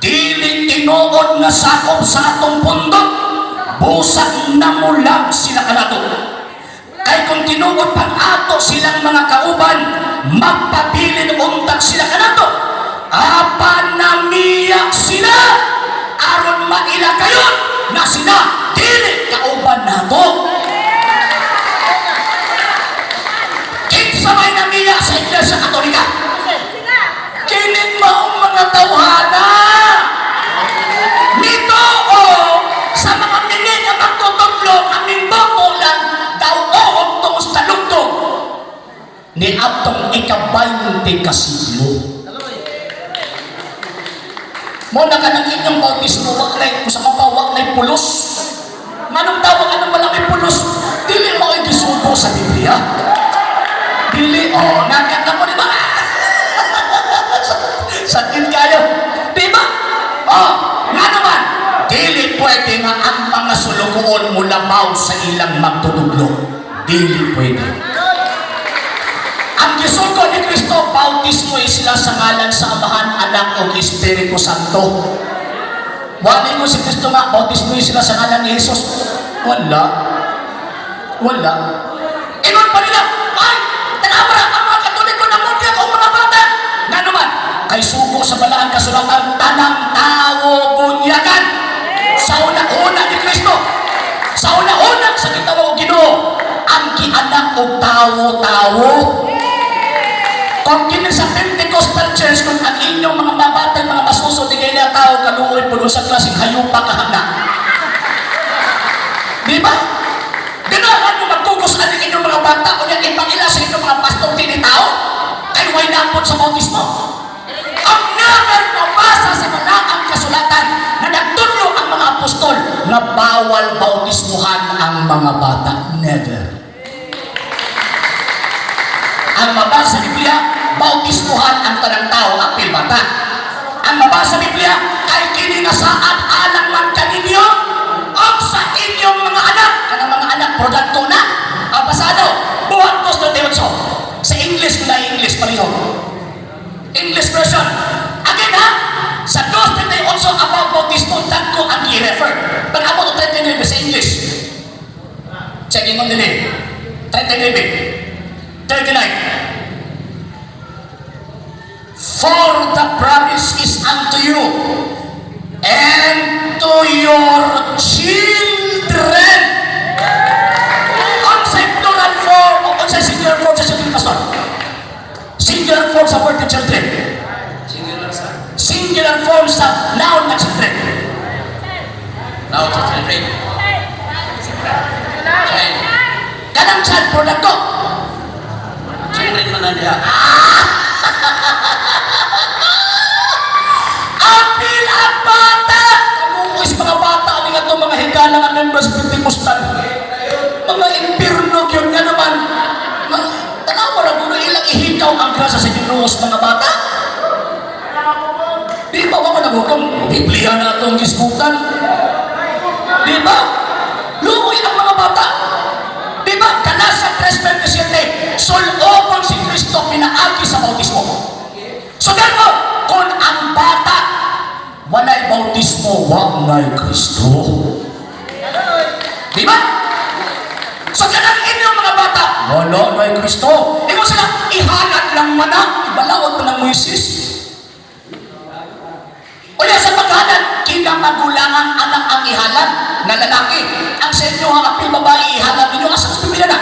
dili tinuod nga sakop sa atong pundok. Busak namulag sila kanato. Kay kung tinuod pang ato silang mga kauban, magpabilin untak sila kanato. Apan namiyak sila, aron maila kayon na sila dili kauban nato. Kinsa may namiyak sa Iglesia Katolika? Kining maong mga tawhana. Nito o sa mga mini nga magtutudlo, aming boto lang daw ohong tungos talugtog ni atong ika-20 ka siglo. Mo na ka ng inyong bautismo, wa na kung sa mapa, wa na pulos. Manong tawag anong wala may pulos? Dili mo ay gisugo sa Biblia. Dili, oh, nakita mo, di ba? Sakit kayo. Di ba? Oh, nga naman, dili pwede nga ang mga sulugoon mulabaw sa ilang magtutudlo. Dili pwede. Ang gisugo ni Kristo, bautismo sila sa ngalan sa Amahan, Anak o Espiritu Santo. Wala ko si Kristo nga, bautismo sila sa ngalan ni Jesus. Wala. Wala. Ingon pa nila, ay, tanawa ang mga Katoliko na mudyag o mga bata. Nga naman, kay sugo sa balaan kasulatan, tanang tao bunyagan. Sa una-una ni Kristo, sa una-una sa gitawag og Ginoo, ang gianak og tawo-tawo. Kung kini sa Pentecostal Church, kung ang inyong mga mabatay, mga masuso, di kayo na tao, kaluoy po sa klaseng hayupa kahana. Di ba? Ganahan mo magkugos ang inyong mga bata o yung ipangila sa inyong mga pastor dini tao, kay way napod sa bautismo. Ang never mabasa sa ang kasulatan na nagtudlo ang mga apostol na bawal bautismuhan ang mga bata. Never. Ang mabasa sa Biblia, bautismuhan ang tanang tao, apil bata. Ang mabasa sa Biblia, kay kini nga saad alang man kaninyo og sa inyong mga anak. Kanang mga anak, produkto na. Ang pasado, buhat 2:38. Sa English, kung na English, pareho. English version. Again ha, sa 2:38 about bautismo, dagko ang i-refer. Pag abot og 39 sa English, check in on din 39. 39. For the promise is unto you and to your children. Unsay plural form o unsay singular form sa children, pastor? Singular form sa word ng children. Singular sa Singular form sa noun na children. Noun sa children. Child. Kanang child product ko. Children man na diha. Apil ang bata! Kamuoy mga bata ani nga mga higala nga members Pentecostal. Mga impirno gyud nga naman. Tanawa ra kuno ilang ihigala. Likaw ang grasa sa Ginoo sa mga bata. Di ba wa man naghukom? Biblia na atong gisgutan. Di ba? Luoy ang mga bata. Di ba? Galatia 3:27, sulobon si Kristo pinaagi sa bautismo. So therefore, kung ang bata walay bautismo, wa na'y Kristo. Di ba? So kanang inyong mga bata, wala na'y Kristo. Ingon sila, ihalat lang man na, ibalawag pa ng Moises. Unya sa paghalat, kinamagulangan anak ang ihalat na lalaki. Ang sa inyo ang apil babae, ihalat ninyo. Asa sa Biblia na?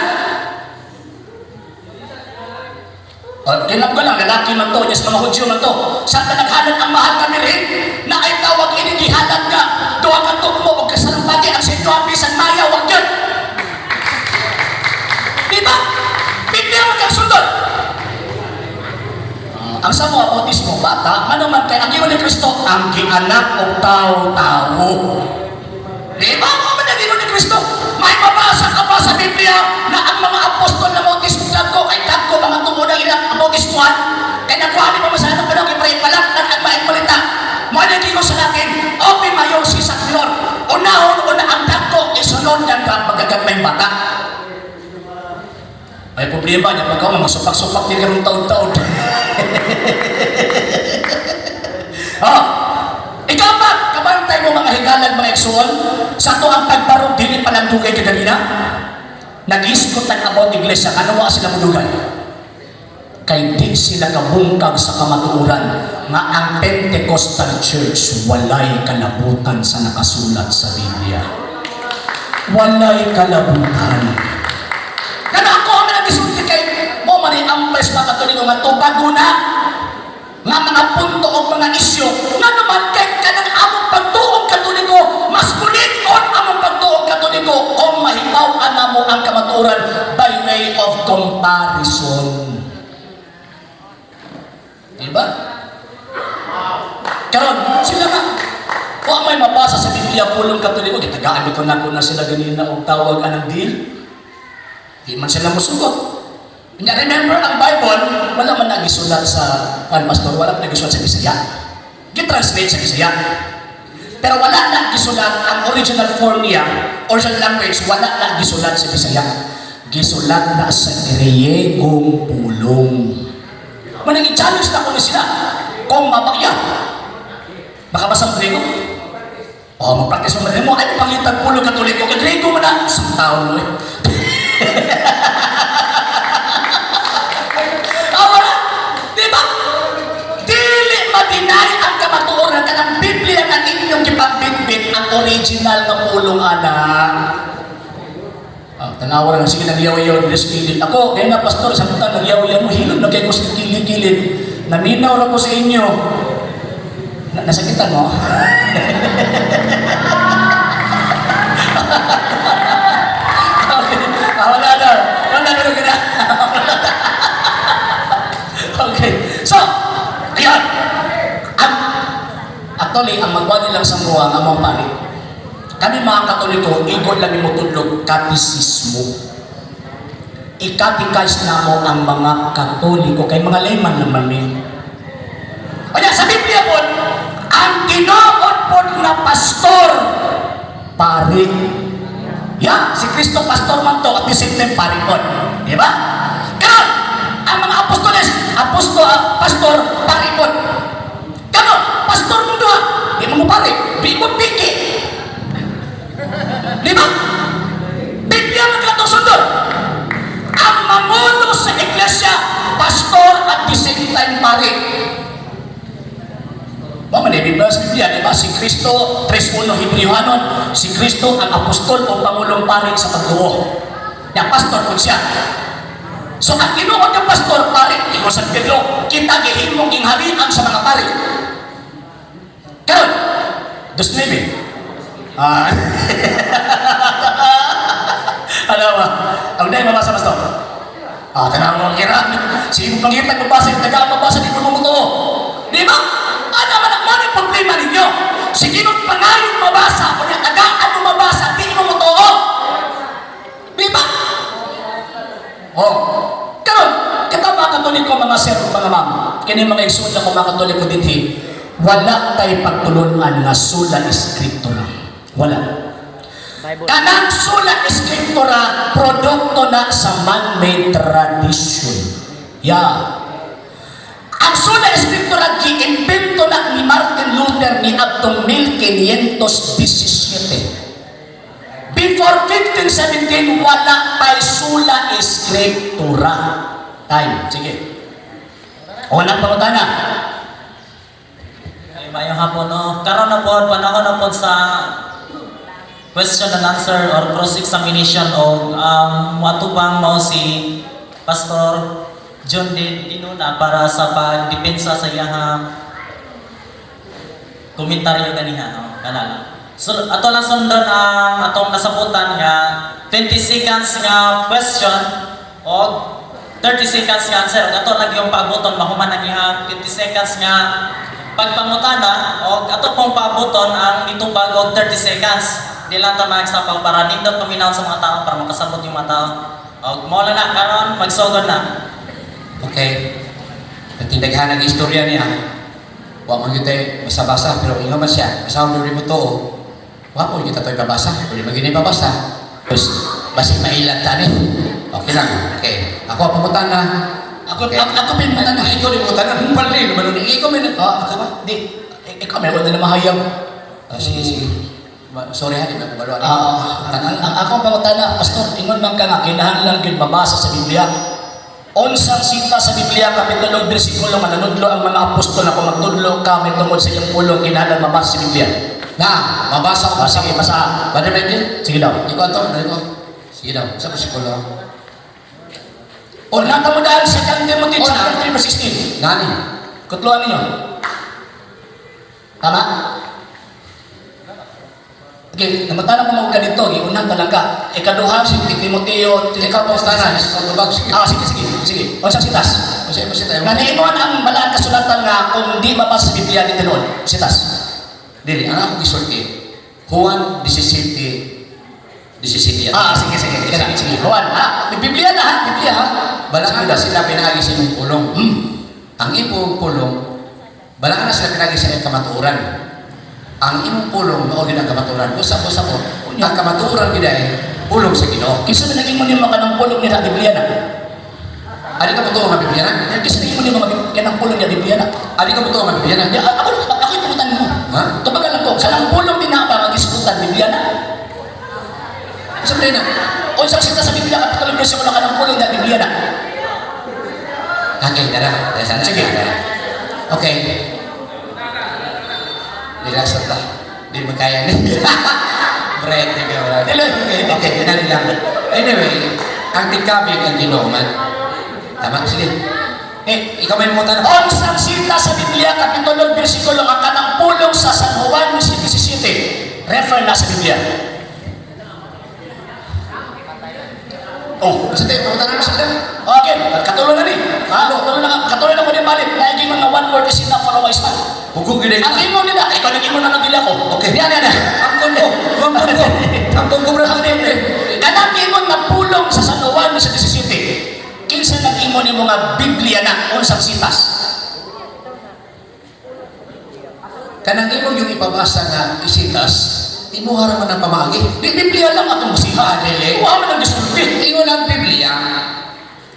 O, tinap ko lang, lalaki man to, yes, mga Hudyo man to. Sa naghalat ang mahal na birhen, na ay tawag ini gihalat nga, duha ka tukmo o kasalumpati ang sa inyo ang bisan maya, wag yun. Di ba? Biblia mo kang sundon. Ang sa mga bautismo, bata, ano man kay ang ingon ni Kristo, ang gianak og tao-tao. Di ba? Ano man ang ingon ni Kristo? May mabasa ka ba sa Biblia na ang mga apostol na bautismo dagko kay dagko mga tungod ang ilang bautismuhan? Kay nakuha ni pa sa anong panahon kay pare palaktan ang maayong balita. Mo na gingon sa akin, open mayor si Sakyor. Unahon una ang dagko isunod ang magagagmay bata. May problema niya pagka mga supak-supak din karong taon-taon. Oh, ikaw pa, kabantay mo mga higalan, mga igsoon, sa ato ang pagbarog dili pa lang dugay kaganina. Nag-isgot ang about iglesia, ano wa sila mudugay? Kay di sila kabungkag sa kamatuoran nga ang Pentecostal Church walay kalabutan sa nakasulat sa Biblia. Walay kalabutan. Kana ako ang nagisulti kay mo man ni ampres mga Katoliko nga tubago na nga mga punto o mga isyu nga naman kay kanang among pagtuong Katoliko mas on among pagtuong Katoliko kung mahibaw-an namo ang kamatuoran by way of comparison. Diba? Karon sila nga wa may mabasa sa Biblia pulong Katoliko, gitagaan ko na ko na sila ganina og tawag anang deal. Di man sila musugot. Nya remember ang Bible, wala man nagisulat sa kan pastor, wala man nagisulat sa Bisaya. Gi-translate sa Bisaya. Pero wala na gisulat ang original form niya, original language, wala na gisulat sa Bisaya. Gisulat na sa Griyegong pulong. Manang i-challenge na ko ni sila kung mabakya. Makabasa ang Griego? Oh, mag-practice mo man mo. Ay, pangitag pulong Katoliko. Kay Griego man na. Isang tao mo eh. Tama na? Di ba? Dili madinay ang kamatuoran kanang Biblia nga inyong gipagbitbit ang original nga pulong ana. Ah, tanawa na sige nagyaw-yaw diri sa kilid. Ako, kaya nga pastor, sa butan nagyaw-yaw mo hilom na kay ko sa kilid-kilid. Naminaw ra ko sa inyo. Nasakitan mo? Okay. Ah, wala na. Wala na na. Okay. So, ayan. Ang, actually, ang magwali lang sa muwa, ang among pari. Kami mga Katoliko, igol lang mo tudlog katisismo. Ikatikais na mo ang mga Katoliko, kay mga layman naman ni. Kaya sa Biblia po, ang tinuod po na pastor, pari. Ya, si Kristo pastor man to at the same time pari po. Di ba? Karon, ang mga apostoles, apostol, pastor, pari po. Karon, pastor mo duha, di mo mo pari, di mo piki. Di ba? Biblia man katong sundon. Ang mangulo sa iglesia, pastor at the same time pari. Ba man Biblia sa Biblia, di ba? Si Kristo, 3:1 Hebreohanon, si Kristo ang apostol o pangulong pari sa pagtuo. Ya, pastor po siya. So ang tinuod ng pastor, pari, ingon San Pedro, kita gihimong gingharian sa mga pari. Karon, 2:9. Ah. Ano ba? Ang dahil mabasa pastor. Ah, tanaw mo ang kira. Sige mo pangitag mabasa, yung taga mabasa, di mo mo Di ba? Ano man ang mga problema ninyo? Sige mo pangayon mabasa, o yung tagaan mo mabasa, di mo mo Di ba? Oh. Karon, kita mga Katoliko, Katoliko, mga sir ug mga ma'am, kini mga igsoon ako mga Katoliko dinhi, wala tay pagtulunan nga sola scriptura. Wala. Bible. Kanang sola scriptura, produkto na sa man-made tradition. Yeah. Ang sola scriptura giimbento na ni Martin Luther ni adtong 1517. Before 1517, wala pa'y sola scriptura. Time. Sige. Unang pangutana. Ay, maayong hapon, no. Karon na po, panahon na po sa question and answer or cross-examination o moatubang mao si Pastor John Dinuna para sa pagdepensa sa iyang komentaryo ganiha, no? Kana lang. So, ato lang sundon ang atong nasabutan nga 20 seconds nga question o 30 seconds nga answer. Ug ato lang yung paabuton mahuman ang iyang 20 seconds nga pagpangutana o ato pong paabuton ang nitubag og 30 seconds. Di lang ta magsapaw para nindot paminaw sa mga tao para makasabot yung mga tao. Og mao lang na karon, magsugod na. Okay. Natindaghan ang istorya niya. Wa man gyud tay basa-basa pero ingon man siya. Basahon diri mo to. Wa po kita to'y babasa. Pwede man gyud babasa. Tapos basig mailan ta ni. Okay lang. Okay. Ako ang pangutana. Ako, ako, ako pinutana. Ikaw din pangutana. Pali naman nun. Ikaw may Ah, ako ba? Di. Ikaw, meron na mahayag. Ah, sige, sige. Sorry ha, di ba kumalo. Ah, ang akong pangutana, Pastor, ingon man ka nga, kinahanglan gyud mabasa sa Biblia. Unsang sita sa Biblia, kapitulo, bersikulo, nga nanudlo ang mga apostol na kung magtudlo ka, may tungod sa iyong pulong, kinahanglan mabasa sa Biblia. Na, mabasa ko. Ah, sige, basa. Brother Michael? Sige daw. Ikaw ato, dali ko. Sige daw, sa bersikulo. O natamudaan sa 2 Timothy Una. chapter 3 verse 16. Nani? Kutluan ninyo. Tama? Okay, namatalan ko mga ganito, giunang talaga. Ikaduha, si Timoteo, Ikaw pangutana, ikaw tubag. Sige. Ah, sige, sige, sige. Unsang sitas? Kasi mo siya tayo. Nga niingon ang balaan kasulatan nga kung di mabasa sa Biblia di tinuod. Sitas. Dili, ang akong gisulti. Juan 17 17 yan. Ah, sige, sige, sige, sige. Juan, ah, Biblia na ha, Biblia ha. Balaan na sila pinaagi sa imong pulong. Ang imong pulong, balaan na sila pinaagi sa imong kamatuoran. Ang imong pulong mao gyud ang kamatuoran. Usa-usa po. Ang kamatuoran gyud ay pulong sa Ginoo. Kinsa man naging mo nimo kanang pulong nila Biblia na? Ali ka mo nga Biblia na? Kinsa naging mo nimo kanang pulong nila Biblia na? Ali ka mo nga Biblia na? Di, ako ako iputan mo. Ha? Tubagan lang ko, kanang pulong din na ba ang iskutan Biblia na? Sa na. Unsang sita sa Biblia kapitulo bersikulo kanang pulong nila Biblia na? Okay, tara. Tara, sana. Sige. Tara. Okay. Relax na ta. Di mo kaya ni. Brett, di ka wala. Dili. Okay, dinali lang. Anyway, ang tigkabig ang Ginoo man. Tama, sige. Eh, Ikaw may mutan. unsang sita sa Biblia kapitulo bersikulo ang kanang pulong sa San Juan 17. Refer na sa Biblia. Oh, Sa tayo, pamunta na sila. okay, katulo na ni. Ha, katulo na ko ni balik. Naiging mga one word is enough for a wise man. Hugog yun. Ang imo nila, ikaw nag imo na ng dila ko. Okay. Niya, niya, niya. Ang kongko. Ang kongko. Ang kongko, brother. Kanang imo nga pulong sa San Juan sa 17. Kinsa nag imo nimo nga Biblia na unsang sitas? Kanang imo yung ipabasa nga isitas, imuha ra man ang pamagi. Di Biblia lang atong basihan. Ah, dili. Wa man ang gisulti. Ingon ang Biblia,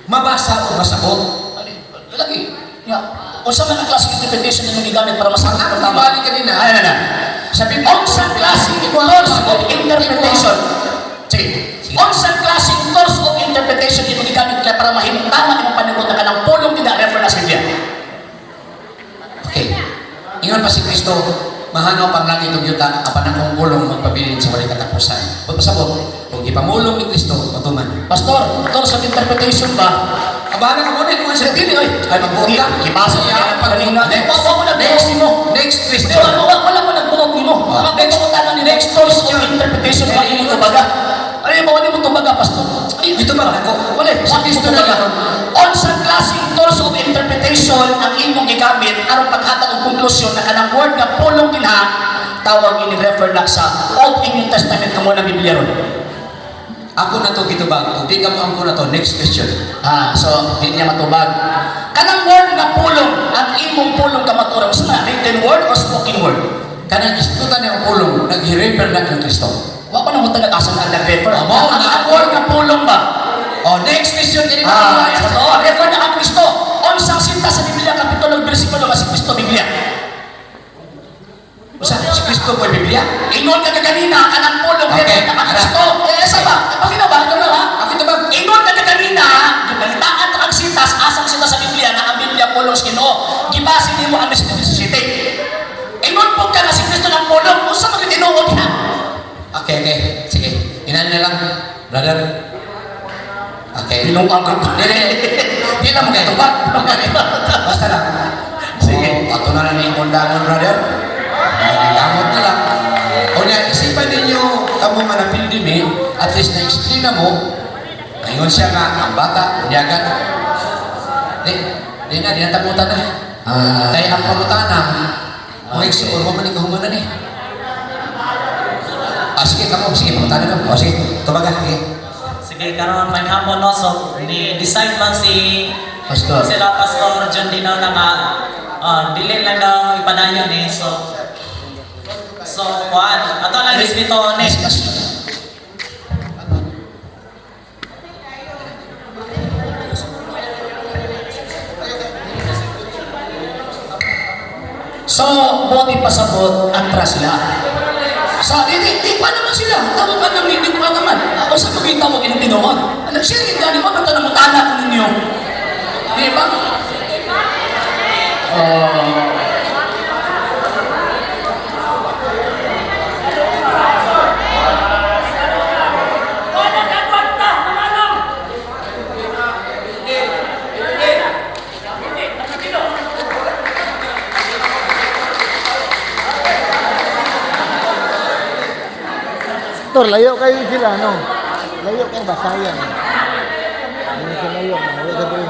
mabasa o masabot. Lagi. Ya. Unsa man ang klaseng interpretation na gigamit para masakit Ang ang tama? gibali kanina, Ay, ay, ay. Sa Biblia, Unsang klaseng course of interpretation? Sige. Unsang klaseng course of interpretation imong gigamit kaya para mahimtama imong paningkot na kanang pulong dina refer na sa Biblia? Okay. Ingon pa si Kristo, mahanaw pang langit ug yuta apan ang akong pulong magpabilin sa walay katapusan. Pag pasabot, kung gipamulong ni Kristo, matuman. Pastor, course of interpretation ba? Abala ka muna kung Sa sa dili oy. Ay, magbuot ka. Gibasa Iya, ka kanina. Next. Wa wa ko nagbuot nimo. Next Di question. wa wa wala ko nagbuot nimo. Ah. Ang next pangutana ni next course of interpretation ba imong tubaga? Ano yung bawal mo tubaga, Pastor? Ay, Ito ba ako? Wala, Sa sa Kristo na tubaga. lang. Unsang klaseng course of interpretation ang imong gigamit aron paghatag og konklusyon na kanang word nga pulong dinha tawag ini refer na sa Old and New Testament kamo ng Biblia ron. Ako na to gitubag. Kung di ka mo angko na to, next question. Ah, so di niya matubag. Kanang word nga pulong, ang imong pulong kamaturan, usa na written word or spoken word? Kanang istorya niya ang pulong, nag-refer na kang Kristo. Wa ko nang utang asa na nag-refer. Amo, Ang word nga pulong ba? Oh, next question kini Ah, oh, refer na kang Kristo. Unsang sinta sa Biblia kapitulo ug bersikulo nga si Kristo Biblia? Usa si Kristo mo Biblia? Ingon ka kaganina kanang pulong Okay, refer na kang ara. Kristo. Eh, sa ba? Pakita ba? Ito ba? Ako tubag. Ingon ka kaganina, gibalitaan ta ang sintas, asang sintas sa Biblia na ang Biblia pulong sa Ginoo. Gibase nimo ang bersikulo 17. Ingon po ka nga si Kristo ng pulong, unsa man gyud tinuod ha? Okay. Sige. Inan na lang, brother. Okay. Binuang ka. Dili. Di lang mo katubag. Basta lang. Sige. Oh, ato na lang yung undangon, brother. Langot na lang. O na, isipan ninyo, kamo nga napildi mi, at least na-explain na mo, ngayon siya nga, ang bata, unyagan. Di, di na, di na taputan na. Ah. Kaya ang pangutana, kung igsuon mo man ikaw na ni. Ah, sige, kamo, sige, pangutana na. O, sige, tubaga, sige. Sige, karon may hapon no. So ni decide man si Pastor. sila Pastor John Dino na nga dili lang daw ipadayon eh. So so kuan ato lang respeto ni. So, buti pasabot, atras sila. So, di pa naman sila. Tawag ka naman, di pa naman. Ako sa pagiging tawag, inong tinuod. Nag-share yung gani mo, ba't na mutana ko ninyo? Di ba? Oh. Tor, layo kayo sila, no? Layo kayo, basayan. Hindi siya layo, layo sa diri.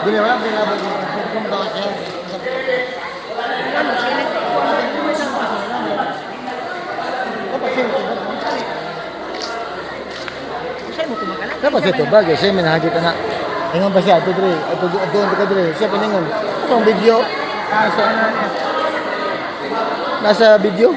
Dili, wala pinabag yung kung baka siya. Dapat siya tubag, eh. Siya minahagit na. Ingon pa siya, ato diri, ato ato ka diri. Siya piningon. Sa video. Nasa nasa video.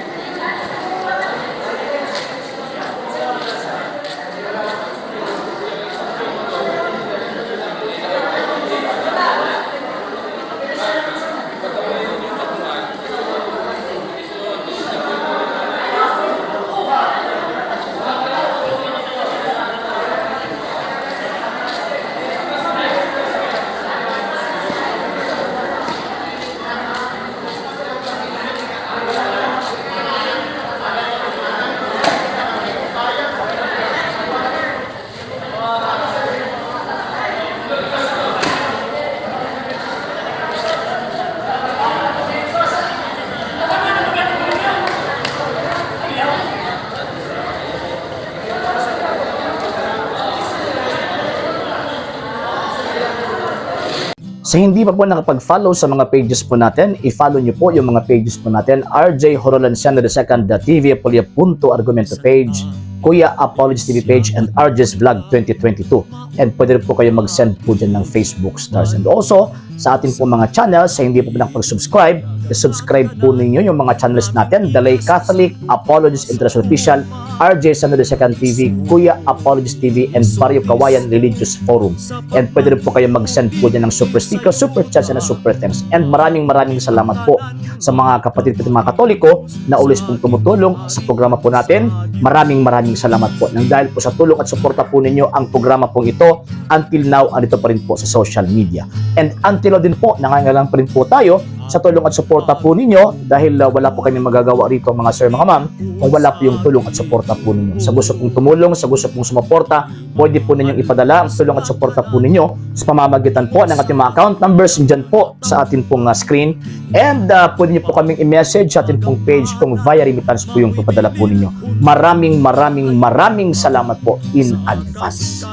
Sa hindi pa po nakapag-follow sa mga pages po natin, i-follow nyo po yung mga pages po natin. RJ Horolanciano II, TV Apolia Punto Argumento page, Kuya Apologies TV page, and RJ's Vlog 2022. And pwede rin po kayo mag-send po dyan ng Facebook stars. And also, sa ating po mga channels, sa hindi po nakapag-subscribe, i-subscribe po ninyo yung mga channels natin, Dalay Catholic, Apologies International Official, RJ Sano II TV, Kuya Apologies TV, and Barrio Kawayan Religious Forum. And pwede rin po kayo mag-send po dyan ng super sticker, super chats, and super thanks. And maraming maraming salamat po sa mga kapatid po mga Katoliko na always pong tumutulong sa programa po natin. Maraming maraming salamat po. Nang dahil po sa tulong at suporta po ninyo ang programa pong ito, until now, andito pa rin po sa social media. And until now din po, nangangailangan pa rin po tayo sa tulong at suporta po ninyo dahil wala po kami magagawa rito mga sir, mga ma'am, kung wala po yung tulong at suporta po ninyo. Sa gusto pong tumulong, sa gusto pong sumuporta, pwede po ninyong ipadala ang tulong at suporta po ninyo sa pamamagitan po ng ating mga account numbers dyan po sa ating pong screen. And pwede niyo po kaming i-message sa ating pong page kung via remittance po yung papadala po ninyo. Maraming maraming maraming salamat po in advance.